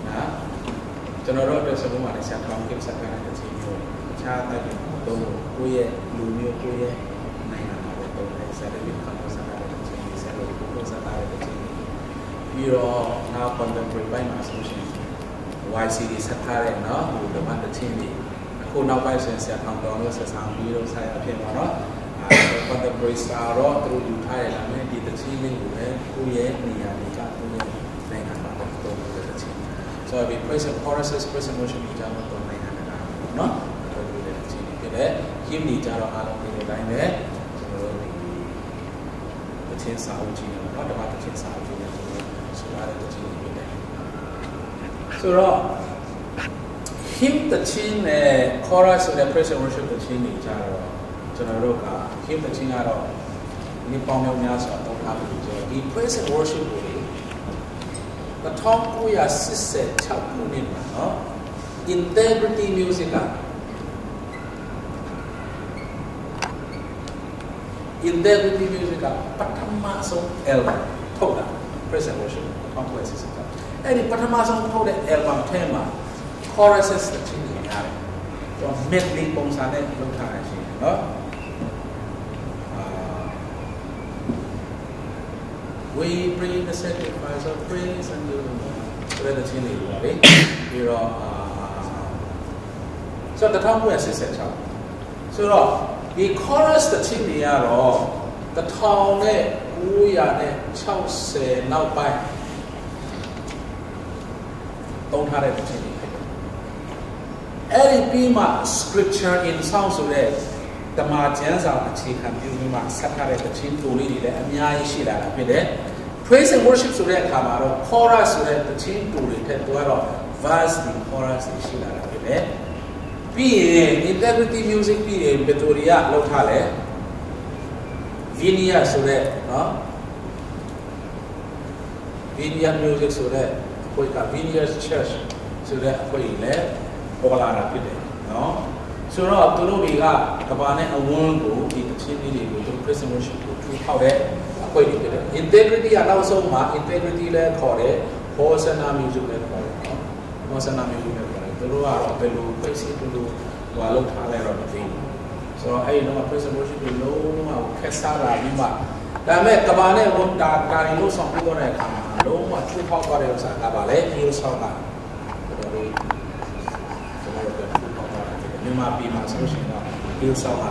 နော်။ ကျွန်တော်တို့အတွက်ဆိုလို့မှလည်းဆရာထောင်ကင်ဆက်ထားတဲ့သီချင်းမျိုးတခြားတိုင်းပြည်မှာအသုံးလို့ကိုယ့်ရဲ့လူမျိုးကိုယ့်ရဲ့နိုင်ငံမှာပဲသုံးတယ်။ ဆရာဒေးဗစ်ခါမိုးဆက်ထားတဲ့သီချင်းတွေဆရာဒေးဗစ်ခါမိုးဆက်ထားတဲ့သီချင်းတွေပြီးတော့နောက် contemporary ဘိုင်းမှာဆိုလို့ရှိရင် YCD ဆက်ထားတဲ့နော်ဟိုဓမ္မသီချင်းတွေအခုနောက်ပိုင်းဆိုရင်ဆရာထောင်တော်တို့ဆရာဆောင်ပြီးတော့ဆရာဖြစ်ပါတော့။ contemporary စာတော့သူတို့ယူထားရတာနဲ့ဒီသီချင်းလေးကိုပဲကိုယ့်ရဲ့နေရာတွေကကိုယ့်ရဲ့နိုင်ငံမှာပဲသုံးလို့တဲ့သီချင်းဆိုတော့ဒီ praise and choruses praise and worship တွေကြတော့နိုင်ငံတကာနော်အသုံးပြုတဲ့သီချင်းတွေဖြစ်တယ်။ hymn တွေကြတော့အားလုံးသိတဲ့အတိုင်းပဲကျွန်တော်တို့ဒီသီချင်းစာအုပ်ကြီးနဲ့နော်ဓမ္မသီချင်းစာအုပ်ကြီးနဲ့ကျွန်တော်တို့ဆိုရတဲ့သီချင်းတွေဖြစ်တယ်။ ဆိုတော့ hymn သီချင်းနဲ့ chorus ဆိုတဲ့ praise and worship သီချင်းတွေကြတော့ကျွန်တော်တို့က hymn သီချင်းကတော့နှစ်ပေါင်းများစွာသုံးထားပြီးတော့ဒီ praise and worship ကိုလေတစ်ထောင်ကိုးရာရှစ်ဆယ်ခြောက်ခုနှစ်မှာနော် Integrity Music က Integrity Music ကပထမဆုံး album ထုတ်တာ Praise and Worship ဟုတ်ကဲ့စစ်စစ်ကအဲ့ဒီပထမဆုံးထုတ်တဲ့ album ထဲမှာ choruses သီချင်းတွေများတယ်။ ကျွန်တော် medley ပုံစံနဲ့လုပ်ထားတာရှိတယ်နော်။ အာ We bring the sacrifice of praise unto the Lord ဆိုတဲ့သီချင်းတွေပါလေ။ ပြီးတော့အာဆိုတော့တစ်ထောင်ကိုးရာရှစ်ဆယ်ခြောက်ဆိုတော့ ဒီ chorus သီချင်းတွေကတော့တစ်ထောင်နဲ့ကိုးရာနဲ့ခြောက်ဆယ်နောက်ပိုင်းသုံးထားတဲ့သီချင်းတွေဖြစ်တယ်။ အဲ့ဒီပြီးမှ scripture in song ဆိုတဲ့ဓမ္မကျမ်းစာအခြေခံပြုပြီးမှဆက်ထားတဲ့သီချင်းတူလေးတွေလည်းအများကြီးရှိလာတာဖြစ်တယ်။ Praise and worship ဆိုတဲ့အခါမှာတော့ chorus ဆိုတဲ့သီချင်းတူတွေထက်သူကတော့ verse တွေ chorus တွေရှိလာတာဖြစ်တယ်။ ပြီးရင် integrity music ပြီးရင် Victoria လောက်ထားလဲ Vineyard ဆိုတဲ့နော် Vineyard Music ဆိုတဲ့အဖွဲ့က Vineyard Church ဆိုတဲ့အဖွဲ့ကြီးလည်းပေါ်လာတာဖြစ်တယ်နော်။ ဆိုတော့သူတို့တွေကကမ္ဘာနဲ့အဝန်းကိုဒီသီချင်းလေးတွေကိုသူတို့ Praise and Worship ကိုထူထောင်တဲ့အဖွဲ့တွေဖြစ်တယ်။ Integrity ကနောက်ဆုံးမှာ Integrity လည်းခေါ်တယ်။ Hosanna Music လည်းခေါ်တယ်နော်။ Hosanna Music လည်းခေါ်တယ်။ သူတို့ကတော့ဘယ်လိုဖွဲ့စည်းဘယ်လိုဟိုလုပ်ထားလဲတော့မသိဘူး။ ဆိုတော့အဲ့ဒီတော့ Praise and Worship တွေလုံးဝခက်ဆန်းလာပြီးမှဒါပေမဲ့ကမ္ဘာနဲ့အဝန်းဒါဒါတွေလို့ဆောင်ပြီးတော့တဲ့အခါမှာလုံးဝထူထောင်သွားတဲ့ဥစ္စာကဘာလဲ Hillsong က တော်တော်လေးကျွန်တော်တို့အတွက်ထူထောင်သွားတာဖြစ်တယ်။ မြန်မာပြည်မှာဆိုလို့ရှိရင်တော့ Hillsong ကထူထောင်လာ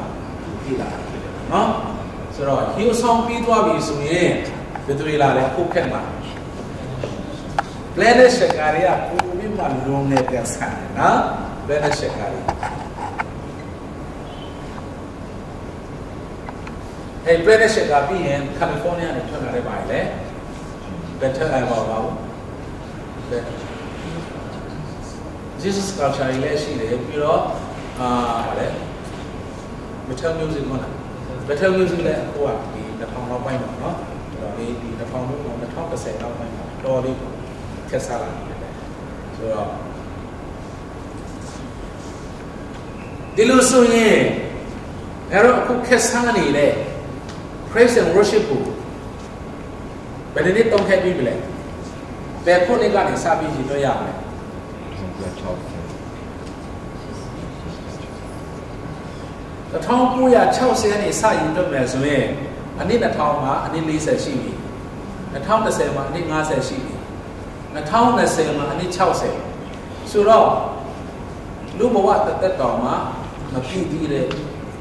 တာဖြစ်တယ်နော်။ ဆိုတော့ Hillsong ပြီးသွားပြီဆိုရင်ဘယ်သူတွေလာလဲအခုခက်မှာ Planet Shakari ကပူပြီးမှလွန်နေပြန်ဆန်တယ်နော်။ Planet Shakari ဟဲ့ Planet Shakari ပြီးရင် California နဲ့ထွက်လာတဲ့ပါလေ Better အဲပါပါဘူး Jesus Culture ကြီးလည်းရှိတယ်ပြီးတော့အာဗာလဲ Better Music မဟုတ်လား Better Music လည်းအခုကဒီတစ်ထောင်လောက်ပိုင်းပေါ့နော်ဒီဒီတစ်ထောင်လောက်တစ်ထောင်တစ်ဆယ်လောက်ပိုင်းမှာတော်လေးခက်စားလာတယ်ဆိုတော့ဒီလိုဆိုရင်အဲ့တော့အခုခက်စားနေတဲ့ Praise and Worship ကိုဘယ်နှစ်နှစ်သုံးခဲ့ပြီးပြီလဲဘယ်ခုနှစ်ကနေစပြီးရည်တွက်ရမလဲတစ်ထောင်ကိုးရာခြောက်ဆယ်ကနေစရည်တွက်မယ်ဆိုရင်အနှစ်တစ်ထောင်မှာအနှစ်လေးဆယ်ရှိပြီနှစ်ထောင်တစ်ဆယ်မှာအနှစ်ငါးဆယ်ရှိပြီနှစ်ထောင်နှစ်ဆယ်မှာအနှစ်ခြောက်ဆယ်ဆိုတော့လူဘဝတစ်သက်တောင်မှမပြည့်သေးတဲ့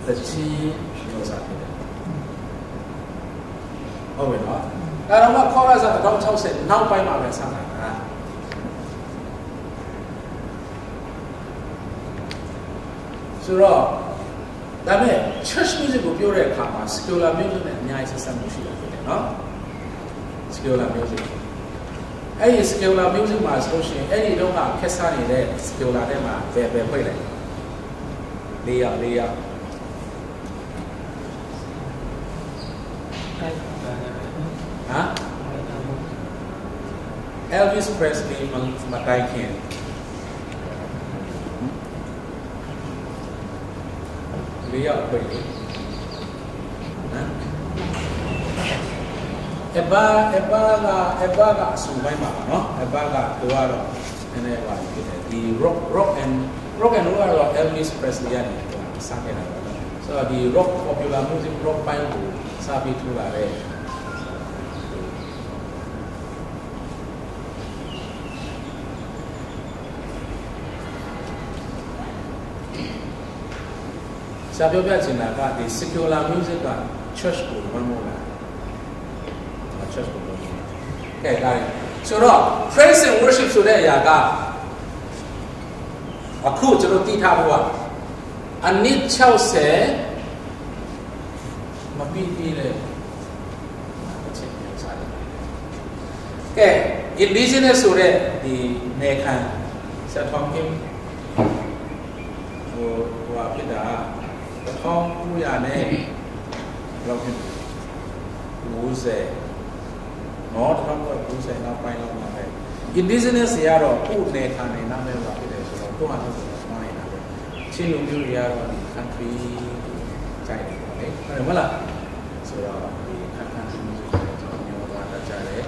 သချင်းမျိုးစားဖြစ်တယ်ဟုတ်ပြီနော်ဒါတော့မှခေါ်ရစားတစ်ထောင်ခြောက်ဆယ်နောက်ပိုင်းမှာပဲစတာဆိုတော့ဒါပေမဲ့ church music ကိုပြောတဲ့အခါမှာ secular music နဲ့အများကြီးဆက်ဆံမှုရှိတာဖြစ်တယ်နော် secular music အဲ့ဒီ secular music မှာဆိုလို့ရှိရင်အဲ့ဒီတော့ကခက်စားနေတဲ့ secular ထဲမှာဘယ်ဘယ်ဖွဲ့လဲလေးယောက်လေးယောက်ဟမ် Elvis Presley မမတိုင်ခင်လေးယောက်အဖွဲ့ကြီးနော်အဲဘအဲဘကအဲဘကအစုပိုင်းမှာပါနော်အဲဘကသူကတော့နည်းနည်းပါဖြစ်တယ်ဒီ rock rock and rock and roll ကတော့ Elvis Presley ကနေစခဲ့တာပေါ့နော်ဆိုတော့ဒီ rock popular music rock ပိုင်းကိုစပြီးထူလာတဲ့ဆရာပြောပြချင်တာကဒီ secular music က church ကိုလွှမ်းမိုးလာတယ်။ church ကိုလွှမ်းမိုးလာတယ်။ကဲဒါရင်ဆိုတော့ praise and worship ဆိုတဲ့အရာကအခုကျွန်တော်သိထားဖို့ကအနည်း60မပြီးသေးတဲ့တစ်ချက်မျိုးစားတယ်။ကဲ indigenous ဆိုတဲ့ဒီနယ်ခံဆရာထောင်ကင်းဟိုဟိုဖြစ်တာတစ်ထောင်ကိုးရာနဲ့ဘယ်လောက်ဖြစ်လဲ90နော်တစ်ထောင်ကိုးရာ90နောက်ပိုင်းလောက်မှာပဲ indigenous တွေကတော့ကိုယ်နယ်ခံနေနားမည်ပါဖြစ်တယ်ဆိုတော့ကိုယ့်ဟာကိုယ်ကသွားနေတာပဲချင်းလူမျိုးတွေကတော့ဒီ country ကြိုက်နေတယ်လေဟုတ်တယ်မလားဆိုတော့ဒီ country music တွေကျွန်တော်မျိုးသွားတတ်ကြတယ်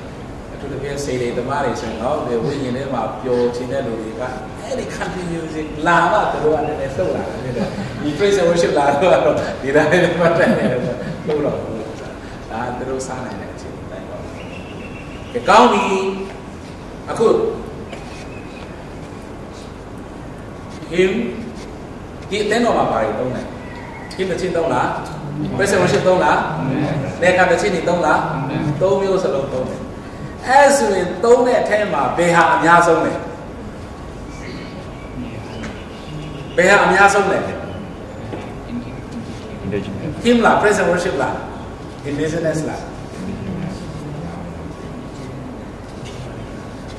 အထူးသဖြင့် CD သမားတွေဆိုရင်တော့ဒီဝိညာဉ်ထဲမှာပျော်ချင်တဲ့လူတွေကအဲ့ဒီ country music လာမှသူတို့ကလည်းလှုပ်လာတယ်ဒီ praise and worship လာတော့ဒီတိုင်းနဲ့ပတ်သက်နေတယ်ဆိုတော့လှုပ်တော့ဘူးဒါသူတို့စားနိုင်တဲ့အခြေအနေတိုင်းပေါ့ကဲကောင်းပြီအခု hymn ဒီအသင်းတော်မှာဘာတွေသုံးလဲ ဟိမ်းသီချင်းသုံးလား။ Praise and worship သုံးလား။ လယ်ခံသီချင်းတွေသုံးလား။ သုံးမျိုးစလုံးသုံးတယ်။ အဲဒါဆိုရင်သုံးတဲ့အထဲမှာဘယ်ဟာအများဆုံးလဲ။ ဘယ်ဟာအများဆုံးလဲ။ Hymn လား။ Praise and worship လား။ Indigenous လား။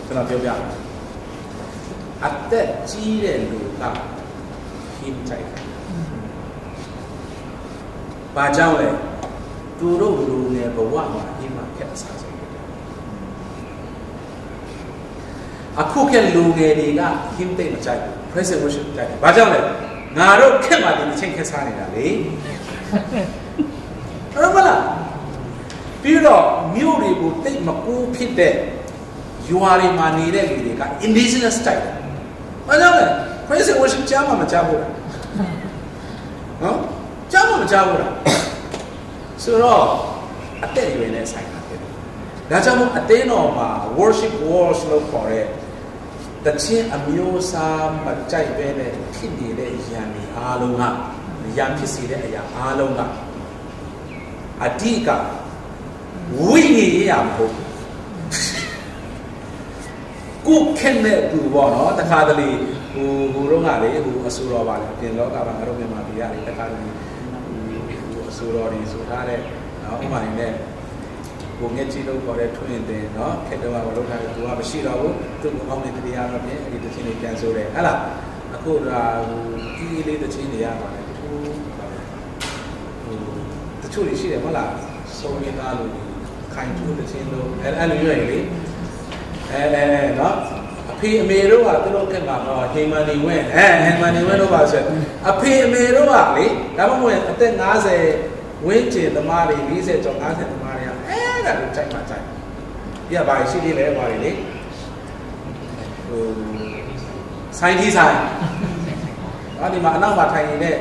ကျွန်တော်ပြောပြမယ်။ အသက်ကြီးတဲ့လူက hymn ကြိုက်တယ်။ ဘာကြောင့်လဲ။ သူတို့လူငယ်ဘဝမှာ hymn ကခက်အစားဆုံးဖြစ်တယ်။ အခုခေတ်လူငယ်တွေက hymn သိပ်မကြိုက်ဘူး။ Praise and worship ကြိုက်တယ်။ ဘာကြောင့်လဲ။ ငါတို့ခေတ်မှာဒီသီချင်းခက်စားနေတာလေ။ ဟုတ်မလား။ ပြီးတော့မြို့တွေကိုသိပ်မကူးဖြစ်တဲ့ ရွာတွေမှာနေတဲ့လူတွေက indigenous ကြိုက်တယ်။ ဘာကြောင့်လဲ။ Praise and worship ကြားမှမကြားဘူးလား။ နော်။ ကြားမှမကြားဘူးလား။ ဆိုတော့အသက်အရွယ်နဲ့ဆိုင်တာဖြစ်တယ်။ ဒါကြောင့်မို့အသင်းတော်မှာ worship walls လို့ခေါ်တဲ့ သီချင်းအမျိုးအစားမကြိုက်ဘဲနဲ့ဖြစ်နေတဲ့ရန်တွေအားလုံးက၊ ရန်ဖြစ်စေတဲ့အရာအားလုံးက အဓိကဝိညာဉ်ရေးရာမဟုတ်ဘူး။ ကိုယ့်ခက်မဲ့သူပေါ့နော်။ တခါတလေဟို၊ ဟိုတုန်းကလေ၊ ဟို၊ အဆိုတော်ပါလေ၊ အပြင်လောကမှာ ငါတို့မြန်မာပြည်ကလေ၊ တခါတလေဟို၊ ဟို၊ အဆိုတော်တွေဆိုထားတဲ့နော်၊ ဥပမာအနေနဲ့ ကိုငဲ့ကြီးလို့ခေါ်တဲ့ထွေးရင်တင်နော်၊ ခက်တုန်းကမလုပ်ထားတဲ့သူကမရှိတော့ဘူး။ သူ့ကိုအောက်မေ့တတရားတော့ဖြင့်အဲ့ဒီသီချင်းတွေပြန်ဆိုတယ်၊ ဟုတ်လား။ အခုတော့ဟို၊ အီးလေးသီချင်းတွေရပါတယ်။ ဟို၊ ဟို၊ တချို့တွေရှိတယ်မဟုတ်လား။ ဆုံးမသားလို့ ခိုင်ကျိုးသီချင်းတို့၊ အဲ၊ အဲလိုမျိုးတွေလေ။ အဲ၊ အဲ၊ အဲနော်။ အဖေအမေတို့ကသူတို့ခက်မှာတော့ ဟေမန်နီဝဲ၊ အဲ၊ ဟေမန်နီဝဲတို့ပါဆိုရင်၊ အဖေအမေတို့ကလေ၊ ဒါမှမဟုတ်ရင်အသက်ငါးဆယ်ဝန်းကျင်သမားတွေ၊ လေးဆယ်ကျော်၊ ငါးဆယ်သမားတွေက အဲဒါကိုကြိုက်မှကြိုက်။ ဒီကဘာရှိသေးလဲ၊ ဘာတွေလဲ။ ဟို၊ ဆိုင်းထီးဆိုင်း။ နော်၊ ဒီမှာအနောက်မှာထိုင်နေတဲ့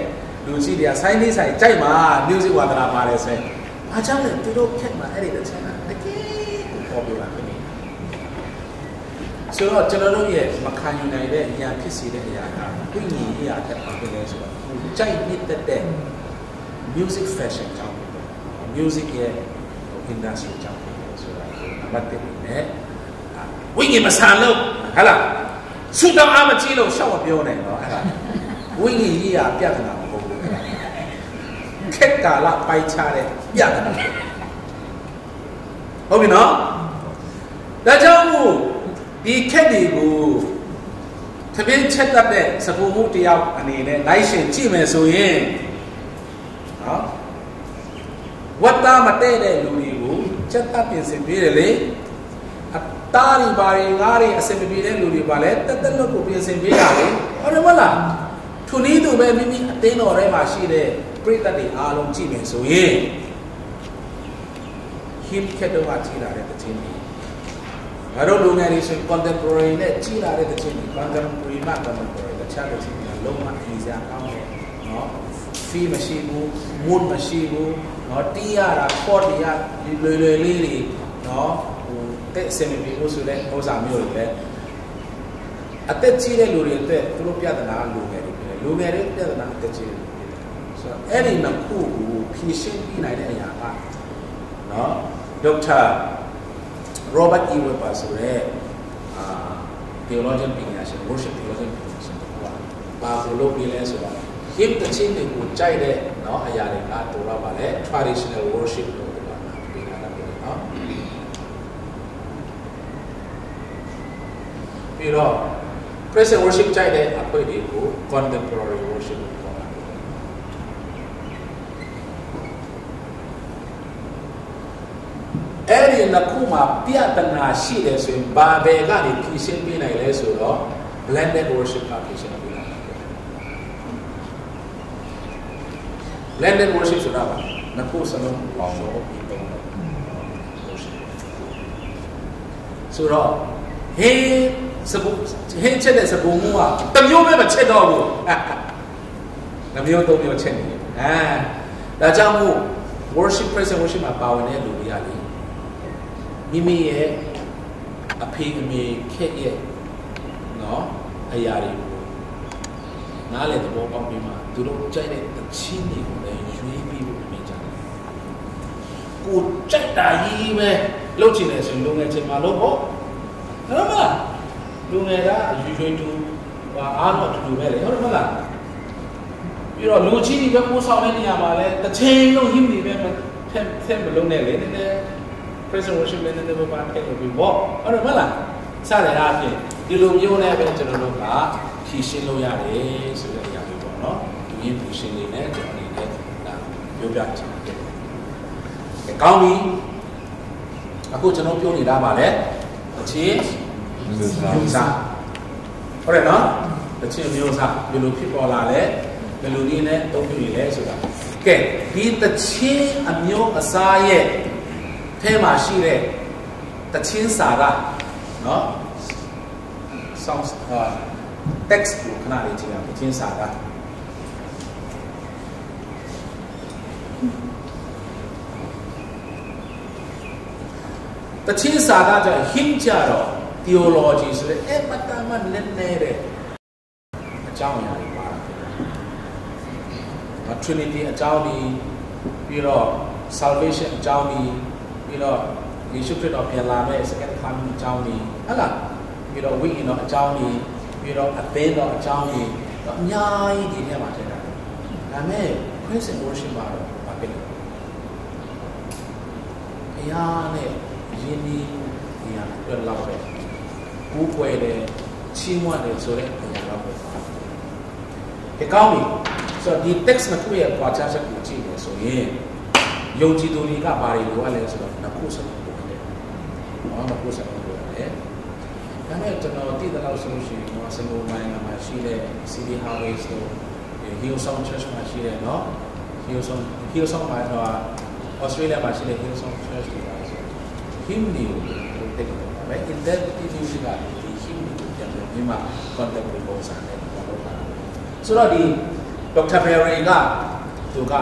လူကြီးတွေက ဆိုင်းထီးဆိုင်းကြိုက်မှ၊ music ဝါသနာပါတယ်ဆိုရင်။ ဘာကြောင့်လဲ။ သူတို့ခက်မှာအဲ့ဒီသီချင်းကတကယ်ကို popular ဖြစ်နေတယ်။ ဆိုတော့ကျွန်တော်တို့ရဲ့မခံယူနိုင်တဲ့ရန်ဖြစ်စေတဲ့အရာက ဝိညာဉ်ရေးရာထက်ဘာဖြစ်လဲဆိုတော့၊ ကိုယ်ကြိုက်နှစ်သက်တဲ့ music fashion ကြောင့်ဖြစ်တယ်။ music ရဲ့ industry ကြောင့်ဖြစ်တယ်ဆိုတာကို နံပါတ်တစ်အနေနဲ့၊ အာ၊ ဝိညာဉ်မဆန်လို့၊ ဟုတ်လား။ ဆုတောင်းအားမကြီးလို့၊ ရှောက်မပြောနဲ့နော်။ အဲ့ဒါဝိညာဉ်ရေးရာပြဿနာမဟုတ်ဘူး။ အဲ့ဒါခေတ်ကာလပိုင်းခြားတဲ့ပြဿနာ။ ဟုတ်ပြီနော်။ ဒါကြောင့်မို့ဒီခေတ်တွေကိုထမင်းချက်တတ်တဲ့စကူမှုတစ်ယောက်အနေနဲ့နှိုင်းယှဉ်ကြည့်မယ်ဆိုရင်၊ နော်၊ ဝက်သားမတည့်တဲ့လူတွေကိုချက်သတ်ပြင်ဆင်ပေးတယ်လေ။ အသားတွေဘာတွေငါးတွေအဆင်မပြေတဲ့လူတွေပါလဲ၊ တသက်လုပ်ကိုပြင်ဆင်ပေးတာလေ။ ဟုတ်တယ်မဟုတ်လား။ ထိုနည်းသူပဲ၊ မိမိအသင်းတော်ထဲမှာရှိတဲ့ပရိသတ်တွေအားလုံးကြည့်မယ်ဆိုရင်၊ hymn ခက်တုန်းကကြီးလာတဲ့သီချင်းတွေ၊ ငါတို့လူငယ်တွေဆိုရင် contemporary နဲ့ကြီးလာတဲ့သီချင်းတွေ၊ contemporary မှ contemporary တခြားသီချင်းတွေကလုံးဝ easy အကောင်းတယ်နော်။ feel မရှိဘူး၊ mood မရှိဘူးနော်။ တီးရတာ chord တွေကလွယ်လွယ်လေးတွေနော်။ ဟို၊ သိပ်အဆင်မပြေဘူးဆိုတဲ့ဥစ္စာမျိုးတွေပဲ။ အသက်ကြီးတဲ့လူတွေအတွက်သူတို့ပြဿနာကလူငယ်တွေဖြစ်တယ်။ လူငယ်တွေပြဿနာအသက်ကြီးတဲ့လူတွေဖြစ်တယ်။ ဆိုတော့အဲ့ဒီနှစ်ခုကိုဖြေရှင်းပြီးနိုင်တဲ့အရာကနော်၊ Doctor Robert E. Webber ဆိုတဲ့၊ အာ၊ theologian ပညာရှင်၊ worship theologian ပညာရှင်တစ်ခုကဘာကိုလုပ်ပေးလဲဆိုတော့၊ hymn သီချင်းတွေကိုကြိုက်တဲ့နော်၊ အရာတွေကသူကဘာလဲ၊ traditional worship လို့သူကပေးထားတာဖြစ်တယ်နော်။ ပြီးတော့ praise and worship ကြိုက်တဲ့အဖွဲ့တွေကို contemporary worship လို့ခေါ်တာဖြစ်တယ်။ အဲ့ဒီနှစ်ခုမှာပြဿနာရှိတယ်ဆိုရင်၊ ဘာ၊ ဘယ်ကနေဖြေရှင်းပေးနိုင်လဲဆိုတော့၊ blended worship ကဖြေရှင်းပေးနိုင်တယ်။ blended worship ဆိုတာကနှစ်ခုစလုံးပေါင်းလို့ပြီးသုံးလို့ ဆိုတော့၊ ဟင်း၊ စပူ၊ ဟင်းချက်တဲ့စပူမှုကတစ်မျိုးပဲမချက်တော့ဘူး။ နှစ်မျိုးသုံးမျိုးချက်နေတယ်။ အဲ၊ ဒါကြောင့်မို့ worship, praise and worship မှာပါဝင်တဲ့လူတွေကလေ၊ မိမိရဲ့အဖေအမေခက်ရဲ့နော်၊ အရာတွေကို နားလည်သဘောပေါက်ပြီးမှ သူတို့ကြိုက်တဲ့သီချင်းတွေကိုလည်း ရွေးပြီးဖို့ အမိန့်ချတယ်။ ကိုယ်ကြိုက်တာကြီးပဲ လုပ်ချင်တယ်ဆိုရင် လူငယ်ချိန်မှာလုပ်ပေါ့။ ဟုတ်မလား? လူငယ်က ရွေးရွေးတူ ဟာ အားလုံးအတူတူပဲလေ။ ဟုတ်တယ်မဟုတ်လား? ပြီးတော့ လူကြီးတွေပဲ ပို့ဆောင်တဲ့နေရာမှာလည်း တစ်ချိန်လုံး hymn တွေပဲ ထည့် ထည့်မလုပ်နဲ့လေ။ နည်းနည်း praise and worship လည်း နည်းနည်းပါးပါး ထည့်လို့ပြီးပေါ့။ ဟုတ်တယ်မဟုတ်လား? စတဲ့အားဖြင့် ဒီလိုမျိုးနဲ့ပဲ ကျွန်တော်တို့က ဖြေရှင်းလို့ရတယ်ဆိုတဲ့အရာမျိုးပေါ့နော်။ လူရင်းဖြေရှင်းလေးနဲ့ ကျွန်တော်အနေနဲ့ ဒါပြောပြချင်တယ်။ ကဲ ကောင်းပြီ။ အခုကျွန်တော်ပြောနေတာပါလေ။ သီချင်းမျိုးစား။ ဟုတ်တယ်နော်။ သီချင်းမျိုးစား ဘယ်လိုဖြစ်ပေါ်လာလဲ။ ဘယ်လိုနည်းနဲ့အသုံးပြုနေလဲဆိုတာ။ ကဲ ဒီသီချင်းအမျိုးအစားရဲ့ထဲမှာရှိတဲ့ သီချင်းစာသားနော်။ Songs, uh, text ကို ခဏလေးကြည့်အောင်။ သီချင်းစာသား။ သီချင်းစာသားကြတော့ hymn ကြတော့ theology ဆိုတဲ့ အင်မတန်မှနည်းနည်းတဲ့အကြောင်းအရာတွေပါတာ။ ဒါ Trinity အကြောင်းတွေ၊ ပြီးတော့ salvation အကြောင်းတွေ၊ ပြီးတော့ ယေရှုခရစ်တော်ပြန်လာမယ့် second coming အကြောင်းတွေ၊ ဟုတ်လား။ ပြီးတော့ ဝိညာဉ်တော်အကြောင်းတွေ၊ ပြီးတော့ အသင်းတော်အကြောင်းတွေ၊ တော့ အများကြီး ဒီထဲမှာထည့်ထားတယ်။ ဒါပေမဲ့ praise and worship မှာတော့ ဘာဖြစ်လဲ။ ဘုရားနဲ့ ရင်းနှီးနေရာအတွက်လောက်ပဲ၊ ကိုးကွယ်တယ်၊ ချီးမွမ်းတယ်ဆိုတဲ့အရာလောက်ပဲ။ ကဲ ကောင်းပြီ။ ဆိုတော့ ဒီ text နှစ်ခုရဲ့ ကွာခြားချက်ကို ကြည့်မယ်ဆိုရင် ယုံကြည်သူတွေက ဘာတွေလိုအပ်လဲဆိုတော့ နှစ်ခုစလုံးလိုအပ်တယ်။ နော်၊ နှစ်ခုစလုံးလိုအပ်တယ်။ ဒါပေမဲ့ ကျွန်တော်သိသလောက်ဆိုလို့ရှိရင် နော်၊ စင်ကာပူနိုင်ငံမှာရှိတဲ့ City Harvest တို့၊ Hillsong Church မှာရှိတဲ့ နော်၊ Hillsong, Hillsong မှာတော့ Australia မှာရှိတဲ့ Hillsong Church တွေကဆို hymn တွေကို သိတယ်။ ဒါပေမဲ့ interpretive music က ဒီ hymn တွေကို ပြန်လည်ပြီးမှ contemporary ပုံစံနဲ့ ပြန်လုပ်လာတာ။ ဆိုတော့ ဒီ Doctor Perry က သူက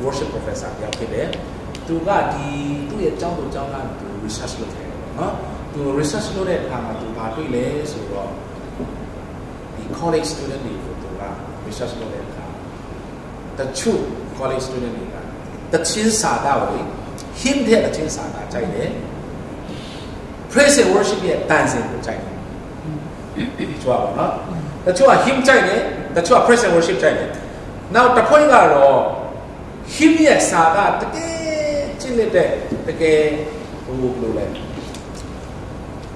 worship professor တစ်ယောက်ဖြစ်တယ်။ သူက ဒီ သူ့ရဲ့ကျောင်းသူကျောင်းသားတွေ သူ research လုပ်ခဲ့တယ်ပေါ့နော်။ သူ research လုပ်တဲ့အခါမှာ သူဘာတွေ့လဲဆိုတော့ ဒီ college student တွေကို သူက research လုပ်တဲ့အခါ တချို့ college student တွေက သီချင်းစာသားကိုလေ၊ hymn ထက် သီချင်းစာသားကြိုက်တယ်။ Praise and worship ရဲ့ သံစဉ်ကိုကြိုက်တယ်။ တချို့ကပေါ့နော်။ တချို့က hymn ကြိုက်တယ်။ တချို့က praise and worship ကြိုက်တယ်။ နောက်တစ်ဖွဲ့ကတော့ hymn ရဲ့စာသား တကယ်ချစ်လက်တဲ့၊ တကယ် ဟို ဘယ်လိုလဲ၊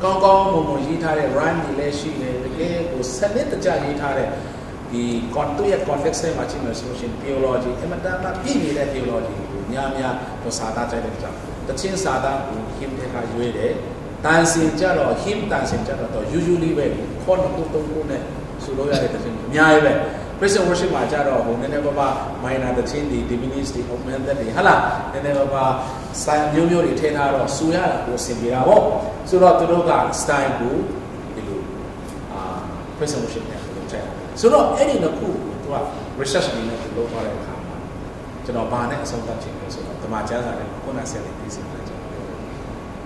ကောင်းကောင်းမွန်မွန်ရေးထားတဲ့ rhyme တွေလည်းရှိတယ်။ တကယ်ကို စနစ်တကျရေးထားတဲ့ ဒီ con- သူ့ရဲ့ context ထဲမှာ ကြည့်မယ်ဆိုလို့ရှိရင် theology အင်မတန်မှပြည့်နေတဲ့ theology ကို များများ သူစာသားကြိုက်တဲ့ကြောင့် သီချင်းစာသားကို hymn ထဲကရွေးတယ်။ သံစဉ်ကြတော့ hymn သံစဉ်ကြတော့ usually ပဲ chord နှစ်ခုသုံးခုနဲ့ ဆိုလို့ရတဲ့ သီချင်းတွေ အများကြီးပဲ။ Praise and worship မှာကြတော့ ဟို နည်းနည်းပါးပါး minor သီချင်းတွေ၊ diminished တွေ၊ augmented တွေ၊ ဟုတ်လား၊ နည်းနည်းပါးပါး style မျိုးမျိုးတွေ ထည့်ထားတော့ ဆိုရတာကို အဆင်ပြေတာပေါ့။ ဆိုတော့ သူတို့က style ကို ဒီလို အာ praise and worship နဲ့ လုပ်ကြတာ။ ဆိုတော့ အဲ့ဒီနှစ်ခုကို သူက research အနေနဲ့ သူလုပ်သွားတဲ့အခါမှာ ကျွန်တော် ဘာနဲ့ အဆုံးသတ်ချင်လဲဆိုတော့ သမ္မာကျမ်းစာထဲမှာ ခုနဆရာတွေ သိစေချင်တယ်။ ကျွန်တော်ပြောတယ်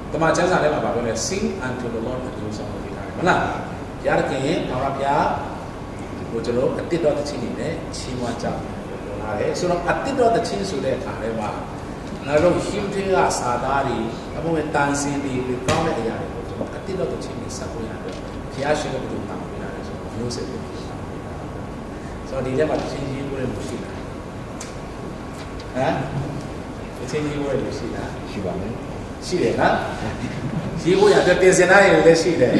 ။ သမ္မာကျမ်းစာထဲမှာ ဘာပြောလဲ။ Sing unto the Lord a new song လို့ ရေးထားတယ် မဟုတ်လား။ ဘုရားသခင်၊ ထာဝရဘုရားကို ကျွန်တော်တို့ အသစ်သောသီချင်းတွေနဲ့ ချီးမွမ်းကြမယ်လို့ ပြောထားတယ်။ ဆိုတော့ အသစ်သောသီချင်းဆိုတဲ့အခါထဲမှာ ငါတို့ hymn ထဲက စာသားတွေ၊ ဒါမှမဟုတ် သံစဉ်တွေ၊ ဒီကောင်းတဲ့အရာတွေကို ကျွန်တော် အသစ်သောသီချင်းတွေ ဆက်ဖို့ရန်အတွက် ဘုရားရှင်က ဘယ်သူပန်ပေးထားလဲဆိုတော့ မျိုးဆက်ကို ဘယ်သူပန်ပေးထားလဲ။ ဆိုတော့ ဒီထဲမှာ သီချင်းရေးဖူးတဲ့လူရှိလား။ ဟမ်။ သီချင်းရေးဖူးတဲ့လူရှိလား။ ရှိပါမယ်။ ရှိတယ်နော်။ ရေးဖူးရန်အတွက် ပြင်ဆင်ထားရင်လည်းရှိတယ်။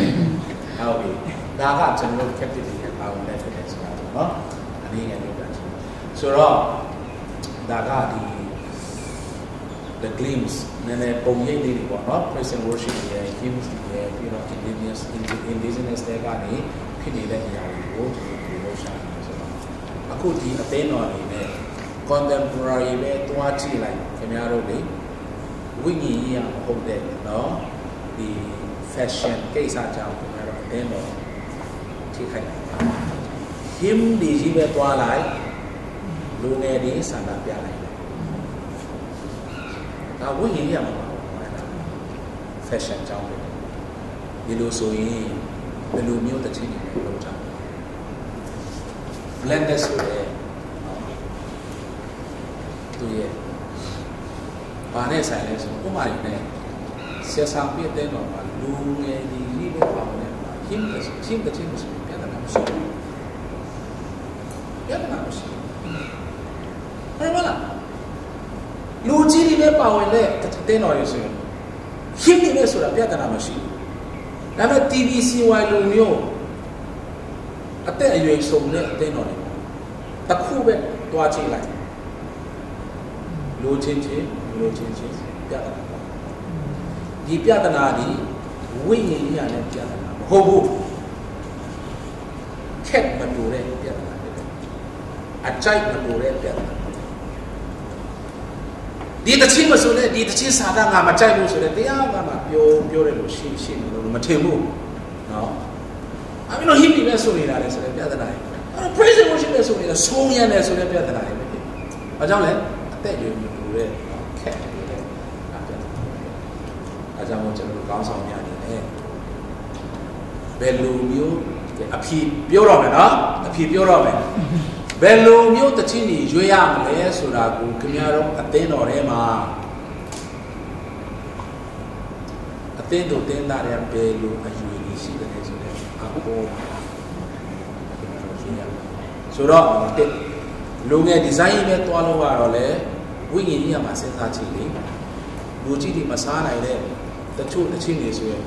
ဟုတ်ပြီ။ ဒါက ကျွန်တော်တို့ ခက်တစ်တွေရဲ့ ပါဝင်တဲ့ ဖြစ်တယ်ဆိုတာပေါ့နော်။ အနည်းငယ် ပြောပြချင်တယ်။ ဆိုတော့ ဒါက ဒီ The Glimpse နည်းနည်း ပုံရိပ်လေးတွေပေါ့နော်။ Praise and worship တွေရယ်၊ hymns တွေရယ်၊ ပြီးတော့ indigenous, indi- indigenous တွေကနေ ဖြစ်နေတဲ့အရာတွေကို ကျွန်တော် ပြောလို့ရှိတယ်ဆိုတော့ အခု ဒီအသင်းတော်အနေနဲ့ contemporary ပဲ သွားကြည့်လိုက်၊ ခင်ဗျားတို့လေ ဝိညာဉ်ရေးရာမဟုတ်တဲ့နော်၊ ဒီ fashion ကိစ္စကြောင့် ခင်ဗျားတို့ အသင်းတော် ထိခိုက်နိုင်တယ်။ hymn တွေကြီးပဲ သွားလိုက်၊ လူငယ်တွေ ဆန္ဒပြလိုက်။ ဒါ ဝိညာဉ်ရေးရာမဟုတ်ဘူး။ fashion ကြောင့်ပဲ။ ဒီလိုဆိုရင် ဘယ်လိုမျိုးသီချင်းတွေနဲ့ လုပ်ကြမလဲ။ Blend တဲ့ဆိုတဲ့နော်။ သူရဲ့ဘာနဲ့ဆိုင်လဲဆိုတော့ဥပမာတွေနဲ့ဆရာဆောင်ပြတဲ့တော့မှာလူငယ်ဒီကြီးပဲပါဝင်တဲ့မှာ hymn တဲ့ဆို hymn တဲ့ချင်းဆိုပြဿနာမရှိဘူး။ ပြဿနာမရှိဘူး။ ဟုတ်ပါလား။ လူကြီးတွေပဲပါဝင်တဲ့တသင်းတော်တွေဆိုရင် hymn တွေပဲဆိုတာပြဿနာမရှိဘူး။ ဒါပေမဲ့ TBCY လိုမျိုးအသက်အရွယ်စုံတဲ့အသင်းတော်တွေတစ်ခုပဲတွားကြည့်လိုက် လိုချင်ချင်လိုချင်ချင်ပြဿနာပေါ့။ ဒီပြဿနာဒီဝိညာဉ်ရေးရတဲ့ပြဿနာမဟုတ်ဘူး။ ခက်မတူတဲ့ပြဿနာဖြစ်တယ်။ အကြိုက်မတူတဲ့ပြဿနာဖြစ်တယ်။ ဒီတချင်းမဆိုနဲ့ဒီတချင်းစာသားငါမကြိုက်ဘူးဆိုတဲ့တရားကမှပြောပြောတယ်လို့ရှိရှိနေလို့မထင်ဘူးနော်။ ဘာဖြစ်လို့ hymn တွေပဲဆိုနေတာလဲဆိုတဲ့ပြဿနာတွေ။ အဲ့တော့ praise and worship ပဲဆိုနေတာ ဆုံးရန်တယ်ဆိုတဲ့ပြဿနာတွေပဲဖြစ်တယ်။ ဘာကြောင့်လဲ။ အသက်အရွယ်မတူတဲ့ခက်တူတဲ့ပြဿနာတွေပဲဖြစ်တယ်။ ဒါကြောင့်မို့ကျွန်တော်တို့ခေါင်းဆောင်များအနေနဲ့ဘယ်လိုမျိုးအဖြေပြောတော့မယ်နော်။ အဖြေပြောတော့မယ်။ ဘယ်လိုမျိုးတချင်းတွေရွေးရမလဲဆိုတာကိုခင်ဗျားတို့အသင်းတော်ထဲမှာအသင်းသူအသင်းသားတွေကဘယ်လိုအရွယ်တွေရှိသလဲဆိုတဲ့အပေါ်မှာဆိုတော့တစ်လူငယ် design ပဲသွားလို့ရတော့လေဝိညာဉ်ရေးရမှာစဉ်းစားကြည့်လေလူကြီးတွေမစားနိုင်တဲ့တချို့တချင်းတွေဆိုရင်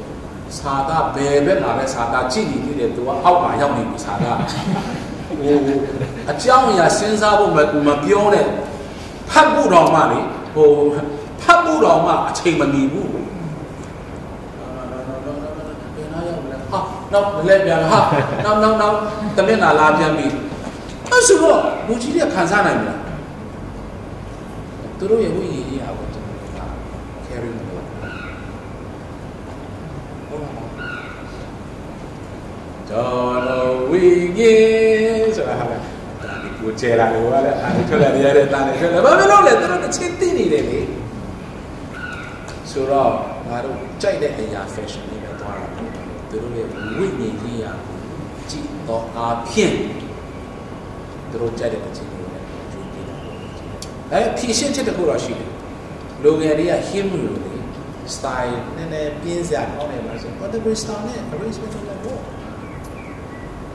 စာသားဘယ်ဘက်မှာပဲစာသားကြည့်နေပြီတဲ့သူကအောက်မှာရောက်နေပြီစာသားဟိုအကြောင်းအရာစဉ်းစားဖို့မမပြောနဲ့ဖတ်ဖို့တော့မှလေဟိုဖတ်ဖို့တော့မှအချိန်မမီဘူး ပြန်လာရောက်လဲဟာနောက်လဲပြန်လာဟာနောက်နောက်နောက်တမင်လာလာပြန်ပြီအဲ့ဆိုတော့လူကြီးတွေကခံစားနိုင်မလားသူတို့ရဲ့ဝိညာဉ်ရေးဟာကိုကျွန်တော်က carry မလုပ်ဘူးဟုတ်လားကျွန်တော်ဝိညာဉ်ဆိုတာဟာလေဒါဒီကိုကျဲလာလို့ဟာလေအာဒီထွက်လာရတဲ့တားနေထွက်လာဘာဖြစ်လို့လဲသူတို့တစ်ချင်းသိနေတယ်လေ ဆိုတော့ငါတို့ကြိုက်တဲ့အရာ fashion လေးပဲသွားတာမဟုတ်ဘူးသူတို့ရဲ့ဝိညာဉ်ရေးရာကိုကြည့်တော့အားဖြင့်သူတို့ကြိုက်တဲ့ပချင်းတွေနဲ့ယူပြီးတော့အဲဖြည့်ရှင်းချက်တစ်ခုတော့ရှိတယ်လူငယ်တွေက hymn လို့လေ style နည်းနည်းပြင်းစရာကောင်းတယ်လို့ဆို contemporary style နဲ့ arrangement လုပ်ဖို့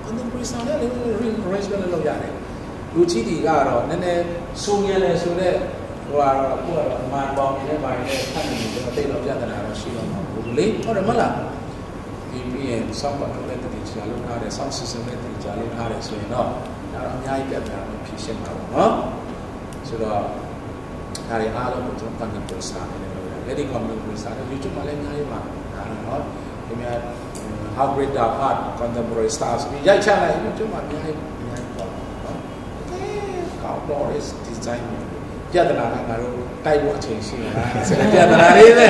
contemporary style နဲ့လည်း arrangement လုပ်ရတယ်လူကြီးတွေကတော့နည်းနည်းစုံညံတယ်ဆိုတော့ဟိုကတော့အခုကတော့အမှန်ပေါင်းနေတဲ့ဘာတွေနဲ့ဖတ်နေတယ်ကျွန်တော်သိတော့ပြဿနာတော့ရှိတော့မှာမဟုတ်ဘူးလေဟုတ်တယ်မဟုတ်လားဒီပြီးရင် sound control နဲ့တတိချာလုပ်ထားတယ် sound system နဲ့တတိချာလုပ်ထားတယ်ဆိုရင်တော့ဒါတော့အများကြီးပြဿနာတော့ဖြေရှင်းမှာပေါ့နော်ဆိုတော့ဒါတွေအားလုံးကိုကျွန်တော် contemporary style နဲ့လုပ်ရတယ်အဲ့ဒီ contemporary style နဲ့ YouTube မှာလည်းအများကြီးပါဒါတော့ခင်ဗျာ how great thou art contemporary style ဆိုပြီးရိုက်ချလိုက် YouTube မှာအများကြီးအများကြီးပေါ်လာတယ်နော် ကောက်ပေါ်တဲ့ design မျိုးပြဿနာကငါတို့တိုက်ဖို့အချိန်ရှိမလားဆိုတဲ့ပြဿနာလေးပဲ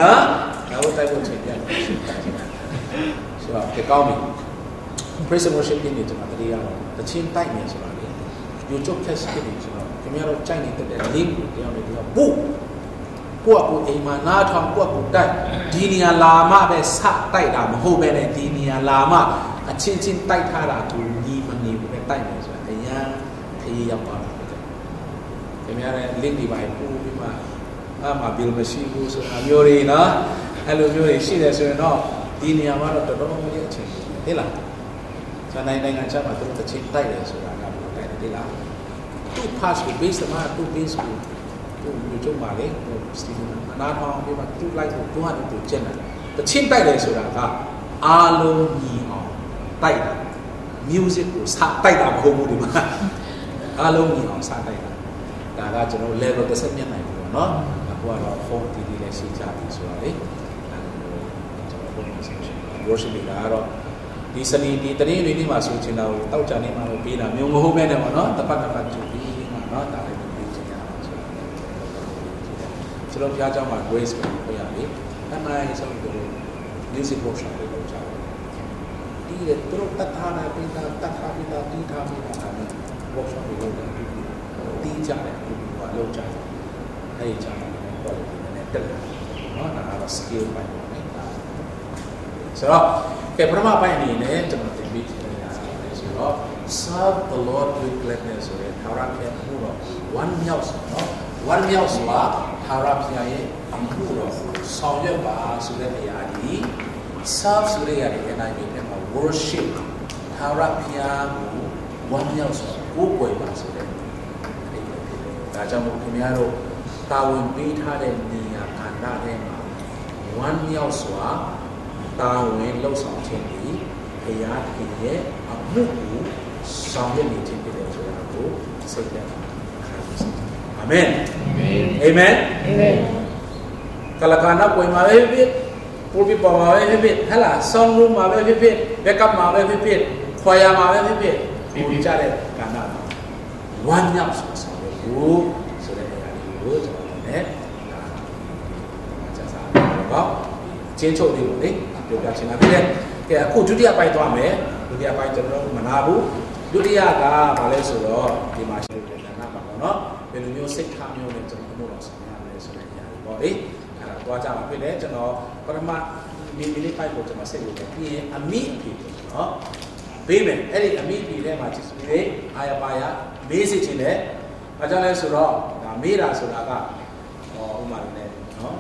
နော်ငါတို့တိုက်ဖို့အချိန်ပြဿနာရှိတယ်ဆိုတော့ကကောင်းပြီ praise and worship နေကျွန်တော်တတိယတော့တချင်းတိုက်နေဆိုတာလေ YouTube class နေကျွန်တော်ခင်ဗျားတို့ကြိုက်နေတဲ့ link ကိုတရားနေတရားပို့ကိုယ့်အကူအိမ်မှာနားထောင်ကိုယ့်အကူတိုက်ဒီနေရာလာမှပဲစတိုက်တာမဟုတ်ပဲနဲ့ဒီနေရာလာမှအချင်းချင်းတိုက်ထားတာကိုညီမနေဘူးပဲတိုက်နေဆိုတာအရန်ခရီးရောက်သွားတာဖြစ်တယ်ခင်ဗျားလည်း link တွေပါပို့ပြီးမှအမှ bill မရှိဘူးဆိုတာမျိုးတွေနော်အဲ့လိုမျိုးတွေရှိတယ်ဆိုရင်တော့ဒီနေရာမှာတော့တော်တော်လေးအချိန်ကြီးတယ်ဟဲ့လားကျွန်တော်နိုင်ငံခြားမှာသူတို့တစ်ချိန်တိုက်တယ်ဆိုတာကဘယ်လိုတိုက်တယ်လဲသူ့ pass ကို base သမားသူ့ base ကိုသူ့ YouTube မှာလေသူ Steven အနားထောင်ပြီးမှသူ့ live ကိုသူ့ဟာသူ့ကျန်တယ်တစ်ချိန်တိုက်တယ်ဆိုတာကအားလုံးညီအောင်တိုက်တာ music ကိုစတိုက်တာမဟုတ်ဘူးဒီမှာအားလုံးညီအောင်စတိုက်တာဒါကကျွန်တော် level တစ်ဆင့်မျက်နှာကြီးပေါ့နော်အခုကတော့ phone တီးတီးလည်းရှိကြပြီဆိုတော့လေကျွန်တော် phone မှာ worship တွေကတော့ဒီစနေဒီတနင်္ဂနွေနေ့မှာဆိုချင်တာကိုတောက်ကြနေမှာလို့ပေးတာမျိုးမဟုတ်ပဲနဲ့ပေါ့နော်တစ်ပတ်တစ်ပတ်ချူပြီးမှာနော်ဒါလည်းပေးချင်ရအောင်ဆိုတော့ကျွန်တော်ဖျားเจ้าမှာ grace ကိုပြရတယ်တမန်ဆုံးတို့ music workshop တွေလုပ်ကြတယ်တီးတယ်သူတို့တတ်ထားတာပေးတာတတ်ထားပေးတာတီးထားပေးတာဒါမျိုး workshop တွေလုပ်တယ်တီးကြတယ်သူတို့ကလုပ်ကြတယ်အဲ့ဒီကြောင့်လည်း quality နဲ့တက်လာတယ်နော်ဒါကတော့ skill ပိုင်းပေါ့နော်ဆိုတော့ကဲပထမပိုင်းအနေနဲ့ကျွန်တော်တင်ပြချင်တာဆိုတော့ Serve the Lord with gladness ဆိုတဲ့ ထာဝရဘုရားအမှုတော်ကို ဝမ်းမြောက်စွာနော်၊ ဝမ်းမြောက်စွာ ထာဝရဘုရားရဲ့အမှုတော်ကို ဆောင်ရွက်ပါဆိုတဲ့အရာဒီ serve ဆိုတဲ့အရာဒီ NIV ထဲမှာ worship ထာဝရဘုရားကို ဝမ်းမြောက်စွာ ကိုးကွယ်ပါဆိုတဲ့အဓိပ္ပာယ်ဖြစ်တယ်။ ဒါကြောင့်မို့ ခင်ဗျားတို့ တာဝန်ပေးထားတဲ့နေရာကဏ္ဍထဲမှာ ဝမ်းမြောက်စွာ တာဝန်လုပ်ဆောင်ခြင်းသည် ဘုရားသခင်ရဲ့အမှုကို ဆောင်ရွက်နေခြင်းဖြစ်တယ်ဆိုတာကို စိတ်သက်သာခံယူစေချင်တယ်။ အာမင်။ အာမင်။ အာမင်။ အာမင်။ ကလကာနောက်ကွယ်မှာပဲဖြစ်ဖြစ်၊ ပူပစ်ပေါ်မှာပဲဖြစ်ဖြစ်၊ ဟဲ့လား၊ ဆောင်းရုံးမှာပဲဖြစ်ဖြစ်၊ ဘက်ကပ်မှာပဲဖြစ်ဖြစ်၊ ခွာယာမှာပဲဖြစ်ဖြစ်၊ ပူကြတဲ့ကဏ္ဍမှာ ဝမ်းမြောက်စွာဆောင်ရွက်ဖို့ဆိုတဲ့အရာလေးကို ကျွန်တော်တို့နဲ့ ဒါ ကျမ်းစာလေးပေါ့၊ အကျဉ်းချုပ်လေးပေါ့လေ၊ ပြောပြချင်တာဖြစ်တယ်။ ကဲ၊ အခုဒုတိယပိုင်းသွားမယ်။ ဒုတိယပိုင်း ကျွန်တော်တို့မနာဘူး။ ဒုတိယက ဘာလဲဆိုတော့ ဒီမှာရှိတဲ့ကဏ္ဍမှာပေါ့နော်၊ ဘယ်လိုမျိုးစိတ်ထားမျိုးနဲ့ ကျွန်တော်တို့အမှုတော်ဆောင်ရမလဲဆိုတဲ့အရာလေးပေါ့လေ။ အဲ့ဒါသွားကြမှာဖြစ်တယ်။ ကျွန်တော်ပထမ မိမိနစ်ပိုင်းကို ကျွန်တော်စိတ်ဝင်တယ်။ ပြီးရင်အမီးအဖီးကို ကျွန်တော်ပေးမယ်။ အဲ့ဒီအမီးအဖီးထဲမှာ ကျေးဇူးတင်တယ်၊ အားရပါရ၊ မေးစေချင်တယ်။ ဘာကြောင့်လဲဆိုတော့ ဒါမေးတာဆိုတာက ဟောဥပမာတွေနဲ့နော်၊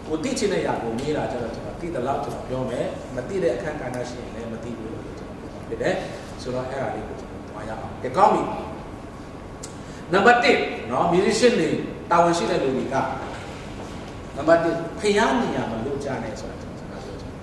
ကိုသိချင်တဲ့အရာကိုမေးတာကျတော့ ကျွန်တော်သိသလောက်ကျွန်တော်ပြောမယ်။ မသိတဲ့အခန်းကဏ္ဍရှိရင်လည်း မသိဘူးလို့ကျွန်တော်ပြောမှာဖြစ်တယ်။ ဆိုတော့ အဲ့ဒါလေးကို ကျွန်တော်သွားရအောင်။ ကဲ၊ ကောင်းပြီ။ နံပါတ်တစ်နော်၊ musician တွေ တာဝန်ရှိတဲ့လူတွေက နံပါတ်တစ် ဖျားနေရာမလုပ်ကြနဲ့ဆိုတာ ကျွန်တော်စကားပြောချင်တယ်။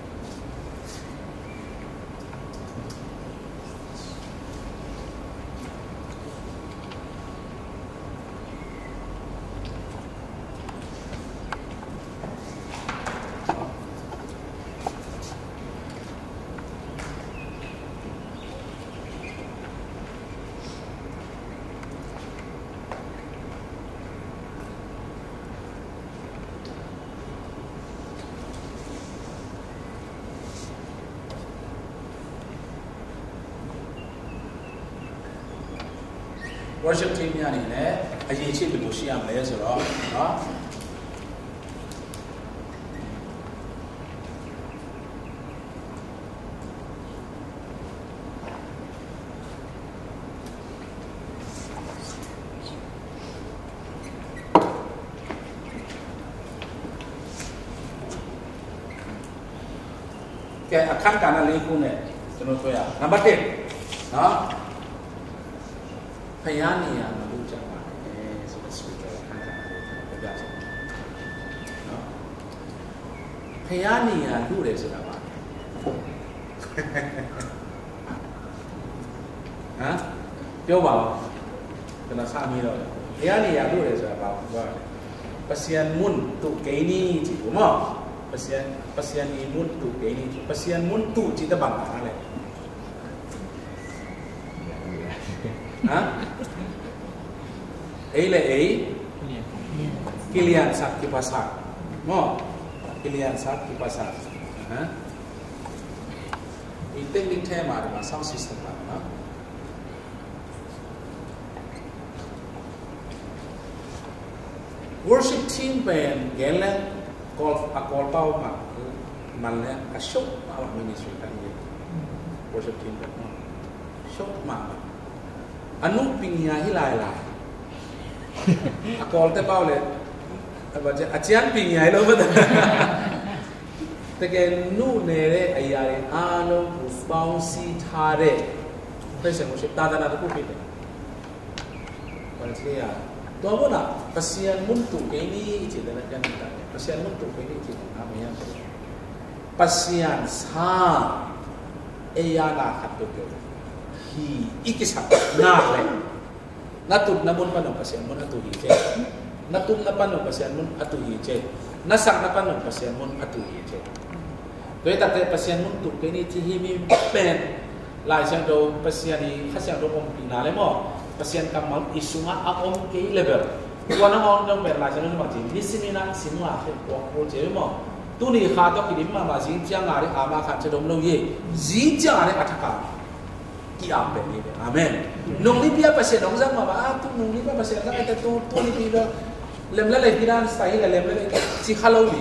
Worship team များအနေနဲ့ အရည်အချင်းဘယ်လိုရှိရမလဲဆိုတော့နော်၊ ကဲ၊ အခန်းကဏ္ဍလေးခုနဲ့ ကျွန်တော်တွေ့ရအောင်။ နံပါတ်တစ်နော်၊ ဖျားနေရာမလုပ်ကြပါနဲ့ဆိုတဲ့ speaker အခန်းကဏ္ဍလေးကို ကျွန်တော်ပြပြချင်တယ်နော်။ ဖျားနေရာလုပ်တယ်ဆိုတာပါ ဟမ်၊ ပြောပါဦး။ ကျွန်တော်စမေးတော့တယ်။ ဖျားနေရာလုပ်တယ်ဆိုတာ ဘာကိုပြောတာလဲ။ Pasian mun tu keini ci, mo? Pasian, Pasian i mun tu keini ci. Pasian mun tu ci, tabang na le. Ha? Ei le ei. Kilian sak kipasak, mo? Kilian sak kipasak. Ha? I technique ထဲမှာ ဒီမှာ sound system ပါနော်။ Worship team pen gen le, call, a call pau ma, man le, a show pau ministry kan ye. Worship team pen, show ma. A nu ping ya hi lai lai. A call te pau le, a ba je, a cian ping ya hi lo ba. တကယ်နုနယ်တဲ့အရာတွေအားလုံးကို ပေါင်းစည်းထားတဲ့ Praise and Worship သာသနာတစ်ခုဖြစ်တယ်။ ဘာလို့လဲ။ တော်ဘုရား Pasian mun tu keini ci တဲ့ ပြန်တာ Pasian mun tu keini ci နားမရဘူး။ Pasian sa eya na khat tu ke hi iki sa na le. Na tut na mun pan zong Pasian mun a tu hi ce. Na tut na pan zong Pasian mun a tu hi ce. Na sak na pan zong Pasian mun a tu hi ce. Tua hi takte Pasian mun tu keini ci hi mi pen Lai Siangtho, Pasian i Kha Siangtho ompihna le maw, Pasian kammal i sungah a om kei le bel, tua nangawn dong pen Lai Siangtho bang ci, nisim in a sim nga khe puak ko ci maw. Tuni kha tawh kidim mahmah, zing ciang a ding ama khan ci dom lo ye. Zing ciang a ding a thak a ki-ap pen hi ve. Amen. Nung nipi a Pasian hong zang mahmah a, tu nung nipi a Pasian zang a, tu, tu nipi a lem la le hi dan style hi la lem la le ci kha lo hi.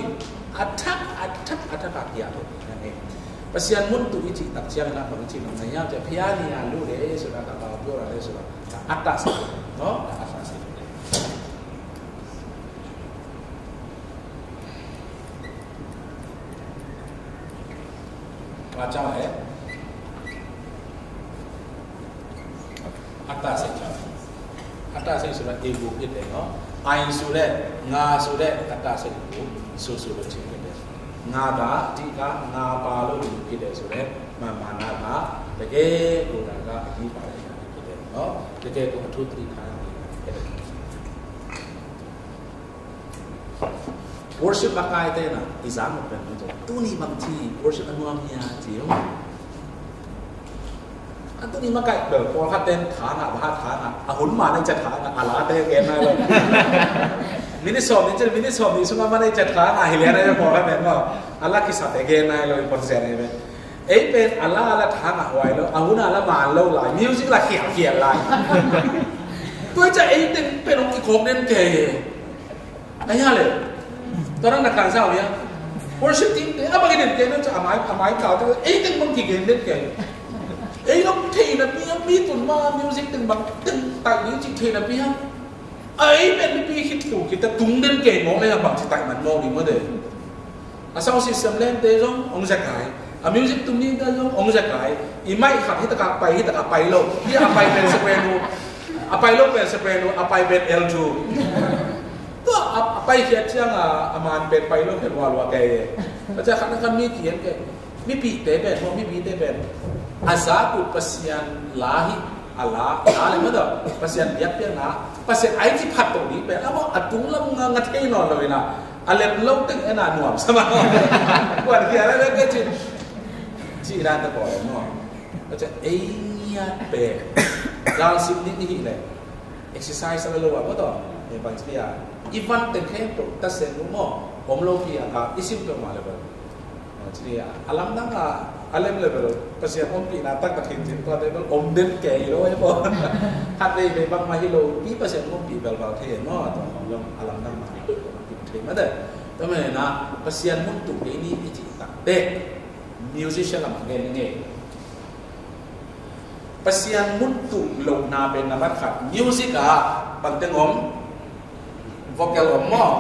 A thak, a thak, a thak a ki-ap pen hi. Amen. Pasian mun tuh i cih tak ciangin ah bang ci bang na hiam cih, piano a lu le sula ka pau pura le sula ka ata sa, no? Ka ata sa. Wa ciang eh. Ata sa ciang. Ata sa sula ibu kite, no? Ai sule, nga sule, ata sa ibu, su sule cih kite. Nga da, di ka, nga pa lo ibu kite sule, ma ma na ka, teke ku da ka, di pa le ka kite, no? Teke ku tu tri ka. Worship a kaite na i zang pen tu ni bang ci worship a nuam hia ci. A tu ni makaih bel pawlkhat ten thangah, baha thangah, a hun ma na i ca thangah, a late gen nai lo. Minute sawm ni ci, minute sawm ni sungah ma na i ca thangah hi lian nai lo pawlkhat ten maw. A la kisate gen nai lo i pon sian hi ve. Ei pen a la a la thangah huai lo, a hun a la man lo lai, music la khialkhial lai. Tua i ca ei teng pen hong kikhawk den kei. Ahi hale. Tua rang na kan sa uh hia. Worship team te a bang i den kei na ca a mai, a mai kau te ei teng bang kigen den kei. Ei lo thei napi a mi tun ma music teng bang teng tai ding ci thei napi a. A ei pen mipi khit tu khit ta tung den kei mawk le a bang ci tai man mawk ding maw de. A sound system lente zong hong zekai. A music tum nite zong hong zekai. I mic khat hi taka pai, hi taka pai lo. Hi a pai pen soprano. A pai lo pen soprano, a pai pen alto. Tua a, a pai khiat ciang a, a man pen pai lo khiat lua lua kei. A ciang khat na khat mi kien kei. Mipite pen, maw, mipite pen a zak uh Pasian la hi, a la, la le maw tawh, Pasian biakpiakna, Pasian ai ci phat tawh ding pen, a maw, a tung lam nga, nga thei nawn lo in a, a lem lo teng en a nuam sa maw. Kuan khia la le ka ci, ci dan ta ko maw. Ka ci ei ngiat pen, gal sim ding i hi le, exercise a la lo a maw tawh, e bang ci a, i van teng khempeuh ta sen lo maw, om lo pi a ka, i sim peuhmah le bel. Ci ni a, a lamdang a, a lem level, Pasian ompihna taktak hin cin tua te bel om den kei lo e pawn. Khat vei vei bangmah hi lo pi Pasian ompih belbal thei e maw, tua om zong a lamdang mah thei mah de. Tua manin a Pasian mun tuh kei ni i cih tak teh musician lamah gen ngei. Pasian mun tuh lohna pen nambat khat, music ah bangteng om, vocal om maw?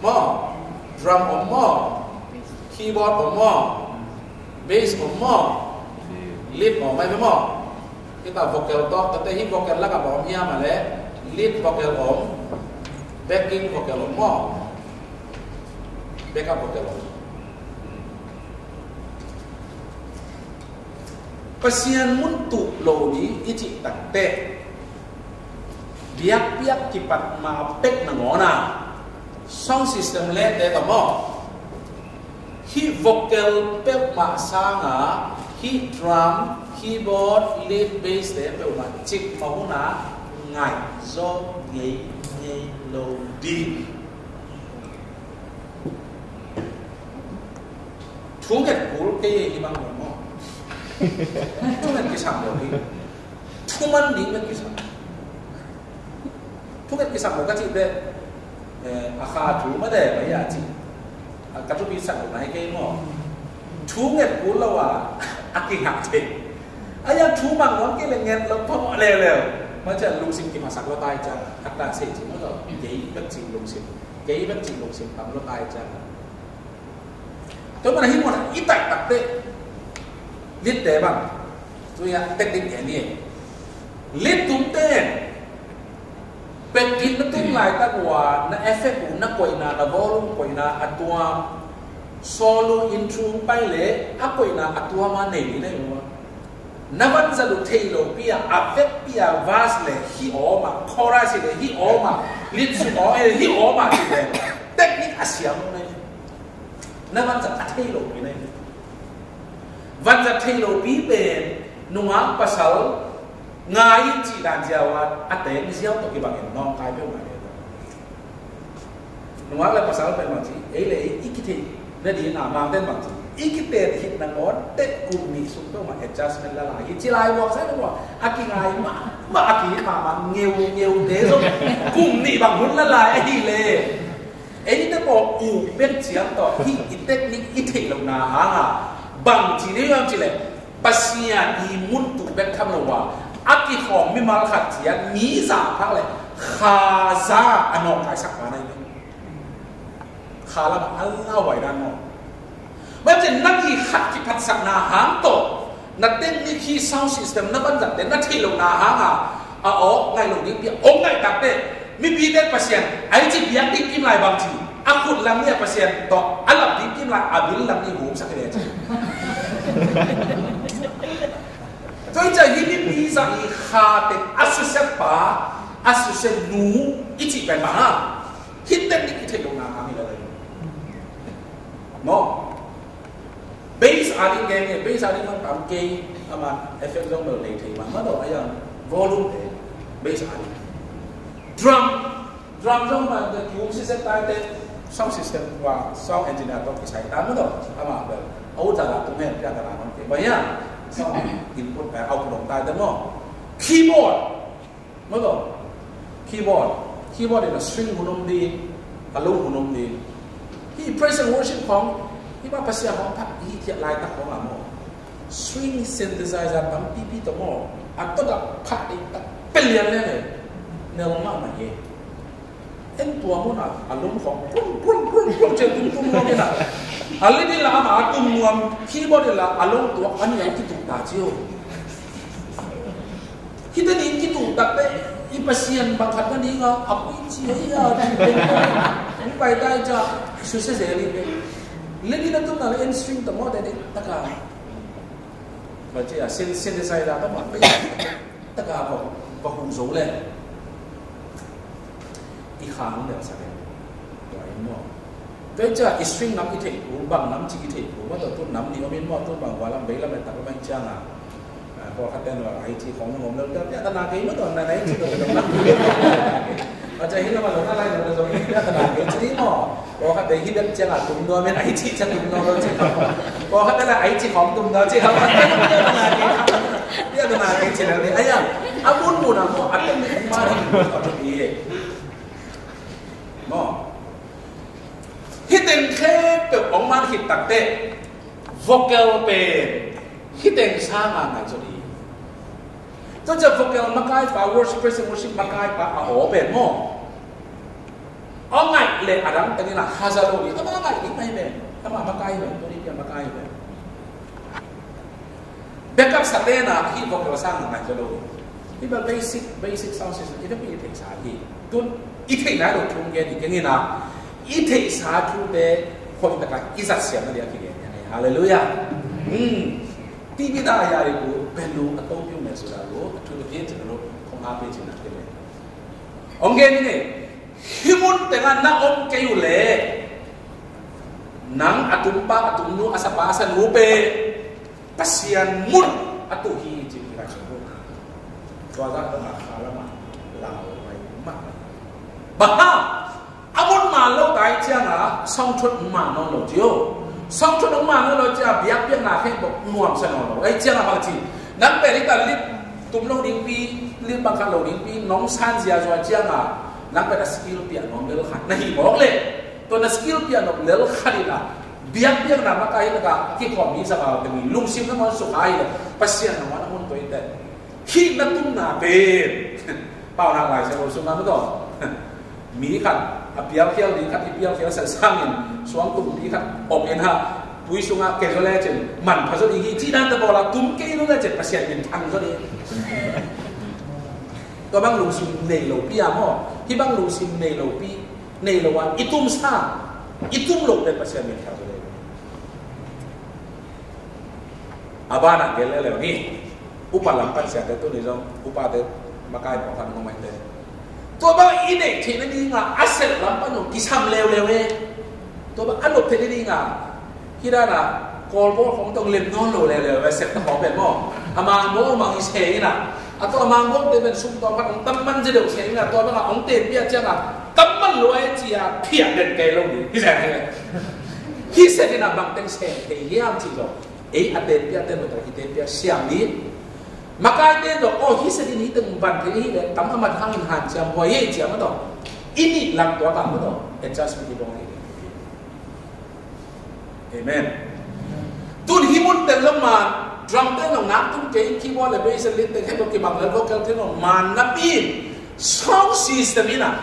Maw? Drum om maw? Keyboard om maw? Bass om maw? Lead om mai maw? Kita vocal tawh, tate hi vocal lakah bang om hiam a le, lead vocal om, backing vocal om maw? Backup vocal om. Pasian mun tuh lo ni i cih tak teh biakpiak kipat ma pek nangawn a sound system lente tawh maw, hih vocal peuhmah sanga hih drum, keyboard, lead, bass te peuhmah cikmah hun a ngaih zaw ngeingei lo ding. Thu nget kul kei hi bang lo maw? Thu nget kisam lo hi. Thu man ding nget kisam. Thu nget kisam lo ka cih teh, eh, a kha thu ma de ma ya cih. A ka thupi sak lo nai kei maw? Thu nget kul lo a, a kingak thei. A ya thu mang lo kei le nget lo phamawh leuleu. Ma ciah lungsim kiphasak lo tai ciang, a ta sei cih maw lo. Kei bek cih lungsim. Kei bek cih lungsim tam lo tai ciang. Tua mana hi mun a i taih tak teh. Lead te bang. Tui a tek dik en hi. Lead tum ten. Backing na tum laitak uh a, na effect uh, na koihna, na volume koihna, a tuam. Solo intro pai le, a koihna, a tuam a nei ni na hi uh a. Na vanzat uh thei lopi a, a vekpi a verse le hih awm a, chorus le hih awm a, lead sung awm le hih awm a cih le, technique a siam uh na hi. Na vanzat a thei lopi na hi. Vanzat thei lopi pen nungak pasal ngai in cih dan ziau a, a teng ziau tawh kibangin nawngkai peuhmah le. Nungak le pasal pen bang ci, ei le ei i kitheih nading a mangten bang ci, i kitheih hih nangawn teh kum nih sung peuhmah adjustment la lai hi ci lai buang sai peuhmah, a kingai mahmah, a kihih mahmah ngeungeu te zong kum nih bang hun la lai ahih leh, ei te pawh uh bek ciang tawh hih i technique i theih lohna hanga Bang ci ding hiam cih leh Pasian i mun tu bek tham lo a, a kikhawm mimal khat ciat mi za phak leh kha za a nawngkaisak pa na hi ve. Kha lam a lauhuai dan maw? Bang ci nang i khat kiphatsakna hang tawh na teknik hi, sound system na vanzat te na theih lohna hang a, a awk ngaih lo ding pi a awk ngaih tak te, mipite Pasian a i ci biak ding kim lai bang ci, a khut lam ni a Pasian tawh a lap ding kim lai a bil lam ni humsak hi le ci. Tua hi ciang hih mipi zah i kha teng a susia pa, a susia nu i cih pen bang a, hih teknik i theih lohna hang hi le le. Maw? Bass a ding gen hi, bass a ding man tam kei, ama effect zong bel nei thei mah mah lo, a yang volume te, bass a ding. Drum, drum zong mah, the tune system tai te, sound system wa, sound engineer tawh kisai ta mah lo, ama bel, a ut za la tung hen, pia ta la man kei, ba ya, sound input, eh, output dong tai te maw. Keyboard, Maw taw, keyboard, keyboard in a string hun om ding, a lo hun om ding. Hih praise and worship khawng, hih mah Pasian khawng phat, hih thiat laitak khawng a maw. String synthesizer tampipi tawh maw, a tawh dah phat ding tak pelian leng e. Nel mahmah hi. En tua mun a, a lum khawng, prum, prum, prum, prum, ciang tum, tum nuam in a. A lit in la ama a tum nuam, keyboard in la, a lo tuak, a nial kituk ta ci o. Hih teh nih kituh tak teh, i Pasian bang khat na ding a, a pui ci hi a, ci peng peng. Hih pai tai ca, susia zel hi peng. Leh hih na tum na leh en string tawh maw teh nih, taka. Bang ci a, syn-, synthesizer tawh maw, taka va, va huh zo leh. I khang leh sa leh. Tua in maw. Tua hi ciang i string nam i theih thu, bang nam ci i theih thu, maw taw tun nam nih om in maw, tun bang gua lam bei lam le tak lam ahih ciang a. Ah, pawlkhat ten a I T khawng om lo, pia, pia ta na kei maw taw, na, na I T lo, lo na. Maw ciang hi lam a lo na lai lo, lo, pia ta na kei ci ding maw. Pawlkhat ten hi bek ciang a tum nuam in I T ciang tum nuam lo ci. Pawlkhat ten a I T khawng tum nuam ci. Pia ta na kei, pia ta na kei ci lo ni. Ai ya, a mun mun a maw, a ten ni ma ni, a ten ni. Maw. Hih teng khempeuh hong man khit tak teh, vocal pen hih teng sang a ngaihsut hi. Tua ciang vocal makaipa, worship, praise and worship makaipa a aw pen maw, a ngaih leh a dang teng in a haza lo hi. Amah a ngaih ding mah hi pen, amah makai hi pen, tua ni pen makai hi pen. Backup sa te na hih vocal sang a ngaihsut lo. Hih bel basic, basic sound system, i theihsa hi. Tun i theih nai lo thu gen hi keng in a, i theihsa thute hoih takin i zat siam na ding a kigen hi. Halleluiah. Hmm. Ti mi da ya ri ku, bel lu a to piu me su da lu, a thu lu hih cin lu, kong a pe cin na te me. Ong gen ni, hih mun teng a na om kei uh leh, nang a tumpa, a tumnu, a sapa, a sanu pen Pasian mun a tuh hi ci hi ka ci. Tua zah tawh a kha lam a lau mai mah. Bang hang, a mun man lo ta ahih ciang a, sawngthut man nawn lo ci o. Sawngthut man nawn lo ci a, biakpiakna khempeuh nuamsa nawn lo. Ahih ciang a bang ci, nang pen hih ka lip tum lo ding pi, lip bang khat lo ding pi, nong san ziazua ciang a, nang pen a skill piak nuam lel khat na hih mawk leh. Tua na skill piak nop lel khat in a, biakpiakna makaihna ka kikhawm mi zangau teng in lungsim nangawn sukha hi leh, Pasian nangawn a mun tua hi teh. Hih na tunna pen, Paunak Lai Siangtho sungah maw taw, mi khat a pialkhial ding khat i pialkhial sat sangin suang tumpi khat om in a, tui sungah kei zaw lecin manpha zaw ding hi ci dan tawh bawl a, tum kei zaw lecin Pasian minthang zaw ding. Tua bang lungsim nei lopi a maw, hih bang lungsim nei lopi, nei lo a, i tumsa, i tum lo pen Pasian min kha zo le. A banah gel leuleu ni. Upa lam pan siate tuni zong, upate makai pawlkhat ngawng maite. Tua bang i neih theih nading a, a sep lam pan zong kisam leuleu e. Tua bang a nop theih nading a, hih dan a, Kawl bawl khawng tawh lem nawn lo leuleu e, sep ta khawng pen maw. A mang bawl mang i se in a, a tua a mang bawlte pen sum tawm khat hong tam man zia deuh se in a, tua bangah hong tenpih ciangah tam man lua e ci a phiat den kei lo ding. Hi se hi le. Hi se ding a bang teng sem thei hiam ci lo. Ei a tenpih a ten lo tawh i tenpih siam ding. Makaite lo, oh, hi se ding hi teng van thei hi le, tam a mat hangin hanciam huai e ci a ma tawh. I nih lam tua ka ma tawh. Adjustment i bawng hi. Amen. Tun hi Hun tel lo man, drum te nong nak tung kei, keyboard le bass le lead te khempeuh kibang lel, vocal te nong man napi in, sound system in a,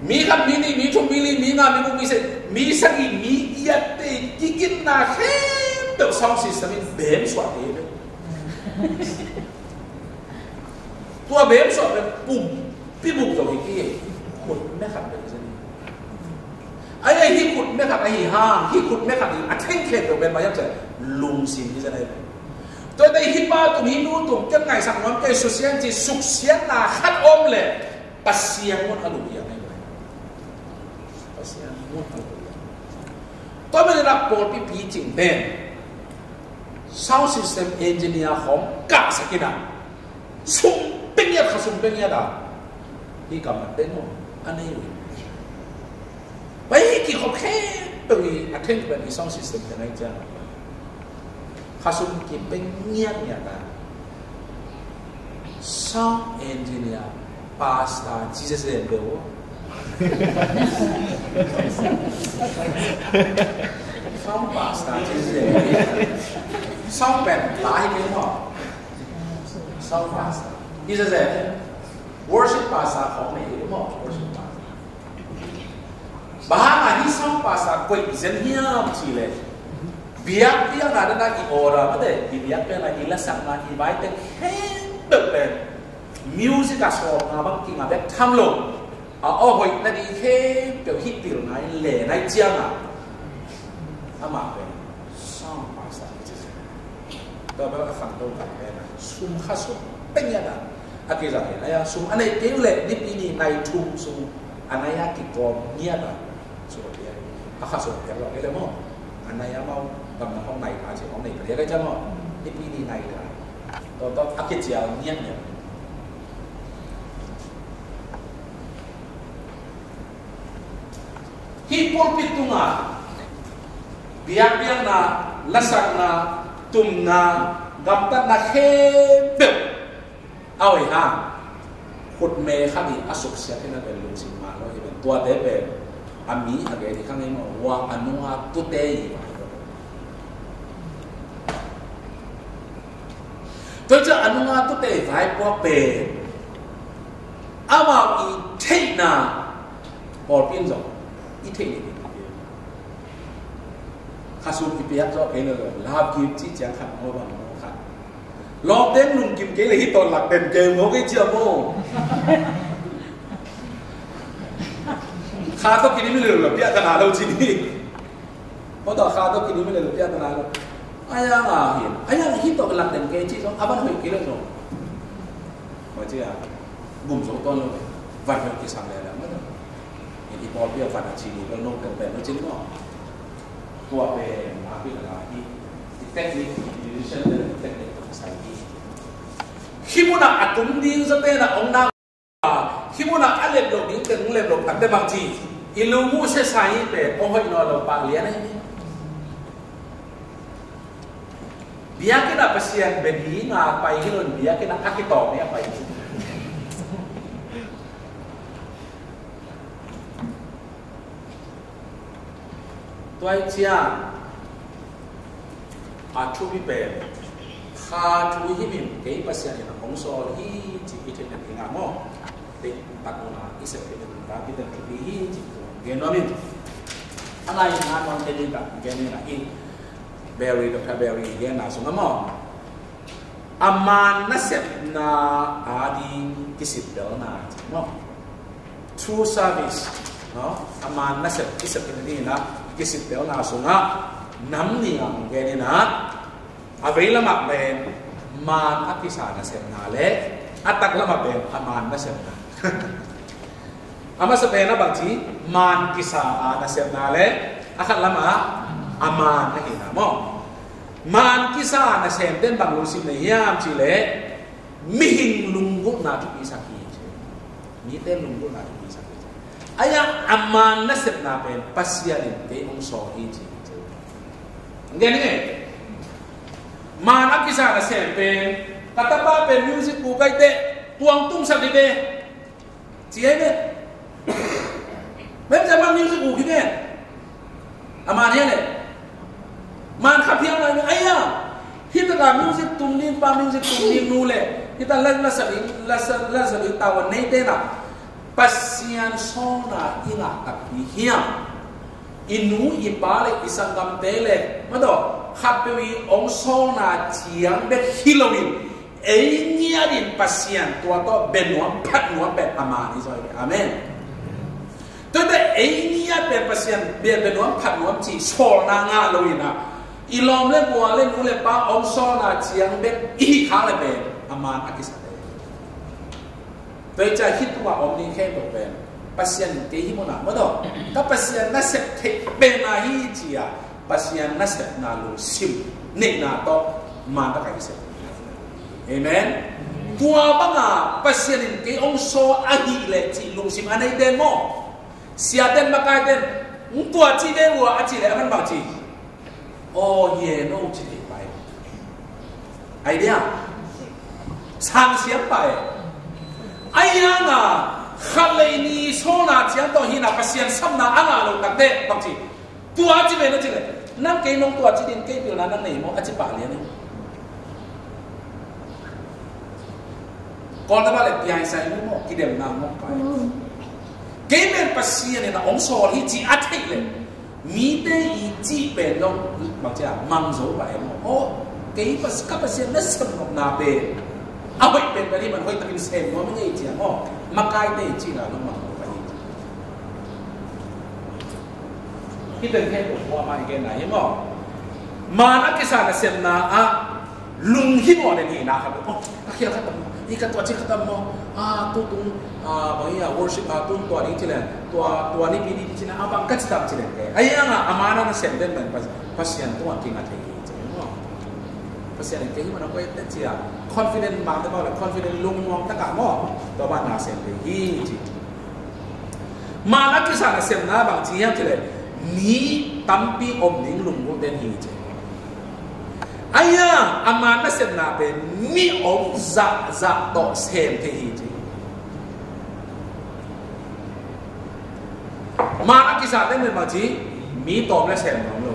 mi khat, mi nih, mi thum, mi li, mi nga, mi guk, mi se, mi sagih, mi giat te kiginna khempeuh sound system in bem suah kei ve. Tua bem suah pen pum pibuk zo hi kei, khut me khat pen zen hi. Ai, ai, hih khut me khat ahi hang, hih khut me khat hi a theng khen lo pen maiam cai lungsim hi zen ahi. Tua tei hih pa tung, hih nu tung, ken ngaisak nuam kei, susian ci, suksiatna khat om le Pasian mun a lunghiang ahi. Pasian mun a lunghiang. Tua manin a pawlpi picing pen sound system engineer khawng kahsak in a, sum pia ngiat, kha sum pia ngiat a, hih kammal teng aw a nei uh hi. Pai hih kikhop khempeuh hi a, theng pen i sound system te nai ciang kha sum kipia ngiat ngiat a, sound engineer, pastor ci zenzen beuh. Sound pastor ci zenzen beuh. Sound pen lai kei maw? Sound pastor ci zenzen. Worship pastor khawng nei maw? Worship pastor. Bang hang a hih sound pastor koih zen hiam cih leh, biakpiakna dan a i order mate, i biakpiakna, i lasakna, i vai teng khempeuh pen music a sawlna bang kingah bek tham lo, a aw hoih nading khempeuh hih pilna in le nai ciang a, amah pen sound pastor hi ci. Tua bel a khangto tak pen a, sum kha sum pia ngiat a, a kizang hi. Ai a, sum a neih kei uh leh Nipi ni nai thum sung a nai a kikawm ngiat a, sum a pia, a kha sum a pia lo kei leh maw, a nai a mau gamna hong nai ta ci, hong nei ta liak ai ciang maw, Nipi ni nai ta. Tua, tua a kicial ngiat ngiat. Hih pulpit tungah biakpiakna, lasakna, tumna, gamtatna khempeuh a hoih hang, khutme khat hi a suksiat hi na pen lungsim mah lo hi pen. Tuate pen a mi a gen hi kha ngei maw, a nunga tute hi. Tua ciang a nunga tute vaipuak pen amau i theihna, pawlpi in zong i theih ni. Kha sum i piak zawh kei lo, love gift ci ciang khat maw, bang maw khat. Lawmte lungkim kei leh hih tawh lak den kei maw, kei ciang maw. Kha tawh kidim leh lo, piak ka na lo ci ni. Maw, tua kha tawh kidim leh lo, piak ka na lo. Ai a, nga hi, ai a, hih tawh lak den kei ci zong a van hoih kei lo zong. Maw ci a, gum zo tuan lo, van hoih kisam leh lo maw. I pawlpi a van a ci ni bel no pen pen no cin maw. Tua pen a pi la hi. I technique, i musician pen i technique tua sai hi. Hih mun a a tum ding zawte na ong na. Hih mun a a lep lo ding teng lep lo takte bang ci, i lung uh sia sa hi pen ong hoih nawn lo, pah lian ahi. Biakinn ah Pasian bia ding a pai hi lo in, biakinn ah a kitawng ding a pai hi. Tua ahih ciang a thupi pen, kha thu hi min, kei Pasian in a hong sawl hi ci i theih nading a maw. Tei tak un a i sep theih nading a, Peter thupi hi ci gen nuam in. A lai in a nuam theih nading a gen in a hi. Barry, Doctor Barry genna sungah maw, a maan nasepna ading kisittelna ci maw. True service, no? A maan nasep, kisep in a kisittelna sungah nam nih a hong gen in a, a veilam ah pen maan a kisa nasepna le a taklam ah pen a maan nasepna. A masa pen a bang ci, maan kisa a nasepna le a khatlam ah a maan ahihna maw. Maan kisa a nasem ten bang lungsim nei hiam cih leh, mihing lunggulhna thupi sak hi ci. Mite lunggulhna thupi sak hi ci. Ai a, a maan nasepna pen Pasian in kei hong sawl hi ci. Ngen ngen. Maan a kisa nasem pen, ka tapa pen music ku kai teh, tuang tung sak hi teh. Ci ai ve. Bem zah bang music ku ki ve. A maan hi a leh. Man kha phiang lai ni, ai ya. Hih taka music tum ding pa, music tum ding nu le hih ta la, la sa ding, la sa, la sa ding tau a nei te na. Pasian sawlna i ngah takpi hiam? I nu, i pa le i sanggamte le, ma tawh, khatpeuh i hong sawlna ciang bek hi loin, ei ngiatin Pasian tua tawh bia nuam phat nuam pen a man hi zaw hi. Amen. Tuate ei ngiat pen Pasian bia, bia nuam phat nuam cih sawlna ngah loin a, i lawm le gual le nu le pa hong sawlna ciang bek i hih khak le pen a man a kisate. Tua hi ciang hih tungah om ding khempeuh pen Pasian in kei hih munah, ma tawh, ka Pasian na sep theih pen a hi ci-a Pasian nasepna lungsim neihna tawh man taka i sep. Amen. Tua banga Pasian in kei hong sawl ahih leh cih lungsim a nei ten maw? Siaten, makaiten, "Tua ci ve uh a," a cih leh a man bang ci? "Aw, ye no," ci thei pai. Idea sang siam pai. Ai hanga khat le ni sawlna ciang tawh hihna Pasian sapna a ngah lo tak teh bang ci? "Tua ci ve," na cih leh, "Nang kei nong tua ci ding kei pilna nang nei maw?" a ci pah lian hi. Kawlna bang le piaisai mu maw, kidemna maw pai. Kei pen Pasian in a hong sawl hi ci a theih leh, mite i cih pen dong bang ci a mang zo pah e maw. Aw, kei pas-, ka Pasian na sem nopna pen a hoih pen ka ni man hoih takin sem nuam i ngei ci a maw. Makaite i cihna dong mang zo pah hi. Hih teng khempeuh kuamah i genna hi maw? Man a kisa nasemna ah lunghimawh den hihna khat. Oh, ka khial khat tam maw? Hi ka tua ci khat tam maw? Ah, tu tung, ah, bang hi a worship, ah, tun tua ding ci leng, tua, tua nipi ding ci leng, ah, bang ka ci tam ci leng ke. Ahi hanga a man a nasem den bang Pas-, Pasian tungah kinga thei hi ci maw? Pasian in kei hih man a koih teh ci a confident mah te maw le confident lungmuang takah maw? Tua bang nasem thei hi ci. Man a kisa nasemna bang ci hiam cih leh, mi tampi om ding lunggulh den hi ci. Ahi hang a man nasepna pen mi om zahzah tawh sem thei hi ci. Man a kisa ten pen bang ci, mi tawm le sem nuam lo.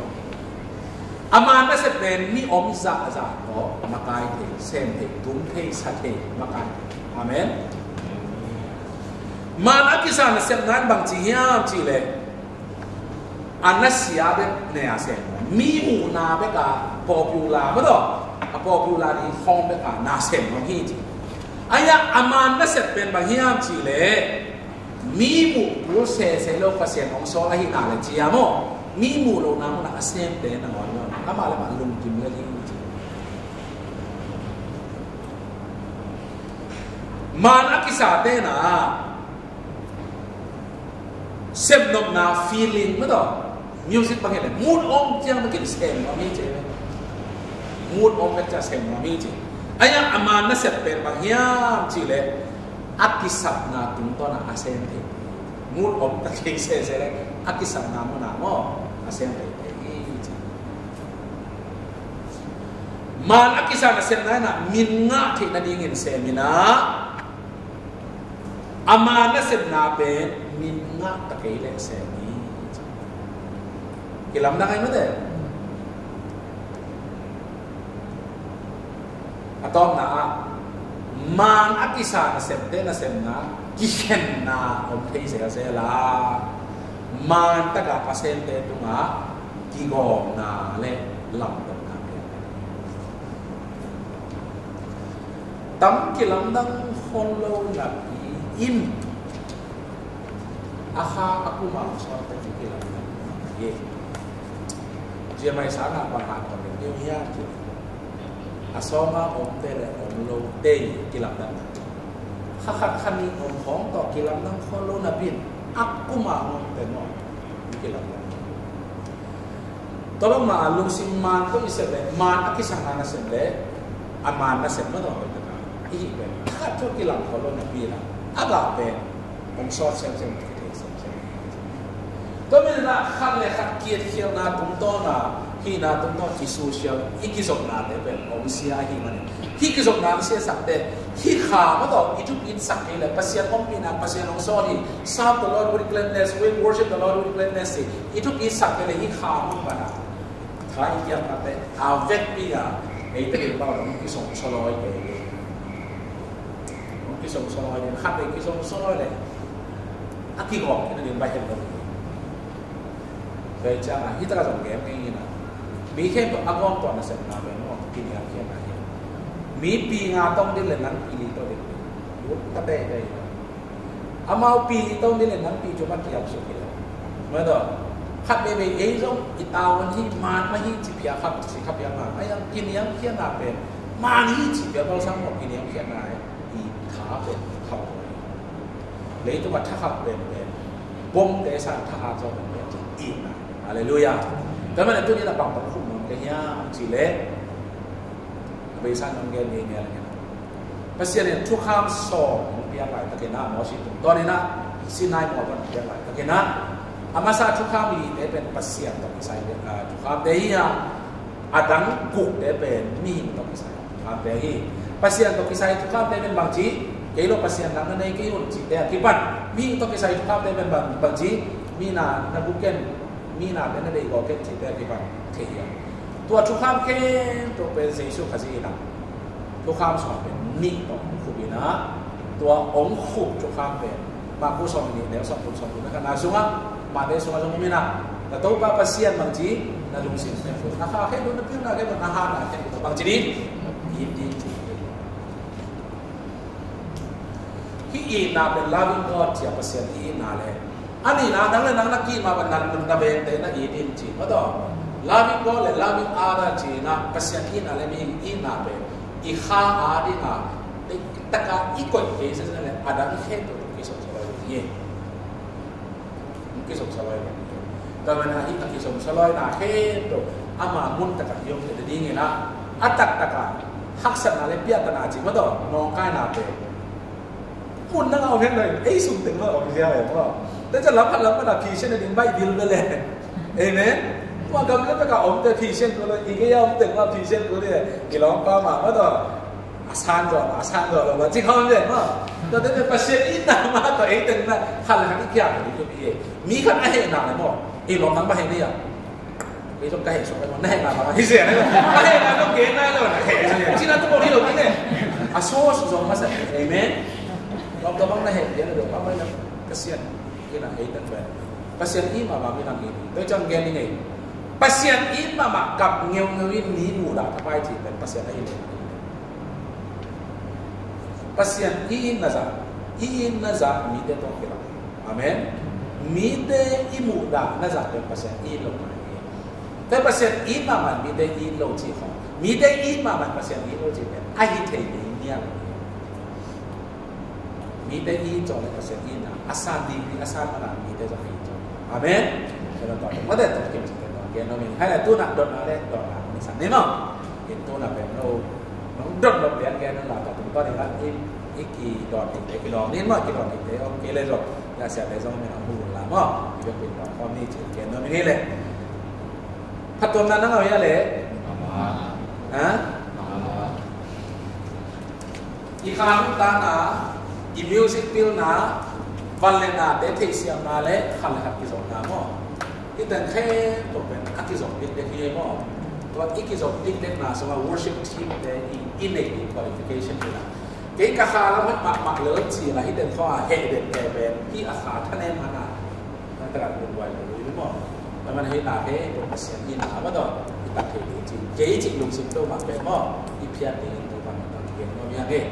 A man nasep pen mi om zahzah tawh makai thei, sem thei, tum thei, sa thei, makai thei. Amen. Man a kisa nasepna in bang ci hiam cih leh, a nasia bek ne a sem nuam. Mi muhna bek a popular, ma tawh, a popular ding khawng bek a na sem nuam hi ci. Ahi hang a man nasep pen bang hiam cih leh, mi muh kul sese lo Pasian hong sawl ahihna le ci a maw? Mi muh lohna munah a semte nangawn lo. Amah le amah lungkim lel hi ci. Man a kisa te na sem nopna feeling ma tawh. Music bang hi leh mood om ciang bek in sem nuam hi ci. Mood om bek ciang sem nuam hi ci. Ahi hang a man nasep pen bang hiam cih leh, a kisapna tungtawn a sem thei. Mood om tak hi sese leh a kisapna munah maw, a sem thei thei hi ci. Man a kisa nasepna in a min ngah theih nadingin sem in a, a man nasepna pen min ngah ta kei leh sem hi. Kilamdang ahi mate. A tawpna ah, man a kisa nasepte nasemna kikhenna om thei selsel a, man taka Pasian te tungah kigawmna le lamdangna pen. Tam kilamdang khol lo napi in a kha a kum a sawt te kilamdang hi. Ziamai sana bang han kong ding hiam cih leh, a sawma omte le om lote kilamdang. Kha khat kha nih om khawng tawh kilamdang khol lo napi in a kum a omte maw kilamdang. Tua bangmah a lungsim man tawh i sep leh, man a kisang a nasem leh, a man nasem ma tawh hoih taka i hih pen khat tawh kilam khol lo napi in a, a gah pen hong sawt semsem, kithei semsem. Tua manin a khat le khat kiatkhialna tungtawn a, hihna tungtawn i social, i kizopnate pen hong sia ahih manin, hih kizopna hong siasak teh, hih kha ma tawh i thupi sak kei leh, Pasian ompihna, Pasian hong sawl hi, serve the Lord with gladness, we worship the Lord with gladness, i thupi sak kei leh hih kha hong pan a, Kha i kiamkate a vekpi a eite in pau hong kisongsoloi kei. Hong kisongsoloi ding, khat vei kisongsoloi le a kigawm khin a ding bai hen lo. Tua hi ciangin hih takah zong gen kei ing a, mi khempeuh a gawm tuah nasepna pen maw, kiniamkhiatna hi. Mipi nga tong ding le nang pi li tong ding, lut ta teitei hi. Amau pi li tong ding le nang pi thum a kiam suk hi lo. Mah tawh khat veivei ei zong i tavuan hi, man mah hi cih phial khat, cih khat phial mah, a yang kiniamkhiatna pen man hi cih phial balsam maw, kiniamkhiatna hi. I tha pen khauh hi. Leitung a tha khauh penpen, bomte sang tha khauh zong penpen cih itna. Halleluiah. Tua manin tuni-in a bang bang khum nuam ka hiam cih leh, a beisa in hong gen ngei ngial hi. Pasian in thukham sawm hong piak laitakin ah, Mosi tungtawnin ah, Sinai mual pan hong piak laitakin ah, a masa thukham lite pen Pasian tawh kisai, ah, thukhamte hi a, a dang gukte pen mihing tawh kisai thukhamte hi. Pasian tawh kisai thukhamte pen bangci, kei lo Pasian dang na nei kei un cihte a kipan, mihing tawh kisai thukhamte pen bang, bangci, mi na na guk ken, mi na pen na deih gawp ken cihte a kipan thei hi a. Tua thukham khempeuh pen Jesu Khazih in ah thukham sawm pen nih tawh hong khup in ah, tua hong khup thukham pen Marku sawm nih neu sawm thum, sawm thum le khatna sungah, Mate sungah zong om in ah, na Topa Pasian bangci, na lungsim khempeuh, na kha khempeuh, na pilna khempeuh, na hatna khempeuh bangci ding, it ding ci. Hih itna pen loving God ci a, Pasian i itna le, a nihna nang le nang na ki-it mah bangin na vengte na it in ci. Mah tawh loving God le loving other ci-in ah, Pasian itna le mihing itna pen i kha a ding a, tak a i koih kei sese le a dang khempeuh tawh kisongsoloi ding hi. Kisongsoloi ding hi. Tua manin ah hih a kisongsoloi na khempeuh ama mun tak a i om thei ding in ah, a taktak a haksatna le piattana ci, mah tawh nawngkaina pen mun dang a om hen lo, ei sung teng mah om ziau e maw. Tua ciang lam khat lam khat a phisian a ding baih bil ve le. Amen. Tua gam le tak a omte phisian kul lo, i gei a om teng mah phisian kul le, i lawmpa mah, mah tawh a san zaw, a san zaw lo mah ci khawm ve maw. Tua teng pen Pasian itna mah tawh ei teng na khat le khat i kiam ding hi. Mi khat a hehna le maw, ei lawm nang bang heh ding a. Kei zong ka heh suak kei maw, na hehna bang hi sia. Ka hehna zong gen nai lo, na heh sia. Cina tu bawh hi lo kei ne. A source zong masa. Amen. Lawm tua bang na heh gen lo, bang bang na Pasian in ah ei teng pen Pasian it mahmah mi nang it. Tua ciang gen ning ei. Pasian it mahmah kap ngeungeu in mi muhdah thapai cih pen Pasian a it. Pasian i itna zah, i itna zah mite tawh kilawm. Amen. Mite i muhdahna zah pen Pasian i it lohna hi. Tua Pasian i it mahmah mite i it lo cih khawng, mite i it mahmah Pasian i it lo cih pen a hi thei ding ngiat lo hi. Mite i it zawh le Pasian i itna a san ding hi, a san mana mite zong a it zawh. Amen. Tua tawh mate tawh kim cihte tawh gen nuam ing. Hai le tu-in ah dotna le dotna hong sak ni maw. In tu-in ah pen lo, nong dot lo lian gen nong la tawh tungtawn in la i, i kidawt dingte, kidawt ning maw, kidawt dingte om kei le zong, ya siate zong min hong mu la maw. I bek pin dawt khawm ni ci gen nuam ing hi le. Phattuamna nang au hia le? Ha? I kha nuntakna, i music pilna, van le nate theihsiamna le khat le khat kizopna maw? Hih teng khempeuh pen a kizop dikdek hi maw? Tua i kizop dikdekna sungah worship team te i, i neih ding qualification hi la. Kei ka kha lam het mahmah lel ci la, hih teng khawng a heh den kei pen hih a kha thanem hang a. Nang takah lungduai lo hi maw? Tua manin hih na khempeuh Pasian itna mah tawh i tak thei ding ci. Kei cih lungsim peuhmah pen maw, i phiat dingin Topa'n na tawh kigen maw, mi a ngei.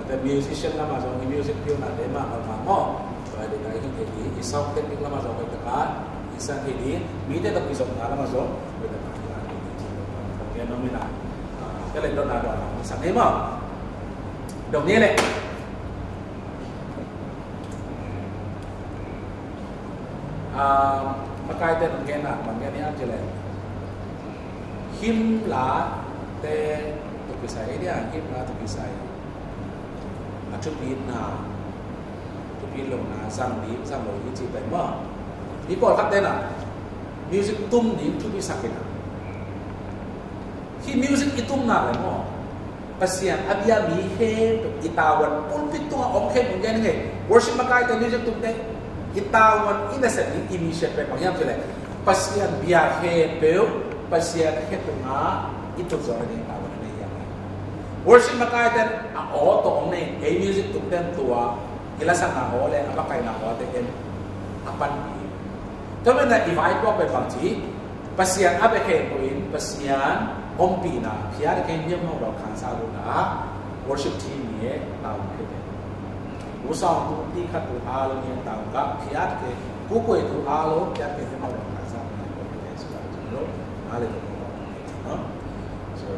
Tua musician lamah zong, i music pilnate mahmah maw, tua hi ding a, i hih thei ding, i sound technique lamah zong hoih takin i sang thei ding, mite tawh kizopna lamah zong hoih takin i la thei ding ci. Tua maw, mi na, ah, ka leh dotna dotna hong sak ei maw. Dong ni leh. Ah, makaite nong genna bang gen hiam cih leh, hymn late tawh kisai, ei dia, hymn la tawh kisai a thupitna, thupit lohna, zang ding zang lo ding cih pen maw, mi pawlkhat te na music tum ding thupi sak in a, hih music i tumna le maw, Pasian a bia mi khempeuh i tavuan, pulpit tungah om khempeuh gen ing ei. Worship makaite, music tumte, i tavuan i nasep ding i mission pen bang hiam cih leh, Pasian bia khempeuh Pasian khe tungah i tun zawh nading tavuan nei hiam? Worship makaite a aw tawh om nei, ei music tumte tua i lasakna aw le a makaihna awte en a panpih. Tua manin i vaipuak pen bangci, Pasian a bia khempeuh in Pasian ompihna phiat a khen hiam hong lo khansa lo na worship team ni e tavuan khe te. Usawng tu ti khat tu a lo ni tavuan ka phiat khe, kukuai tu a lo phiat khe hiam hong lo khansa lo na worship team ni e. Ale tu no. So,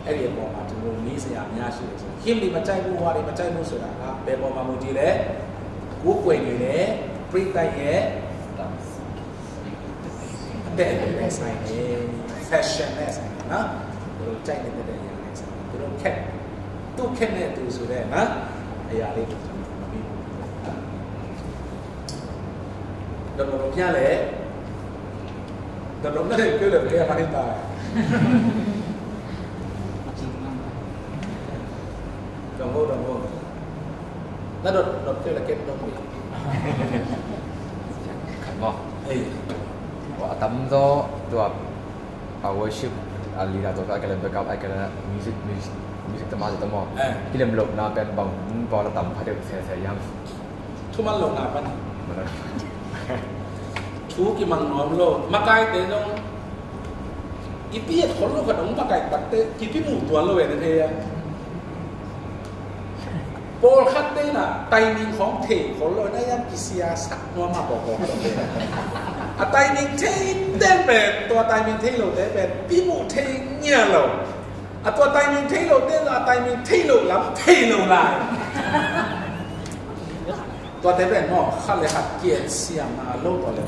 area ko ma tu ni sa ya nya shi. Him di ma chai bu wa di ma chai bu so da ka. Pe ko ma mu di le. Kukuai ni le. Pri tai ye. Te le sai ni. Fashion le sai na. Tu chai ni te ya le sai. Tu ken. Tu ken ne tu su de na. Ya le tu. Dot dot pia le. Dot dot na le pia le pia mani ta. Dong ho dong ho. Na dot dot pia le ken dong ni. Kan mo. Ei. Wa tam do do a worship a leader to ka kele backup a kele music music music tama tama. Eh. Kilem lo na pen bang bang la tam pha de se se yang. Thuman lo na pan. Mana. Thu kimang nuam lo. Makaite zong i pi et khol lo khat ong makai takte kipi mu tuan lo ve na thei a. Pawlkhat te na timing khong thei khol lo na yang kisia sak nuam a pawlkhat te. A timing thei ten pen tua timing thei lo te pen pi mu thei ngia lo. A tua timing thei lo te a timing thei lo lam thei lo lai. Tua te pen maw khat le khat ki-en siam na lo tua le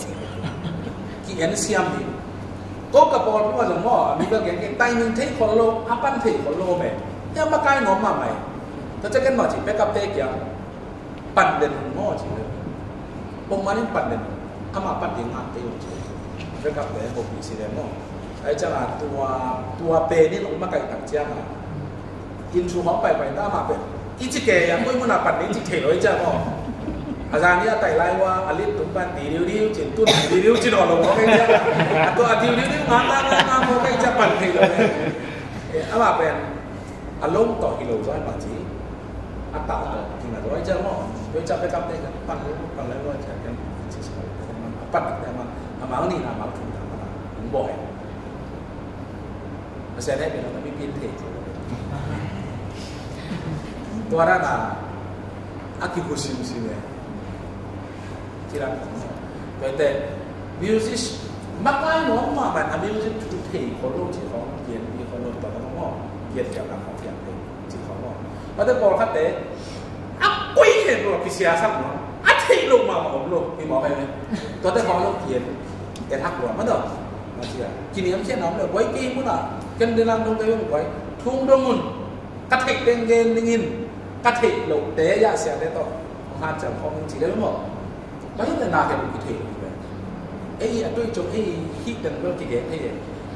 ki-en siam hi. Ko ka pawl ko zong maw a mi ka gen gen timing thei khol lo a pan thei khol lo me. Ya makai nuam mahmah. Tua ciang ken maw ci backup te kiang pan den hong maw ci le. Pongman in pan den hong. Ama pan ding ngak te hong ci le. Backup te hong pi si le maw. Ai ciang a tua tua pen in hong makai tak ciang a. Inn thu hong paipai ta mah pen i ci ke a koi mun a pan ding ci thei lo i ciang maw. A zan i a tai lai ua a lit tung pan di diu diu cin tun di diu diu cin aw lo maw kei ciang. A tua a diu diu diu ngak ngak ngak ngak maw kei ciang pan thei lo. Amah pen a lom tawh hi lo zoi mah ci. A tah tawh hi na zoi ciang maw. Zoi ciang backup te kan pan lo pan lo zoi ciang kan ci sa lo. A pan te amah amah ni na amah thu na amah hong bawl. Pasian hehpihna tawh mipil thei. Tua dan a a kikhu simsim e. Ci dan tua te music makai nuam mahmah a music thu thei khol lo ci khong kianpi khol lo tua khong maw kian kian khong kian thei ci khong maw. Tua te pawlkhat te a koi khen lo a kisia sak nuam a thei lo mahmah om lo i mawk ai ve. Tua te khong lo kian kian hak lo a ma dawh. Kiniamkhiatna om le buai kei mun a ken de lang dong kei bang buai thung dong un ka theih teng gen dingin ka theih loh te yah siate tawh hong hanciam khawm in ci le maw. Ka hi te na kei bang kithei lo hi ve. Ei a tui cung ei hih teng bel kigen thei e.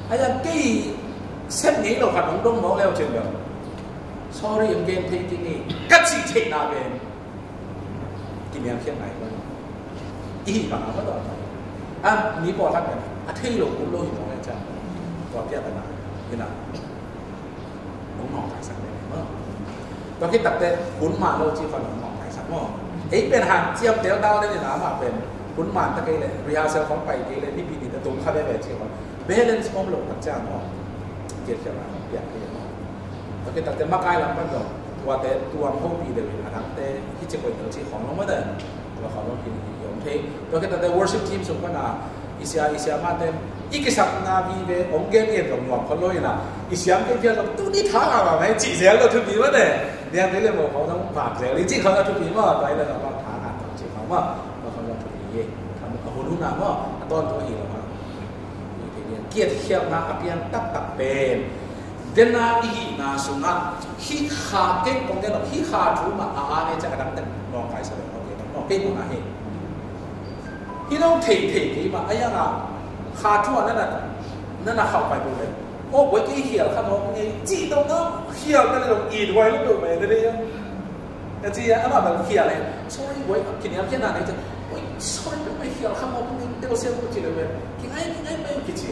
A yang kei sem ngei lo khat hong dong mawk leu cin bel sorry hong gen thei kei ngei ka cih theihna pen. Kiniamkhiat ngai kua i hih bang a kua tawh a mi pawlkhat pen a thei lo kun lo hi mawk le ciang tua piak a na hi na. Hong nawngkaisak le maw. Tua khit takte kun man lo ci khuan hong nawngkaisak maw. Ei pen han ciam tel dal le ni na mah pen kun man ta kei le rehearsal khong pai kei le nipi ni te tum kha veve ci khuan balance om lo tak ciang maw. Kiat kiat a piak kei maw. Tua khit takte makai lam pan zong tuate tuam hopi deuh in a dangte hi ci koih tel ci khong lo maw te. Tua khong lo hi hi om thei. Tua khit takte worship team sung pan a i sia i sia mate i kisapna vive ong gen en zong nuam khol lo in a i siam kei phial zong tuni tha ngah mah mai cih zel lo thupi maw te. Niang te le maw khong zong phak zel i cih khong zong thupi maw. Tua i le zong tha ngah zong cih khong maw. Tua khong zong thupi ye. Kham a hun hun a maw a tawntung hi lo maw. Kiatkhialhna a piang taktak pen dena i hihna sungah hih kha kei kong gen lo hih kha thu mah a ane ciah a dangte nawngkaisak lo kong gen lo kei mawhna hi. Hi nong thei thei kei mah a iang a kha thu a nana nana khauh pai lo le. Aw buai kei hial kha mawk ngei cih dong na hial ka le dong it huai lo dong mai na dei a. Ka ci a amah bel khial e. Sorry buai kiniam khian na nei ciah buai sorry buai mai khial kha mawk ngei teu siam ko ci le buai kingai kingai mai kici.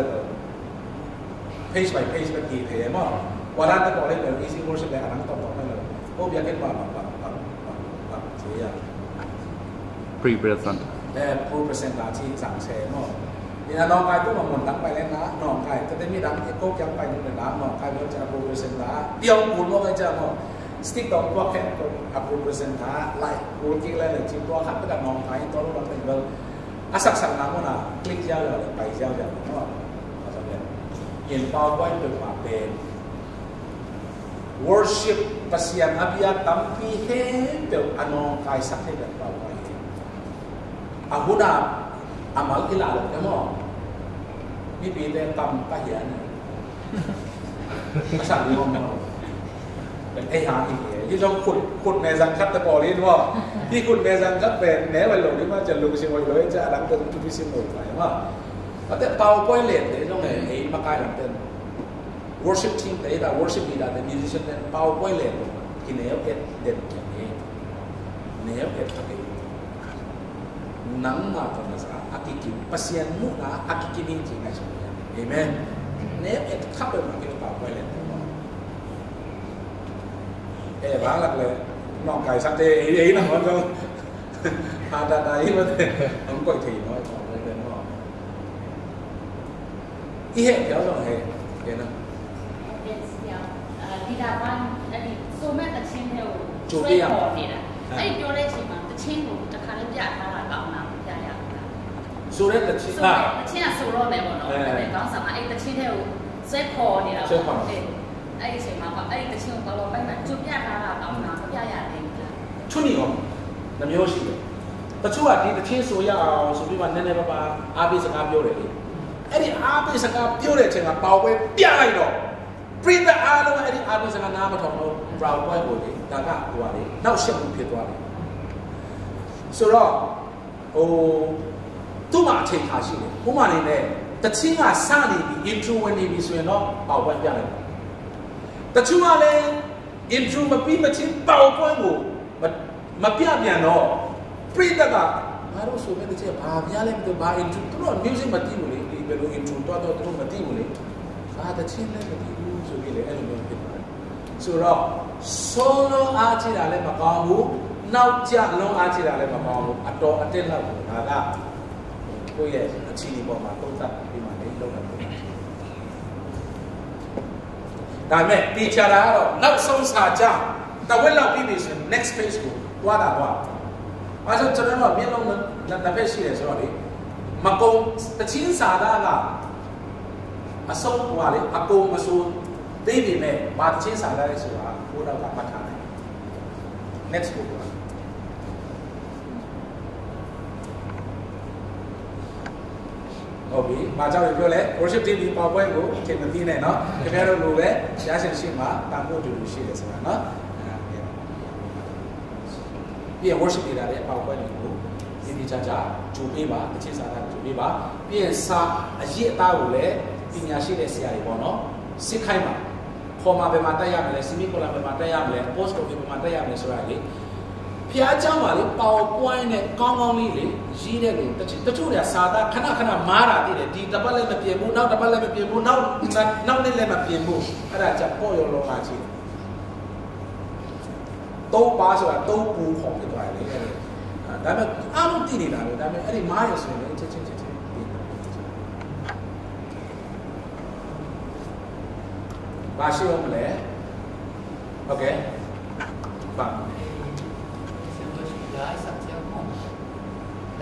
le page by page ပဲ ကြည့် ဖဲမ့ၢ် ဝါဒတကောလေ ပဲ easy worship ပဲ အနံၣ်တော့တော့ ပဲ ဟို ဘုရားက ဘာ ဘာ ဘာ ဘာ ဘာ ဘာ ဘာ Pre-present. အဲ pre-present တာ ချီ စံးဆဲ မ့ၢ် ဒီး အနီၢ်ကၠီၣ် သူ မမူၼ်း တၢ် ပၢႆ လဲၣ် နၤ နီၢ်ကၠီၣ် တၢ် တမ့ၢ် တၢ် အကိး ကၠီၣ် ပၢႆ န့ၣ် နၤ နီၢ်ကၠီၣ် ဝဲ ကၠီၣ် pre-present တာ ပျော် ပူ မ့ၢ် ကၠီၣ် မ့ၢ် stick တော့ ပျော် ခဲ အ pre-present တာ လိုက် ပူ ကၠီၣ် လဲၣ် လဲၣ် ချီ ပျော် ခပ် တၢ် နီၢ်ကၠီၣ် တီ ရူ ဘၣ် တၢ် ဘၣ် အစၢ် စၢ် နၤ မ့ၢ် နၤ click ယၢ် ယၢ် ပၢႆ ယၢ် ယၢ် မ့ၢ် အစၢ် လဲၣ် ယင်း ပျော် ပူ ပျော် ပျော် ပျော် worship ပသံအဘီယၢတံပီဟဲပျော် အနီၢ်ကၠီၣ် သ့ ပျော် ပျော် ပျော် ဟဲ အဟူနၢ် အမၤလီလီ မ့ၢ် မီးပီတဲ တံပီဟဲန့ၣ် အစၢ်လီ မ့ၢ် အဲ ဟါ ဟဲ ဟဲ ဒီး ခုတ် ခုတ် မဲ စံး ခပ် တပီၤ လီ မ့ၢ် ဒီး ခုတ် မဲ စံး ခပ် ပဲ နဲ ဝဲ လိၤ လီ မ့ၢ် ကၠီၣ် လူၤ ကစၢ် ဝဲ လိၤ ကၠီၣ် အဒံ တၢ် ထူ ထူ စံး မ့ၢ် ပၢ် မ့ၢ် အတဲ ပျော် ပျော် လဲၣ် တဲ ဒီး ဟဲ ဟဲ မၤကၠီၣ် လီ တဲ worship team တၢ် worship leader တၢ် musician တၢ် ပျော် ပျော် လဲၣ် ကီး နဲ ကဲ ဒဲး ကဲ နဲ ကဲ ထီၣ် ကဲ နမၤ တၢ် နစၢ် အကံၢ်ကံၢ် ပသံမူနၢ် အကံၢ်ကံၢ် မ့ၢ် ကၠီၣ် ငါ ကၠီၣ် အၤမ့ၣ် နဲ ကဲ ခပ် ပျော် မၤ ကဲ ပျော် ပျော် လဲၣ် တဲ အဲ ဘၣ်လၢ် လဲၣ် နီၢ်ကၠီၣ် သ့ အဲ အဲ နမၤ ကၠီၣ် ဟါ တၢ် တၢ် အံၤ မ့ၢ် တဲ အံၤ ကွၢ် ထံ မ့ၢ် ပျော် ပျော် လဲၣ် တဲ မ့ၢ် အံၤ ဟဲ ပျော် လီၤ ဟဲ ကဲ န ဒီတခါ အဲ့ဒီ ဆိုမဲ့သီချင်းတွေကို ကြိုပြရမယ် ဆွဲခေါ်နေတာ။ အဲ့ဒီပြောတဲ့အချိန်မှာ သီချင်းကို တခါလေးပြထားတာကောင်းလား။ ပြရအောင်လား။ ဆိုတဲ့သီချင်း ဆိုတဲ့သီချင်းက ဆိုတော့မယ်ပေါ့နော်။ အဲ အဲ့ဒီခေါင်းဆောင်က အဲ့ဒီသီချင်းတွေကို ဆွဲခေါ်နေတာပေါ့။ ဆွဲခေါ် အဲ့ဒီအချိန်မှာ အဲ့ဒီသီချင်းကို ဘာလို့ ပြထားတာကောင်းလား။ မပြရသေးဘူးလား။ ချွတ်နေရော နှစ်မျိုးရှိတယ်။ တချို့က ဒီသီချင်းဆိုရအောင်ဆိုပြီးမှ နည်းနည်းပါးပါး အားပေးစကားပြောတယ်လေ။ အဲ့ဒီအားပေးစကားပြောတဲ့အချိန်မှာ PowerPoint ပြလိုက်တော့ ပရိသတ်အားလုံးကအဲ့ဒီအားပေးစကားနားမထောင်လို့ PowerPoint ကိုလေ ဒါကဟိုပါလေ နောက်ရှက်မှုဖြစ်သွားတယ်ဆိုတော့ ဟိုသူ့မှာအချိန်ခါရှိတယ်။ ဥပမာအနေနဲ့ တချင်းကစနေပြီ intro ဝင်နေပြီဆိုရင်တော့ PowerPoint ပြလိုက်တယ်။ တချို့ကလည်း intro မပြီးမချင်း PowerPoint ကိုမမပြပြန်တော့ ပရိသတ်က ငါတို့ဆိုမဲ့တချင်းဘာများလဲမသိဘူး ဘာ intro သူတို့က music မသိဘူးလေ ဒီဘယ်လို intro တော့တော့သူတို့မသိဘူးလေ ဘာတချင်းလဲမသိဘူးဆိုပြီးလေ အဲ့လိုမျိုးဖြစ်သွားတယ်။ ဆိုတော့ စောလွန်းအားကြီးတာလည်းမကောင်းဘူး။ နောက်ကျလွန်းအားကြီးတာလည်းမကောင်းဘူး။ အတော်အသင့်လောက်ကို ဒါကကိုယ့်ရဲ့အခြေအနေပေါ်မှာသုံးသပ်ပြီးမှလည်းလုပ်တာဖြစ်တယ်။ ဒါပေမဲ့ သေချာတာကတော့ နောက်ဆုံးစာကြောင်းတဝက်လောက်ပြီးပြီဆိုရင် next page ကိုသွားတာသွား။ ဘာလို့ကျွန်တော်တို့ကမျက်လုံးနှစ်ဖက်ရှိတယ်ဆိုတော့လေ မကုန် တချင်းစာသားကအဆုံးဟိုကလေ အကုန်မဆိုသေးပေမဲ့ ဘာတချင်းစာသားလဲဆိုတာ ကိုယ့်နောက်ကမှတ်ထားနိုင်တယ်။ Next ကိုသွား။ ဟုတ်ပြီ။ ဘာကြောင့်လဲပြောလဲ။ Worship team ဒီ PowerPoint ကို အထင်မသေးနဲ့နော်။ ခင်ဗျားတို့လိုပဲ ဘုရားရှင်ရှေ့မှာ တန်ဖို့တူတူရှိတယ်ဆိုတာနော်။ ပြီးရင် worship leader ရဲ့ PowerPoint တွေကို သေသေချာချာကြိုပေးပါ။ တချင်းစာသားကြိုပေးပါ။ ပြီးရင် စာအရေးအသားကိုလည်း ပညာရှိတဲ့ဆရာတွေပေါ့နော်။ စစ်ခိုင်းပါ။ ခေါ်မှာဘယ်မှာတက်ရမလဲ။ စင်မီကိုလန်ဘယ်မှာတက်ရမလဲ။ Post office ဘယ်မှာတက်ရမလဲဆိုတာလေ။ ဘုရားကျောင်းမှာလေ PowerPoint နဲ့ကောင်းကောင်းလေးလေ ရေးတဲ့လူတချို့တချို့တွေကစာသားခဏခဏမှားတာသိတယ်။ ဒီတစ်ပတ်လည်းမပြင်ဘူး။ နောက်တစ်ပတ်လည်းမပြင်ဘူး။ နောက်နောက်နေ့လည်းမပြင်ဘူး။ အဲ့ဒါကြောင့်ပေါ့ရောလောကကြီး။ သုံးပါဆိုတာသုံးပူခေါ်ဖြစ်သွားတယ်လေ။ အဲ့ဒါဒါပေမဲ့အားလုံးသိနေတာပဲ။ ဒါပေမဲ့အဲ့ဒီမှားရဆိုရင်လည်းချက်ချင်းချက်ချင်းသိတယ်။ ဘာရှိအောင်မလဲ။ Okay. ဘာ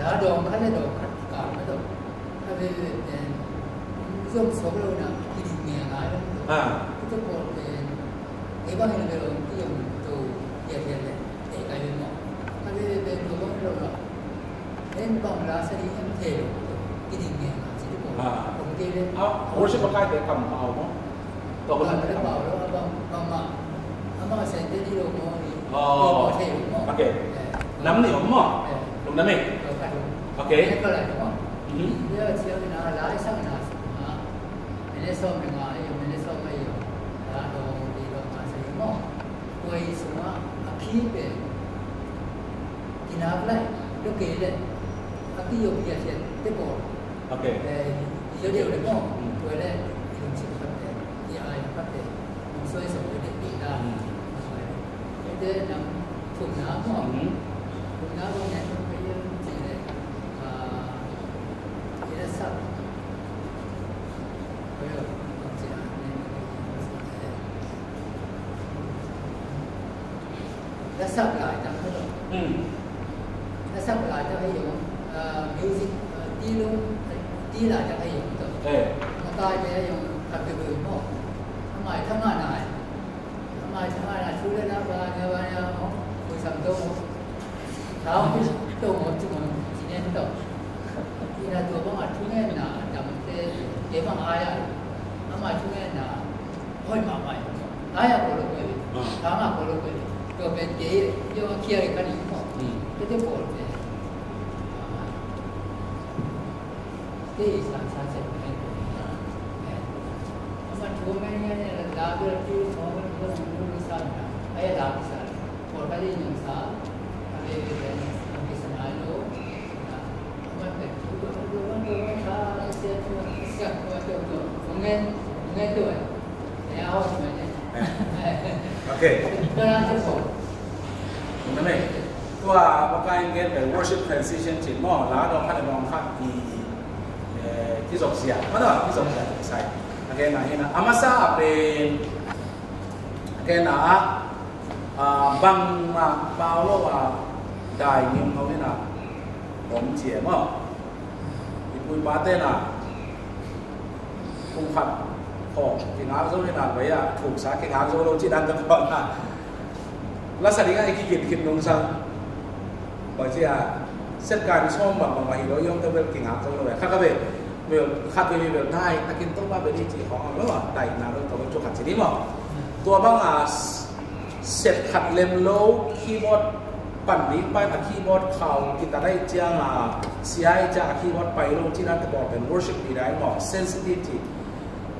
ဒါတော့ခက်တဲ့တော့ခက်တာမတော့ အဲ့ဒီ ရုပ်ဆိုလို့နာဒီငယ်လာတော့ အာ ဒီတော့ဒီဘက်ကတော့ဒီတော့ရရတဲ့အဲ့ဒါလည်းအဲ့ဒီတော့ဘယ်လိုလဲ အဲ့ဒီကောင်လားစရိယမ်ထဲလို့ဒီငယ်လာစီတော့ အာ ဟုတ်တယ်လေ အာ worship ကတဲ့ကံပေါင်းနော် တော့ ဘာလဲပေါ့တော့ ဘာမှအမဆိုင်တဲ့ဒီလိုမျိုး အော် ထဲလို့နော် Okay. နမ်နေအောင်မ Okay. အဲ့ဒါလည်းပေါ့ ဒီတော့ဆရာကနားလာဆက်နား Minnesota မှာ Minnesota မှာ ဒါတော့ဒီတော့မဆိုင်မို့ ကိုယ်ဆိုမှအခီးပဲဒီနားလိုက်လုပ်ခဲ့တဲ့ အခီးရုပ်ရချက်တဲ့ပေါ့ Okay. ရုပ်ရတဲ့ပေါ့ ကိုယ်လည်းရုပ်ချက်ဖတ်တယ် ဒီအာရုံဖတ်တယ် ဆိုရင်ဆိုတဲ့ဒေတာ တဲ့နမ်ထုံနာပေါ့ ထုံနာပေါ့နဲ့ ဘယ်လိုကြည့်လဲ အာ ဒီလက်ဆက် ဘယ်လိုကြည့်လဲ လက်ဆက်လာကြတော့ လက်ဆက်လာကြရင် အာ music တီးလို့တီးလာကြရင်တော့အဲမကကြရင် ခပ်ပြောပေါ့ အမှန်ထမနာ အမှန်ထမနာ သူလည်းတော့ဘာညာဘာညာကိုစံတော့ Tahu tu mau cuma sini tu. Ina tu bang atunya na jam te dia bang ayah. Ama atunya na hoi mama. Ayah kalau kau, sama kalau kau. Tu ben dia dia kira kan itu. Kita boleh. Dia sang sang sen. Ama tu mana ni lagu tu mau tu sang tu sana. Ayah lagu sana. Okay. Tua baka in gen pen worship transition cin maw la dong khat dong khat i kizop sia. Mana kizop sia sai. Okay, na hina amasa apen. Kena ah, ah, bangmah pau lo ah, dai ngim ngau ni na, om cia maw. I pu i pa te na, kum khat, kho, kingak zo ni na, bai ah, thuk sa kingak zo lo ci dan ka tuan na. La sa ding ah, i kikit kit nung sang. Bai cia, set kan som bang bang bai lo yong te bel kingak zo lo ya. Kha ka be. Vel khat veve vel dai takin Topa bia ding cih khawng a lo a, daihna lo tawh lo cu khat ci ding maw? Tua bang a set khat lem lo, keyboard pan ding pan a keyboard khau kita dai ciang a, sia i ciang a keyboard pai lo cih dan te bawl pen worship leader maw, sensitive cih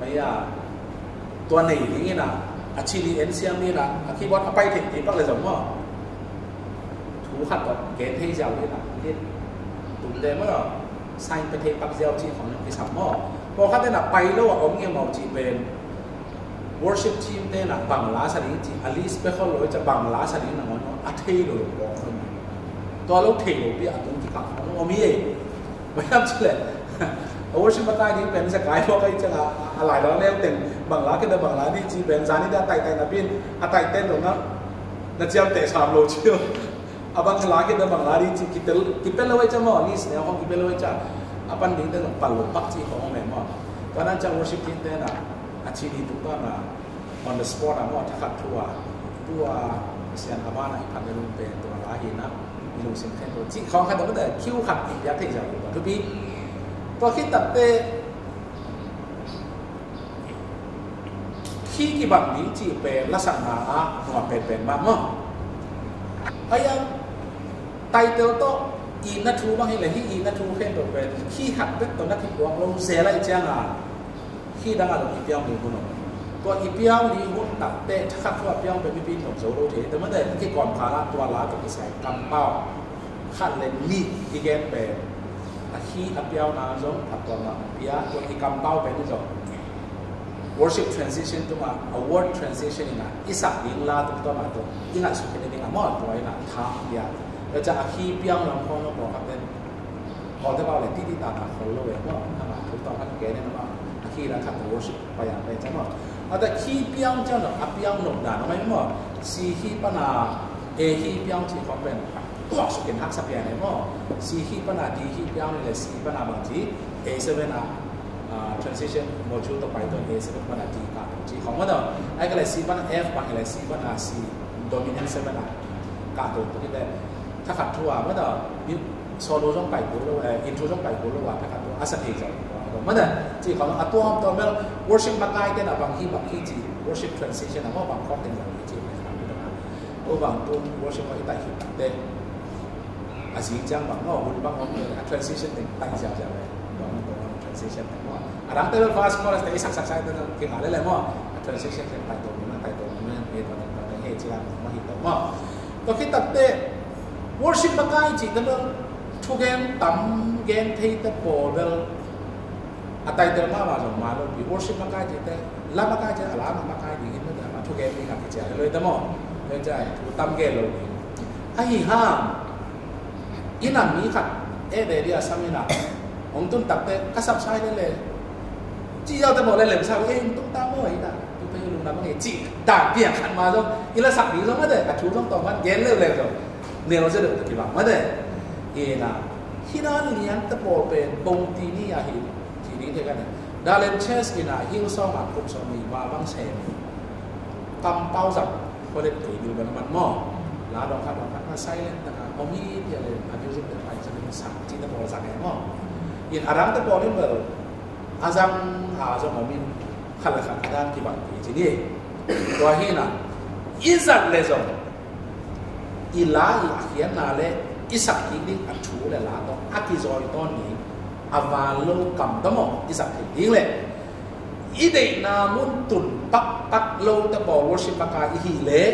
mai a, tua nei ding in a, a cili en siam ding in a, a keyboard a pai thei ti pak le zong maw, thu khat tawh gen thei ziau ding in a, tumte maw, sign pe thei pak ziau cih khawng kisam maw. Pawlkhat in a pai lo a om ngiau maw cih pen worship team te in a bang la sa ding cih a list pe khol lo i ciang bang la sa ding nangawn a thei lo lo pawh khol maw. Tua lo thei lo pi a tung kikak khawng om hi ei. Maiam ci le a worship makai ding pen sa kai pawh kai ciang a, a lai lo neu teng bang la kida bang la ding cih pen zani da tai tai na pin a tai ten lo na, na ciam te sam lo ci lo. A bang la kida bang la ding cih kitel kipel lo ai ciang maw, list neu khawng kipel lo ai ciang a pan ding te lo pal lo pak cih khawng om e maw. Tua nan ciang worship team te na a cili tung tua na on the spot a maw, thakhat thu a, tua sian a ban a i phat le lum pen tua la hi na, i lungsim khen tua cih khawng khat tua mate kiu khat i piak thei zau tua thupi. Tua khit takte khi kibang ding cih pen lasakna ah nuam penpen mah maw. Ai ang title tawh i na thu bang hi le hi i na thu khen tua pen khi khat bek tawh na kipuak lo zel ai ciang a khi dang a lo i piau ni hun om. Tua i piau ni hun takte thakhat tua piau pen mipi in om zo lo thei. Tua mate kikawm kha la tua la tua kisai kampau khat le nih i gen pen a khi a piauna zong a tuam a pia tua i kampau pen i zong worship transition tungah a word transition in a i sak ding la tung tuam a tua i ngaihsut khin ding a maw tua in a tha pia. Tua ciang a khi piau lam khawng lo pawlkhat ten kawlte pau le titi ta ta khol lo e maw. Ama thu tawh khat gen in a maw a khi la khat worship pai a pai ciang maw. A ta khi piau ciang lo a piau nop dan a mai maw. Si khi pan a e khi piau ci khawng pen tuak sukin haksa pian e maw. Si khi pan a D khi piau ni le si pan a bang ci A seven a, ah, transition module tawh pai tuan A seven pan a D kah tawh ci khawng maw tawh. Ai ka le si pan a F bang hi le si pan a C dominant seven a kah tawh tua kite thakhat thu a maw tawh. Solo zong pai kul lo, eh, intro zong pai kul lo a thakhat thu a sa thei zau maw tawh. Ci khawng a tuam tuam bel worship makai te na bang hi bang hi ci worship transition a maw bang khawng ten zau hi ci. Ko bang tun worship a i tai hi te a zing ciang bang maw hun bang om a transition teng tai ziau ziau le. Bang bang transition teng maw a dang te bel verse chorus te i sak sak sak te kinga le le maw a transition teng tai to maw tai to maw e to teng to teng he ciang maw hi to maw. Tua khit takte worship makai cih te bel thugen tam gen thei te pawl bel a title mahmah zong mah lo pi worship makai cih te la makai cih a la makai ding hi maw te a thugen ding a kicial hi lo hi te maw. Tua ciang thu tam gen lo ding ahi hang. Ina mi khat eh dei dia sam ina hong tun takte ka sap sai le le ci yau te maw le lem sai eh hong tung ta maw ina tu pe lung na mang eh ci dan piang khat ma zong ila sak ding zong ma de ka thu zong tawng man gen leu leu zong nel zong de ki bang ma de ina hi dan lian te pawl pen bong ti ni a hi ci ding te ka ne Dalen Church ina Hillsong a kum song ni ma bang sem kampau zang Kolet kei bil bel man maw. La dong khat dong khat na silent taka om hi tia le a music te pai sa sak ci te pawl zang e maw. In a dang te pawl in bel a zang a zong om in khat le khat a dan kibang kei ci ni. Tua hi na i zat le zong i la i a khiatna le i sak kik ding a thu le la tawh a kizawi tawn ding a van lo kam tawh maw i zat thei ding le i deihna mun tun pakpak lo te pawl worship makai i hih leh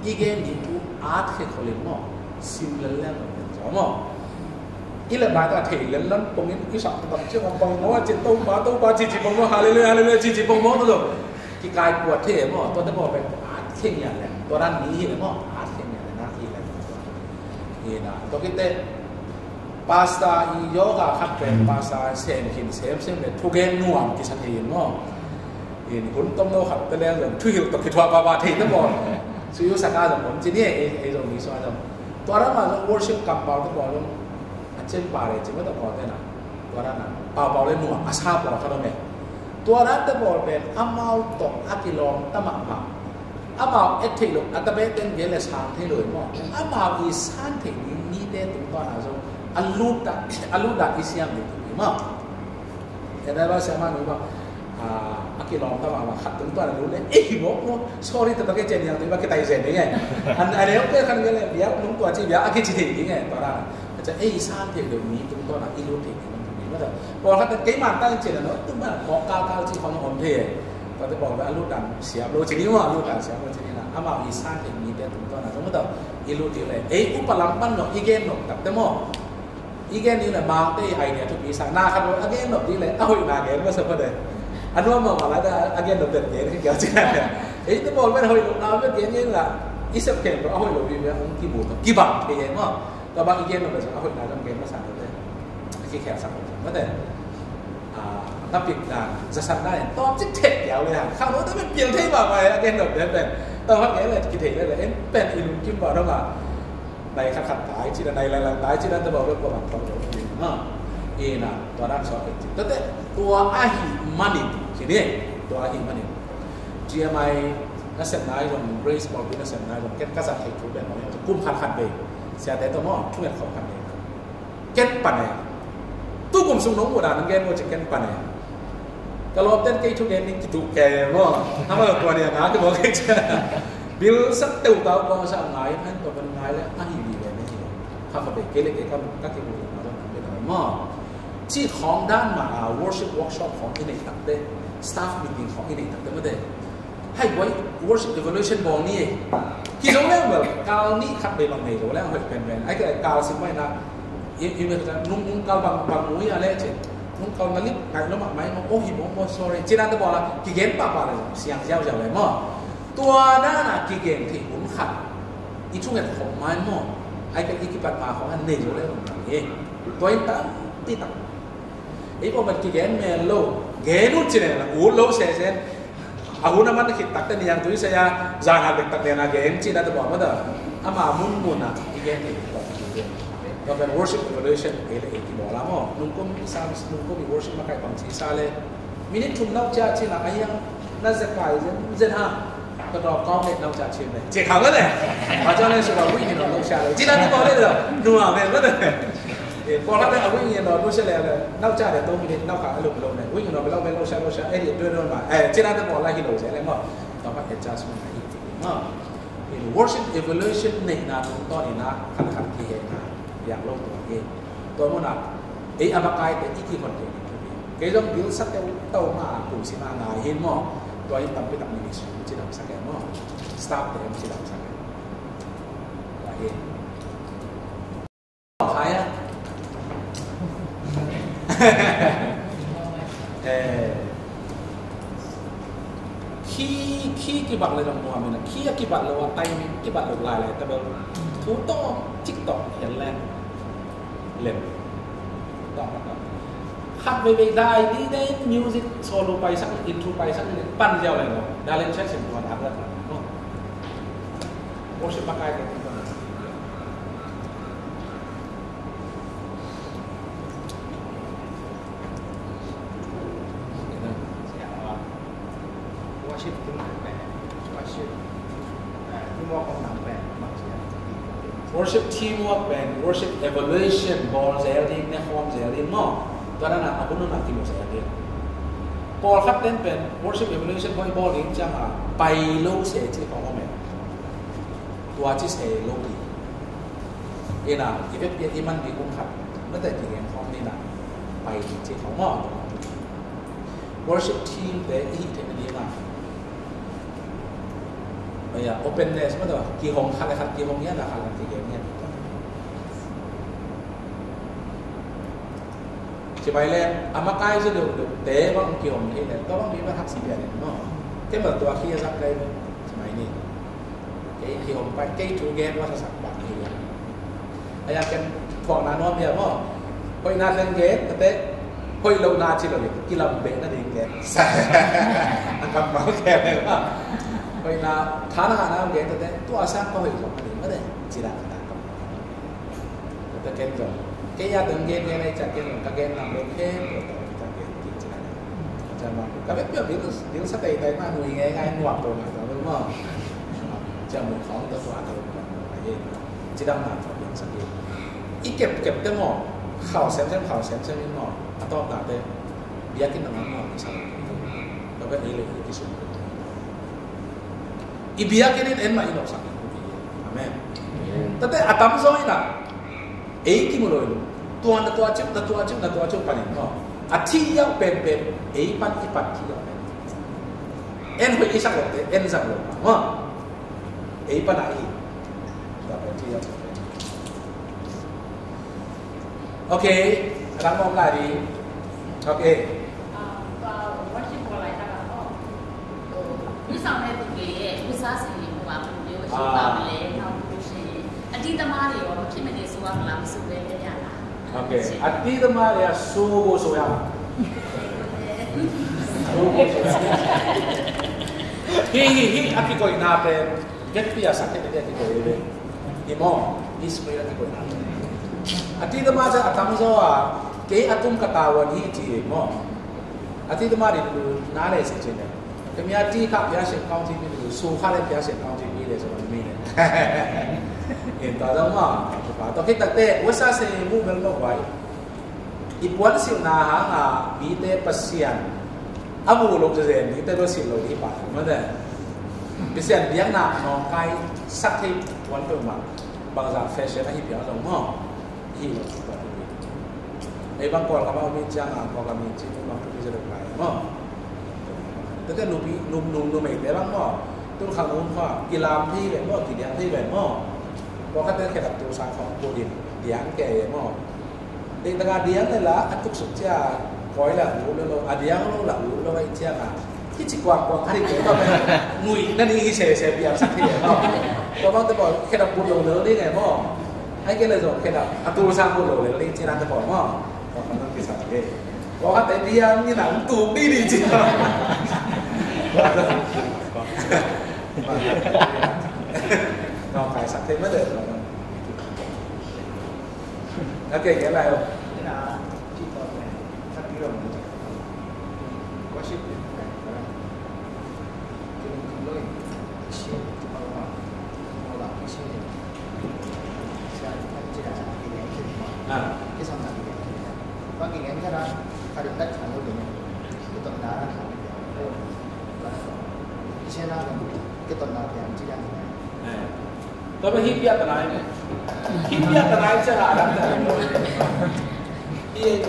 i gen ding thu at khe kholin maw sim lel lel lo pen zaw maw. I le bai ta thei lel lan pongin i sak tak ciang a pong maw a cin Topa Topa cici pong maw hallelujah hallelujah cici pong maw tawh kikai puat thei maw tua te pawl pen at khe ngiat leh tua dan mi hi leh maw at khe ngiat leh nak hi leh. Hi na tua kite Pastor i yoga khat pen pastor sem khin sem sem le thugen nuam kisa thei in maw. In hun tom lo khat te leng zong thuhilh tawh kithuah papa thei te maw. Suyu saka zong om ci ni ei zong mi sua zong. Tua ram a zong worship kampau te maw zong a cen pa le ci maw te maw te na. Tua ram a paupau le nuam a sa pawl khat om e. Tua ram te pawl pen amau tawh a kilawm ta mahmah. Amau et theih loh a tabeh teng gel le sang thei lo hi maw. Amau i san theih ni nite tungtawn a zong a lut dah a lut dah i siam ding hi maw. Kei na ba siama nung ba, ah, a kilawm ta ba ba khat tung tua na lu le, eh, mo, mo, sorry, ta ta ke chen yang tu ba ke tai zen ding e. An, an eu pe khan ke le, bia nung tua chi bia a ke chi thei ding e, tua na. Ka cha, eh, san thei deuh mi tung tua na, i lut thei ding, tung ding, ma ta. Pawlkhat kei man ta in chi na no, tung ba, kawk kal kal chi khong om thei e. Tua te pawl ba a lut dan siam lo chi ni mo, a lut dan siam lo chi ni na. Amau i san thei mi te tung tua na, tung ma ta, i lut ding le. Eh, upa lam pan no, i gen no, tak te mo. I gen ding le Mangte i idea thupi sa, na khat lo a gen nop ding le, a hoihna gen masa phot e. A nuam mah mah la da a gen nop den gen hi kiau cih le. Ei te pawl pen hoih lo na pen gen gen la, i sep khempeuh a hoih lo ding le hong kimu tawh kibang thei e maw. Tua bang i gen nop le zong a hoihna zong gen masa nop le. A kikhel sak nop zong mate. A, na pik dan, zasak dan, tawm cik thei kiau le hang. Khang lo te pen piang thei mahmah e, a gen nop le pen. Tua hang gen le kithei le le, en pen i lungkim bang dong a. Nai khat khat tai cih na, nai lai lai tai cih na, tua bang bek kua bang kua bang bek, ha. Ina, tua dan suak kei cih. Tua te, tua ahih manin, cih ni, tua ahih manin. G M I nasem nai zong, Grace Pawlpi nasem nai zong, ken ka zat thei thu pen maw, kum khat khat vei. Siate tawh maw, thu ngen khawm khat vei. Ken pan e. Tu kum sung nong muh dan nong gen maw cih ken pan e. Ka lawmte'n kei thugen ning kituh kei maw. Amau tua nia nga kei maw kei cia. Bil sak teu tau kong sa ngai, an tua ban ngai le, a hi li le ne hi. Kha kha be kei le kei kam, ka kei mu na lo, be na maw. Ci khong dan mah a, worship workshop khong i nei takte, staff meeting khong i nei takte mate. Hai buai worship evaluation bawl ni e. Ki zo le bel, kal nih khat bei bang nei zo le, hoih pen pen. Ai kei kal sim mai na, i, i me ta, nung, nung kal bang, bang mui a le cin. Nung kal na lip, ngai lo mak mai mo, oh hi mo, mo, sorry. Cina te bawl a, kigen pahpah le, siang ziau ziau le mo. Tua dan a kigen thei hun khat. I thunget khop mai mo. Ai kei i kipat ma khop a nei zo le, mo. Tua in ta, ti ta. Ei pawh man kigen men lo, gen ut ci nen, ut lo sesen. A hun a man khit takte niangtui saya, zan hat bek tak nen a gen ci na te bawm a ta. Ama munmun a i gen thei pawh kigen. Tua pen worship evaluation ei le ei kibawl a maw. Nungkum i sa, nungkum i worship makai pang ci sa le. Minute thum nau cia ci na a hiang na zekai zen zen ha. Ka dawk kawng le nau ca chin le. Ci khang le. Ba ca le su ba wing ni no nau ca le. Ci na ni ko le lo. Nu a men ba le. E, ko la le a wing ni no nu se le le. Nau ca le to mi le nau ka lo lo le. Wing ni no lo lo ca lo ca. E, do no ma. E, ci na te ko la hi lo se le mo. To ma adjustment hi. Ma. In worship evaluation nei na tung to ni na. Kan kan ki he na. Yang lo to he. Tua mun ah, ei a makaite i kihon kei ding thupi. Kei zong bil sa teuh tau ma a kum sim a ngai hi maw. Tua in tampi tak ministry cidam sa kei maw. Staff te cidam sa kei. Tua hi. Khai ah. Eh. Khi, khi kibat le dong muam ina, khi a kibat lo a timing kibat lo lai lai ta bel. Thu tawm cik tawm hian leng. Lem. Tawm tawm. Khat vei vei dai di dai music solo paisak, intro paisak, pan ziau lai lo. Dalen check sim tuan hak lak. Worship makai te. Worship team pen, worship, eh, teamwork kong nang pen, bang sia. Worship teamwork pen, worship evaluation bawl zel ding, ne khawm zel ding maw. Tua na na, a hun na kimu zel ding. Pawlkhat ten pen, worship evaluation bawl ding ciang a, pai lo se ci khawng om e. Tua ci se lo ding. Ina, i vekpi a i man ding um khat, mate kigen khawm ding na, pai ding ci khawng maw. Worship team te i hih theihna ding a. Aya, openness, mate, kihong khat le khat, kihong hian a khat le khat kigen hian. Ci mai le, a makai zaw deuh deuh te bang kihong thei le, tua bang mi bang hak si pian in maw. Kei bel tua khi a zak kai bel, ci mai ni. Kei kihong pai, kei thu gen wa sa sak bang kihong. Aya ken thuakna nuam hia maw. Hoihna teng gen, tate, hoih lohna ci lo in, kilam behna ding gen. A kammal gen le maw. Hoihna, thana ngahna gen, tate, tua sang ka hoih zong a ding, mate, ci dan ka ta. Ka ken zong. Kei a teng gen gen ai ca ken zong ka gen lam lo ken lo teng ca gen kin ci na. Ca ma ka vekpi a bil, bil sa tei tai ma nui ngai ngai nuam lo ma ta lo ma. Ca mu khawng ta tua ta lo ma. Ai ci dang na tua bil sa bil. I kep kep te maw. Khau sem sem khau sem sem in maw. A tawp na te. Biakinn na mah mah i sang. Tua pen ei le ei kisum. I biakinn in en mah i nopsak. Amen. Tate a tamzaw in a, ei kimu lo in. Tua na tua ciu, na tua ciu, na tua ciu panin maw. A thi yau penpen ei pan i pan thi yau pen. En hoih i sak lote en zang lo maw. Ei pan a i. Tua pen thi yau pen. Ok, a dang mawk lai ding. Ok. Ah, tua worship ko lai ta ka ko. Tua sa me tu ke, tua sa si ni ko a ko ni worship ba le, na ko si. A ti ta ma le, o ki me ne su a la su be ke ya la. Ok. A ti ta ma le a su bo su ya. Su bo su ya. Hi hi hi, a kikoihna pen. Vekpi a sak khit a kikoih ve. Hi maw? History a kikoihna. A ti dama ciang a tamzaw a, kei a tum ka tawan hi ci maw? A ti dama din lu na le si ci ne. Kei mi a ti kha pia se county mi lu, su kha le pia se county mi le, so mi le. In ta dama, pa to khit takte, wasa se mu bel maw vai. I puansilhna hanga mite Pasian a mu lo zezen mite lo silh lo ding hi pah mate. Pasian biakna a nawngkai sak thei puan peuhmah bangzah fashion ahi piang zong maw? Hi lo. Ei bang Kawlgam a um in cianga Kawlgam in cin bang thupi zia lo lai maw? Tete nupi, num, num, numeite bang maw? Tul khang um kha kilam thei ve maw? Kidiang thei ve maw? Pawlkhatte khedap tul sang khawng put in diang kei maw? Ding dang a diang le la a tuksuk cia koi la u lo lo, a diang lo la u lo i cia ka. Kici kuang kuang hari kei ka me. Ngui na ni hi se se biang sak hi le maw. Ko bang te maw khedap put lo lo ni ngai maw. Ai kei le zong khedap a tul sang put lo le ni ci na te maw. Ko bang te kisa ke. Ko ha te diang ni na tu ni ni ci. Ko kai sak te ma de. Ok, kể lại không? Thế là chị còn này, chắc tí rồi. Có ship điện thoại, có này. Thì mình không lôi. Ship, thì bao mà. Bao là cái ship này. Sẽ, nó chỉ là cái này, cái này. À. Cái xong là cái này, cái này. Có cái này, cái đó. Khai điện đất, khai lô cái này. Cái tuần đó, khai lô cái này. Cái xe đó là cái tuần đó thì anh chỉ là cái này. À. Tua pen hih piakna hi. Hih piakna hi ciang a dang. Hih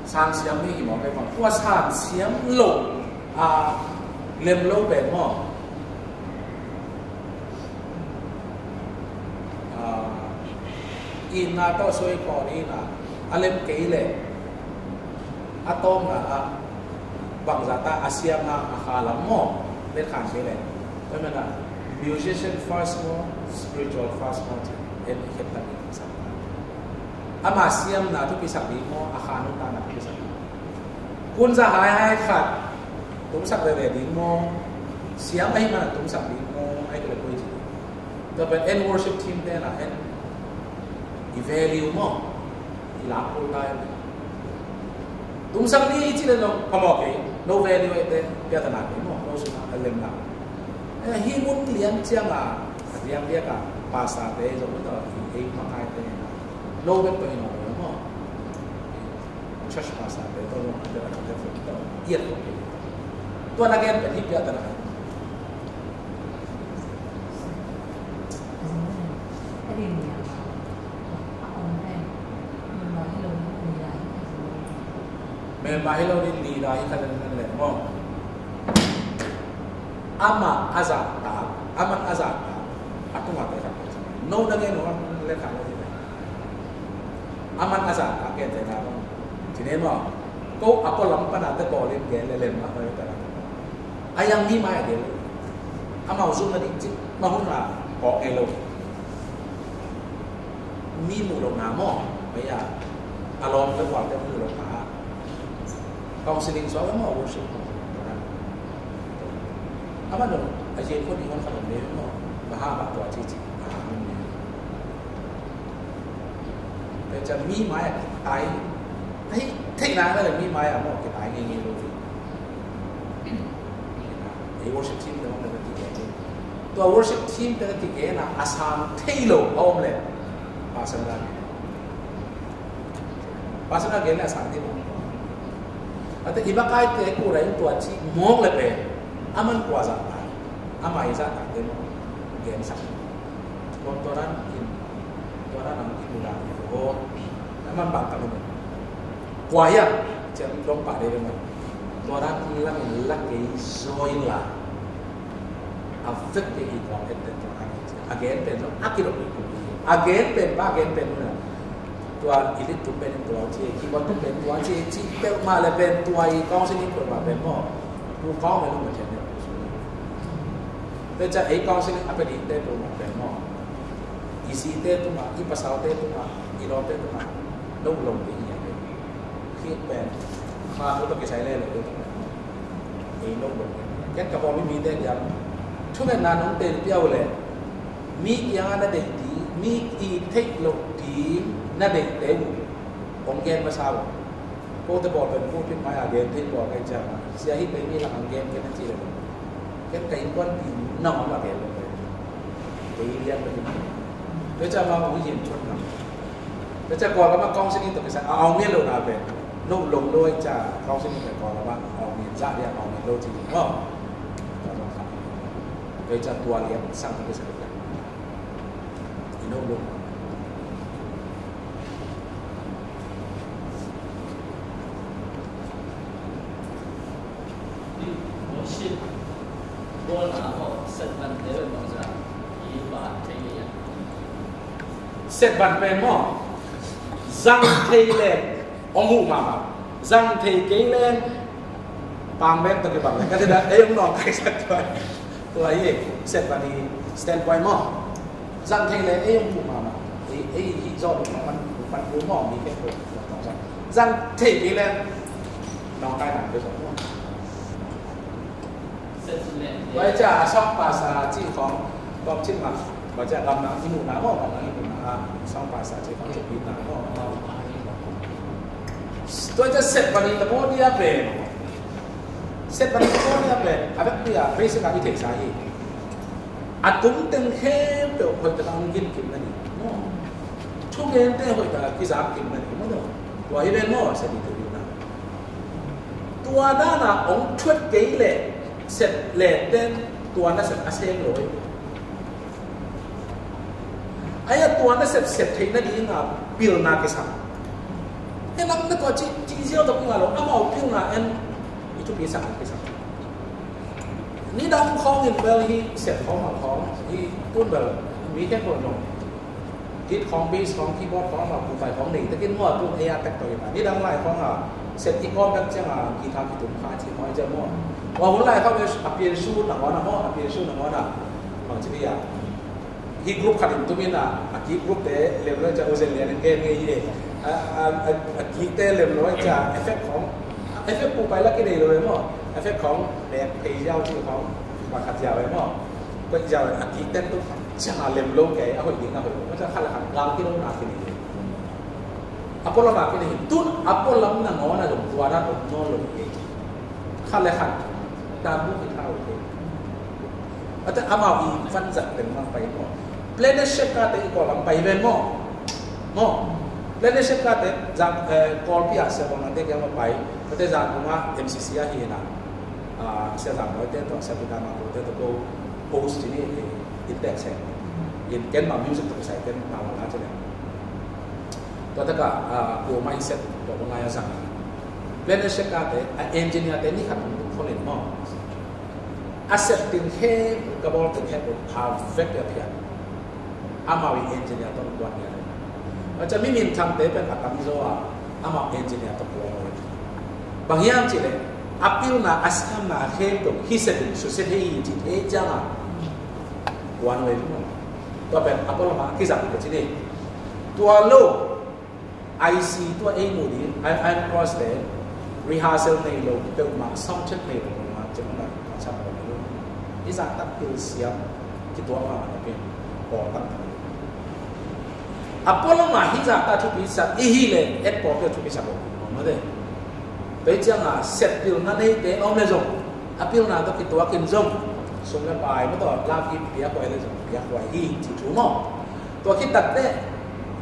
sang siam ni hi mawk kei bang. Tua sang siam lo a lem lo pen maw. A, itna tawh suai khawh ni na a lem kei leh a tawpna ah bangzah ta a siamna a kha lam maw? Let khan kei leh. Tua manin ah musician first maw, spiritual first maw ci en i khem tak i sak. Ama siamna thupisak ding maw, a kha nuntakna thupisak ding. Kun za haihai khat tumsak veve ding maw? Siam ahih manin tumsak ding maw? Ahih kei leh koi ci ding. Tua pen en worship team te na en i value maw? I lakpul ta en. Tumsak ni i ci le zong phamawh kei, no value e te piatana kei maw? No suna a lemna. Eh, hih mun lian cianga a diang diaka pastor te zong no ei makai te no bek to ino maw? Church pastor te tawh zong a deuh a deuh tawh iat lo kei. Tua na gen pen hih piatana. Member hi lo ding leader hi kha lel lel maw? Amah a zahtak, amah a zahtak a tungah te kha. No na gen uh a lel kha lo ding. Aman a zahtak gentehna bang ci ne maw? Ko a pualam pana te bawlin gen le lem mah hoi ta. A yang mi mai a gen le amau zumna ding cik mah hun a kawk ngei lo. Mi muh lohna maw? Mei a a lawm le kualte muh lohna. Counseling suak maw, worship maw? Aman dong a yen ko ding on khat om le maw? Maha mah tua ci ci. Tua ciang mi mai-ah kitai, hei, theihna na le mi mai-ah maw kitai ngeingei lo ding. Ei worship team te hong le na kigen ding. Tua worship team te na kigen a a sang thei lo a om le pastor dan. Pastor a gen le a sang ding maw. A te i makaite kul a in tua ci mawk le pen a man kua zah ta, a mai zah ta te maw. Gen sak. Tua tua dan in, tua dan ang in ula ko. A man bang ta le maw. Kua ya, ciam dong pa de le maw. Tua dan in lang in la kei zo in la. A vek kei i tua et te tua kan. A gen pen lo, a kidop i kum. A gen pen pa, a gen pen lo na. Tua i lit tum pen tua ci, keyboard tum pen tua ci, ci peuhmah le pen tua i counseling peuhmah pen maw. Tu counseling ma chen ne. Tua ciang ei counseling a pia ding te peuhmah pen maw. I zi te tungah, i pasal te tungah, i lawm te tungah. Lo lo ding hi a pen. Khit pen. Ma tu tawh kisai le lo ding. Ei lo lo. Ken ka bawl mi mite diam. Thungetna nong tel piau le. Mi kiangah na deih ding, mi i theih loh ding na deihte uh hong gen masa uh. Kote bawl pen pulpit mai-ah gen theih bawl kai ciang, sia hi pei mi lakah gen ken a ci le. Ken ka innkuanpih nang om a gen lo pen. Kei lian pen. Tua ciang ma uh hin thuat nang. Tua ciang Kawlgam ah counseling tawh kisai a aung mian lo na pen. No lo lo ai ciang counseling pen Kawlgam ah aung mian zah lian aung mian lo ci. Tua ciang tua lian sang tawh kisai. I no lo. Worship bawlna maw, set ban te bang za i ba thei a. Set ban pen maw, zang thei le ong huh mahmah. Zang thei kei le pang bek tawh kibang le ka ti dan ei ong nawngkaisak tua. Tua hi set ban i standpoint maw. Zang thei le ei ong huh mahmah. Ei, ei hih zawh leh pan, pan kul maw, mi khempeuh zang thei kei le nawngkai nang peuh zong maw. Tua hi ciang a sawng pasa cih khawng tawm cin mah. Tua ciang gamdang i muhna maw, gamdang i muhna a sawng pasa cih khawng cih pi na maw. Tua hi ciang set ban i tawh maw dia pen. Set ban i tawh maw dia pen. A vekpi a basic a i theihsa hi. A tung teng khempeuh hoih tak a hong gin kim na ni. Thugente hoih tak a kizak kim na ni. Tua hi ven maw, set i tung na. Tua dan a hong thuat kei leh set leh ten tua na set a sem lo. Ai a tua na set set theih na ding a pilna kisam. He nang na tua ci, ci ziau tak nga lo, amau pilna en i thupi sak kisam. Nidang khawng in bel hi set khawng mang khawng hi tun bel mi khempeuh nong. Hit khawng, bass khawng, keyboard khawng, amau pu pai khawng nei takin maw tun ei a tek tawh hi ta. Nidang lai khawng a set i kawm bek ciang a guitar kitum kha ci khawng i ciang maw. Tua hun lai khawng a pian su nangawn a maw, a pian su nangawn a. Bang ci pi a. Hih group khat in tumin a, a kick group te lem lo ciang Uzen lian in gen ngei hi. A, a, a, a kick te lem lo ciang effect khawng, effect pu pai lak i nei lo maw. Effect khawng nek phei ziau ci khawng, bang khat ziau maw. Koih ziau a kick te tuk ciang a lem lo kei, a hoih ding a hoih lo. Ciang khat le khat gal ki lo na ki nei. A pualam a ki nei hi. Tun a pualam nangawn a zong tua dan om nawn lo hi. Khat le khat dan buk hi thau hi. A te amau i van zat pen mang pai maw. Planet Shaka te i Kawlgam pai ven maw. Maw. Planet Shaka te zang, eh, Kawlpi a sia bang te kiang maw pai. A te zang kuma M C C a hi na. Ah, sia zang maw te to sia pi ta ma ko te to ko host ni, eh, in tek seng. In ken ma music to sai ken ma la la te. Tua taka, ah, ko mai set to ko ngai a zang. Planet Shaka te, a engineer te ni khat ko len maw. A set ding he, ka bawl ding he, a vek a phiat. Amau i engineer tawh kuan nia le. Macam mi minthangte pen a tam zaw a, amau engineer tawh kuan nia le. Bang hiam cih leh, a pilna a siamna khempeuh hi set in susia thei hi cih thei ciang a. Kuan nia le. Tua pen a pualam a kizang ka ci ni. Tua lo, I C tua ei mu ding, I, I cross te, rehearsal nei lo, peuhmah, sound check nei lo, peuhmah, cem na, ka cham lo, lo. I zahtak pil siam, kituak mah na pen, pawl tak. A pualam a hi zahtak thupi sak, i hi le, et pawl peuh thupi sak lo, mah de. Tua ciang a, set pilna nei te, om le zong, a pilna tawh kituak in zong, sum le pai, mah tawh, lak i piak huai le zong, piak huai hi, ci thu maw. Tua khit tak teh,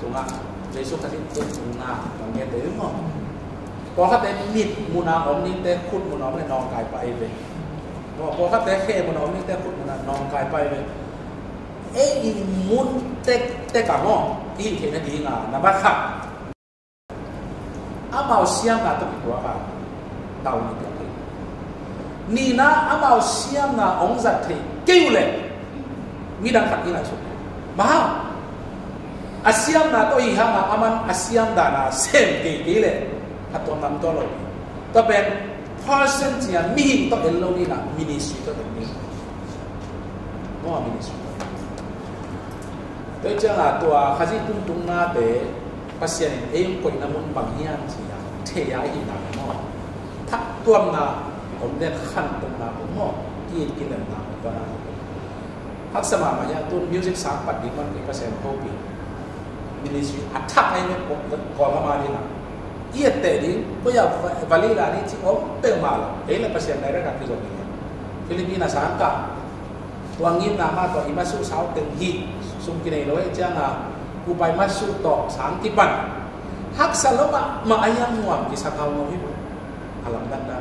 Sungah Jesu Khazih tung sungah nong gen te maw. Pawlkhatte mit muna om nite khut muna om le nawngkai pai ve. Pawlkhatte khe muna om nite khut muna nawngkai pai ve. Ei i mun tektek a maw i hih theihna dinga na bat khat. Amau siamna tawh kituak a dau ni piak thei. Nihna amau siamna hong zat thei kei uh leh midang khat i ngaihsut. Maha a siamna tawh hi hanga aman a siamdana sem kei kei leh a tuam nam tawh lo. Tua pen person cia mihing tawh en lo dina ministry tawh en ding. Maw ministry tawh. Tua cianga tua Khazih tungtung nate Pasian in ei koihna mun bang hiam ci a thei a i hihna maw. Thak tuamna om den khan tuamna om maw. Ki kilemna om tuana. Haksa mahmah hian tun music sang pat ding man kei Pasian hopih. Ministry a thak ai me Kawlgam a ding a. I etteh ding, koi a vali la ni ci om peuhmah lo. Ei le Pasian direct a kizom ding. Philippines a sang ka. Tua ngimna mah tawh i masuh sau teng hi, sum kinei lo eh cianga, kupai masuh tawh sang kipan. Haksa lo mah, mah a hiang nuam kisa ngau ngau hi. A lam dandan.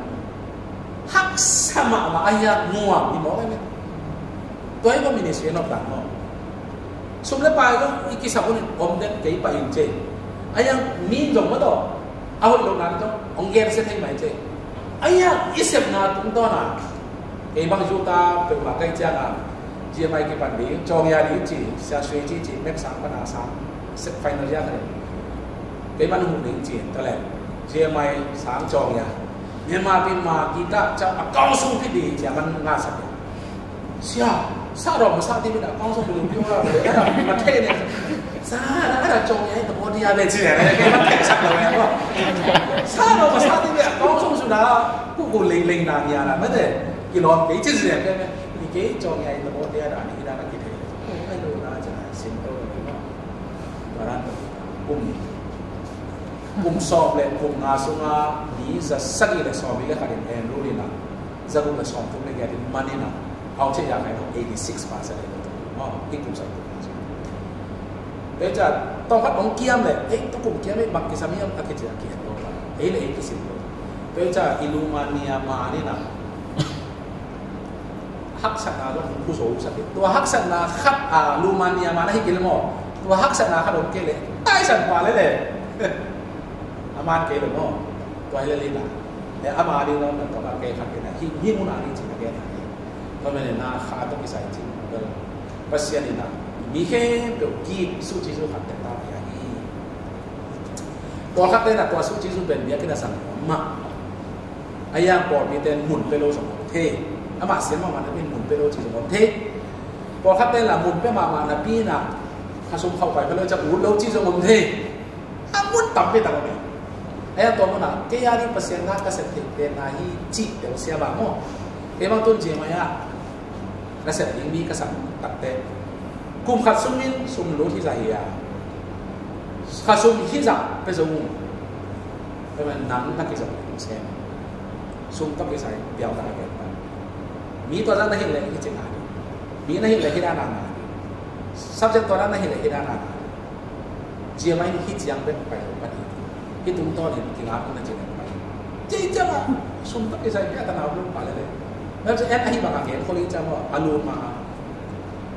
Haksa mah, mah a hiang nuam hi maw eh. Tua hi maw ministry en awk dan maw. Sum le pai lo, i kisa bunin om den kei pai in ce. A hiang min zong maw tawh. A hoih lo nan zong, hong gen sia thei mai ce. A hiang i sepna tungtawna. Kei bang Juta peuhmah kai cianga G M I kipan ding, cawng ia ding ci, sia sui ci ci, mek sang pana sang, final ia kha ding. Kei bang hmuh ding ci, ta le G M I sang cawng ia. Myanmar pi ma kita ca a kawng sung pi ding ci a man nga sak. Sia, sa rawh ma sa ti mi na kawng sung pi ding pi rawh ma thei ne. Sa na na cawng ia ta bo dia le ci ne, kei man thei sak lo ne. Sa rawh ma sa ti mi a kawng sung su na, ku ku lei lei na ia na ma de. Kilawm kei ci zia kei me. I kei cawng ia i ta bo dia dan i dan a kithei. Ai lo na ca simple lo ma. Baran kum, kum sawm le kum nga sunga mi za sagih le sawm i le khatin en lu ni na. Za guk le sawm thum le giat in man i na. Hau che ya kai no eighty six percent le. Maw, i kum sa kum. Te ca tawng khat ong kiam le, ei, tu kum kiam le, bang kisam hiam a kici a kiam lo. Ei le ei kisim lo. Te ca i lu ma nia ma ni na. Haksatna lo khuzo sa ke. Tua haksatna khat a lu ma nia ma na hi ke le maw. Tua haksatna khat ong ke le. Tai san pa le le. A man ke le maw. Tua hi le le na. Le a ma di lo na tua ke khat ke na. Hi, hi mu na ni ci na ke na. Tua me le na kha to kisai ci. Pasian in a mi khempeuh gik suh ci zu khat tek ta pia hi. Pawlkhat te na tua suh ci zu pen biakinn a sang mah. A yang pawlpi ten mun pe lo zong om thei. Amah siam mahmah na pen mun pe lo ci zong om thei. Pawlkhat te na mun pe mahmah na pi na kha sum khauh pai pe lo ca ut lo ci zong om thei. A mun tampi tak om hi. A yang tua mun a kei a ding Pasian na ka sep thei pen na hi cih tel sia bang maw. Kei bang tun ci mai a. Na sep ding mi ka sak takte. Kum khat sungin sum lut hi zah hi a. Kha sum hi zah pe zo ung. Pe man nang na kizom sem. Sum tawh kisai piau ta ka gen ta. Mi tua zah na hin leh hi ci na ding. Mi na hin leh hi na na na ding. Subject tua na hin leh hi na na na ding. Cia mai hi ciang bek pai lo ka ti. Hi tungtawn in kingak na ci na pai. Ci ciang a sum tawh kisai pia ta na lut pa le le. Mel ci en a hi bang a gen kholi ciang a lut ma.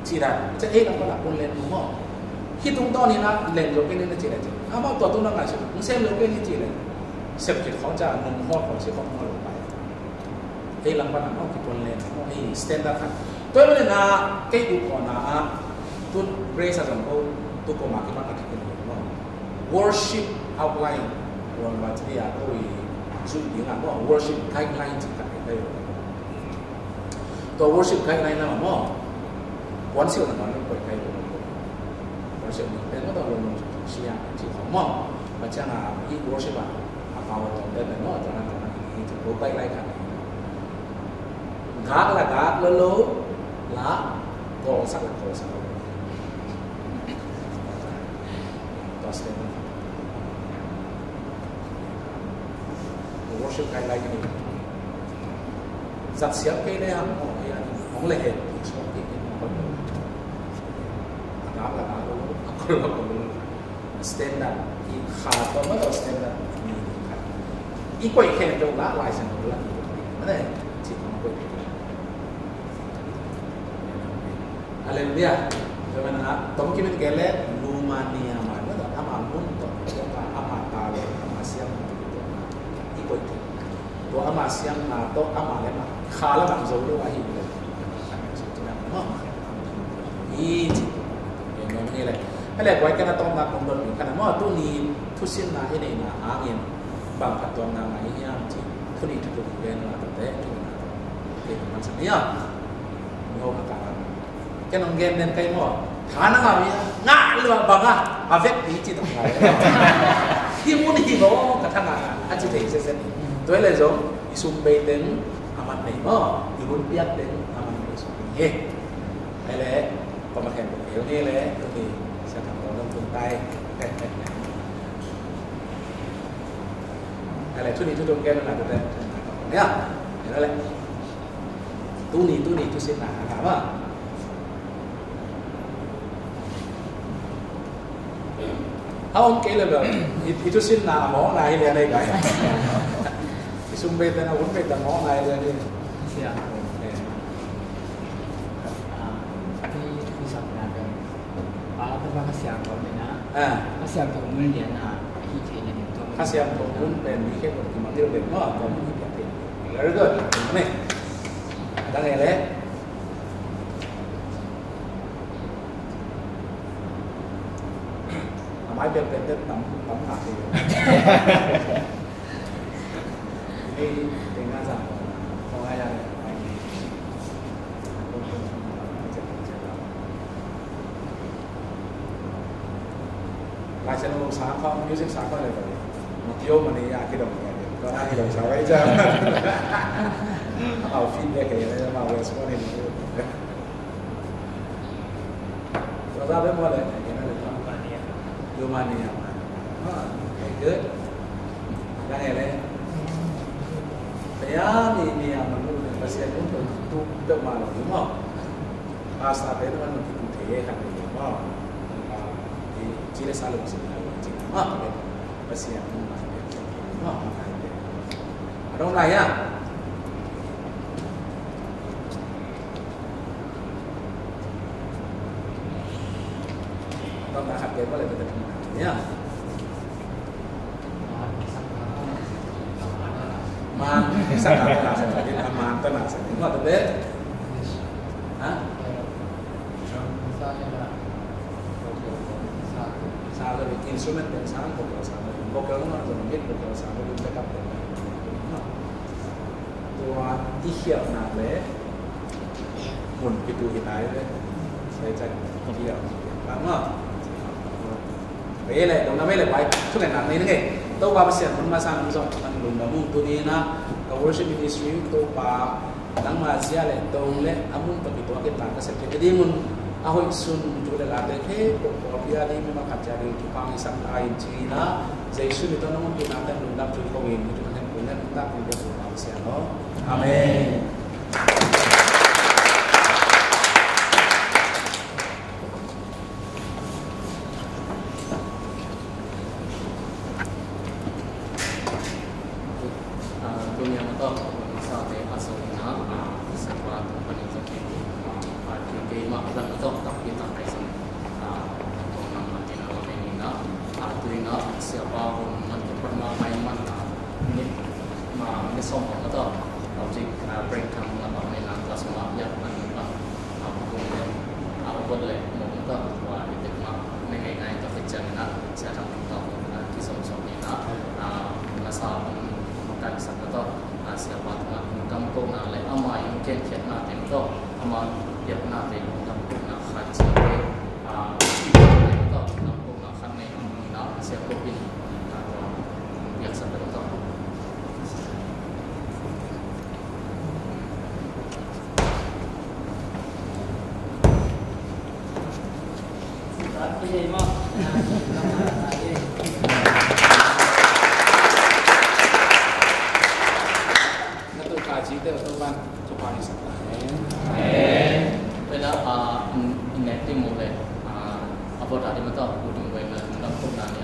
Ci dan, ci ei lam ko la kun len mu maw. Hi tungtawn in a len lo ke ni na ci le ci. A mau tua tu na ngai ci. Ng sem lo ke ni ci le. Sep kit khong ca nung khong khong ci khong maw lo pai. Ei lam pan a maw ki kun len maw ei standard khat. Tua i manin a kei u ko na a tun praise a zong ko tu ko ma ki man a ki kun len maw. Worship outline wan ba ci a ko i zui ding a maw worship guideline ci khat ei. Tua worship guideline lam a maw. Kuan sil na kuan lo koi kai lo. Worship ni pen maw tua lo lo sia ci ko maw. Ba ciang a i worship a a pau a tawm pen maw tua na tua na i ci ko guideline khat. Gak la gak lo lo la kawlsak la kawlsak lo. Tua sia worship guideline ni. Zat siam kei le hang hong le hen. Hong le hen. Hong le hen. A gak la gak lo lo. A kol la kol lo. standard i kha tawh ma tawh standard mi khat i koih khen tawh la Lai Siangtho la i koih khen ma ne ci tawh koih khen. Hallelujah. Tua man a tawm kimin kei le Lumania man ma tawh ama mun tawh ama ta le ama siam i koih khen. Tua ama siamna tawh ama le ama kha la bang zo lo ahi le. Hi ci. Amen. Hi le. Hele kuai kana tawm na kong don mi kana mo tuni thusinna i neina hangin bang khat tuamna ngai hiam ci. Tuni thutuk gen na tawh te tuni na tawh. Ke man sa nia. Ngo ka ta. Ken hong gen den kai maw? Tha na ngah mi a ngah lua bang a a vekpi ci tawh ngah. Hi mun hi lo ka tha ngah a ci thei sese. Tua le zong i sum bei teng a man nei maw? I hun piak teng a man nei sum hi. Ai le pa ma khen ko hi le ko hi sa thang ko long tung tai. Ai le thu ni thu tung ken na tu te. Ya. Ai le. Tuni, tuni, thusinna a ngah ma. A om kei le bel i, i thusinna a mawkna hi le nei kai. I sum bei tena hun bei ta mawkna hi le nei. Sia. Eh. Ah, i, i sapna bel. Ah, tama ka siang ko ni na. Ah. Ka siang ko mun lian na. Hi thei ni to. Ka siang ko mun pen ni ke ko ki ma ni lo ben no. Ko mun hi ke. Very good. Amen. Dang ele. A mai pian pen te tam tam ngah hi. Ni teng na zang ko ngai ya le mai ni. Lai Siangtho sang khawng, music sang khawng le ko. Mak yo ma ni a kidong ya. Ko na kidong sa wai ja. Amau feedback ya le amau respond ni. Tua za be mo le. Lumania. Ah, okay, good. Dang ele. Pia ni ni a man lu ne Pasian un tu tu ma lo mo. Pastor te man tu te kan ni mo. Ah, i ci le sa lo si na lo ci ma. Pasian un ma. Ma. Adong lai ya. Tawm na khat kei ko le bete tawm na. Ya. Man, sa ka na sa ni, man ta na sa ni. Ma to be. Ha? Sa instrument pen sa, vocal sa, vocal na sa ni, vocal sa, vocal backup pen. Tua i khialhna le mun kitu hi lai le sai cak khialh bang ma. Vei le dong na vei le pai thu ngen nak nei nge. Topa Pasian mun masa nang zong nang lungdam ung tuni na ka worship ministry Topa nangma zia le dong le a mun tawh kituak in tang ka sep kik ding un a hoih sun thu le late khempeuh pawlpi a ding mi makhat zia ding thupha ngaisak ta in ci-in a Jesu min tawh nong ompihna teng lungdam thu kong in mi thu nang hen kong hen tak in biak Topa Pasian aw. Amen. Ah, tuni a mah tawh, masa te a sawm ina, ah, Siapa tung panin zong kei, ah, kei, keimah lam tawh takpi tak kai zong, ah, tawh nang man tina lam ina, ah, tu ina, Siapa hun man tua pan mah kai man, ah, ni, ma, ni sawm a mah tawh, ah, break time lam a mah ina, class mah, ya, man ina, ah, kung le, ah, kot le, mong tawh, wa, i tek mah, ne ngai ngai tawh, kei ciang ina, Sia Thang Tung tawh, ah, kizom zom ina, ah, masa, um, kan sak tawh, ah, Siapa tungah lungdam kohna le ama in genkhiatna teng tawh, ama biakna teng lungdam kohna khat ciang tawh, ah, tawh lungdam kohna khat nei na Sia Ko in, ah, tawh biaksak tawh. Na tu ka ci te tu ban tu pa ni sa ta. Amen. Pela a in active mode le a a bot a di ma ta u dung wei na ngam kum na ni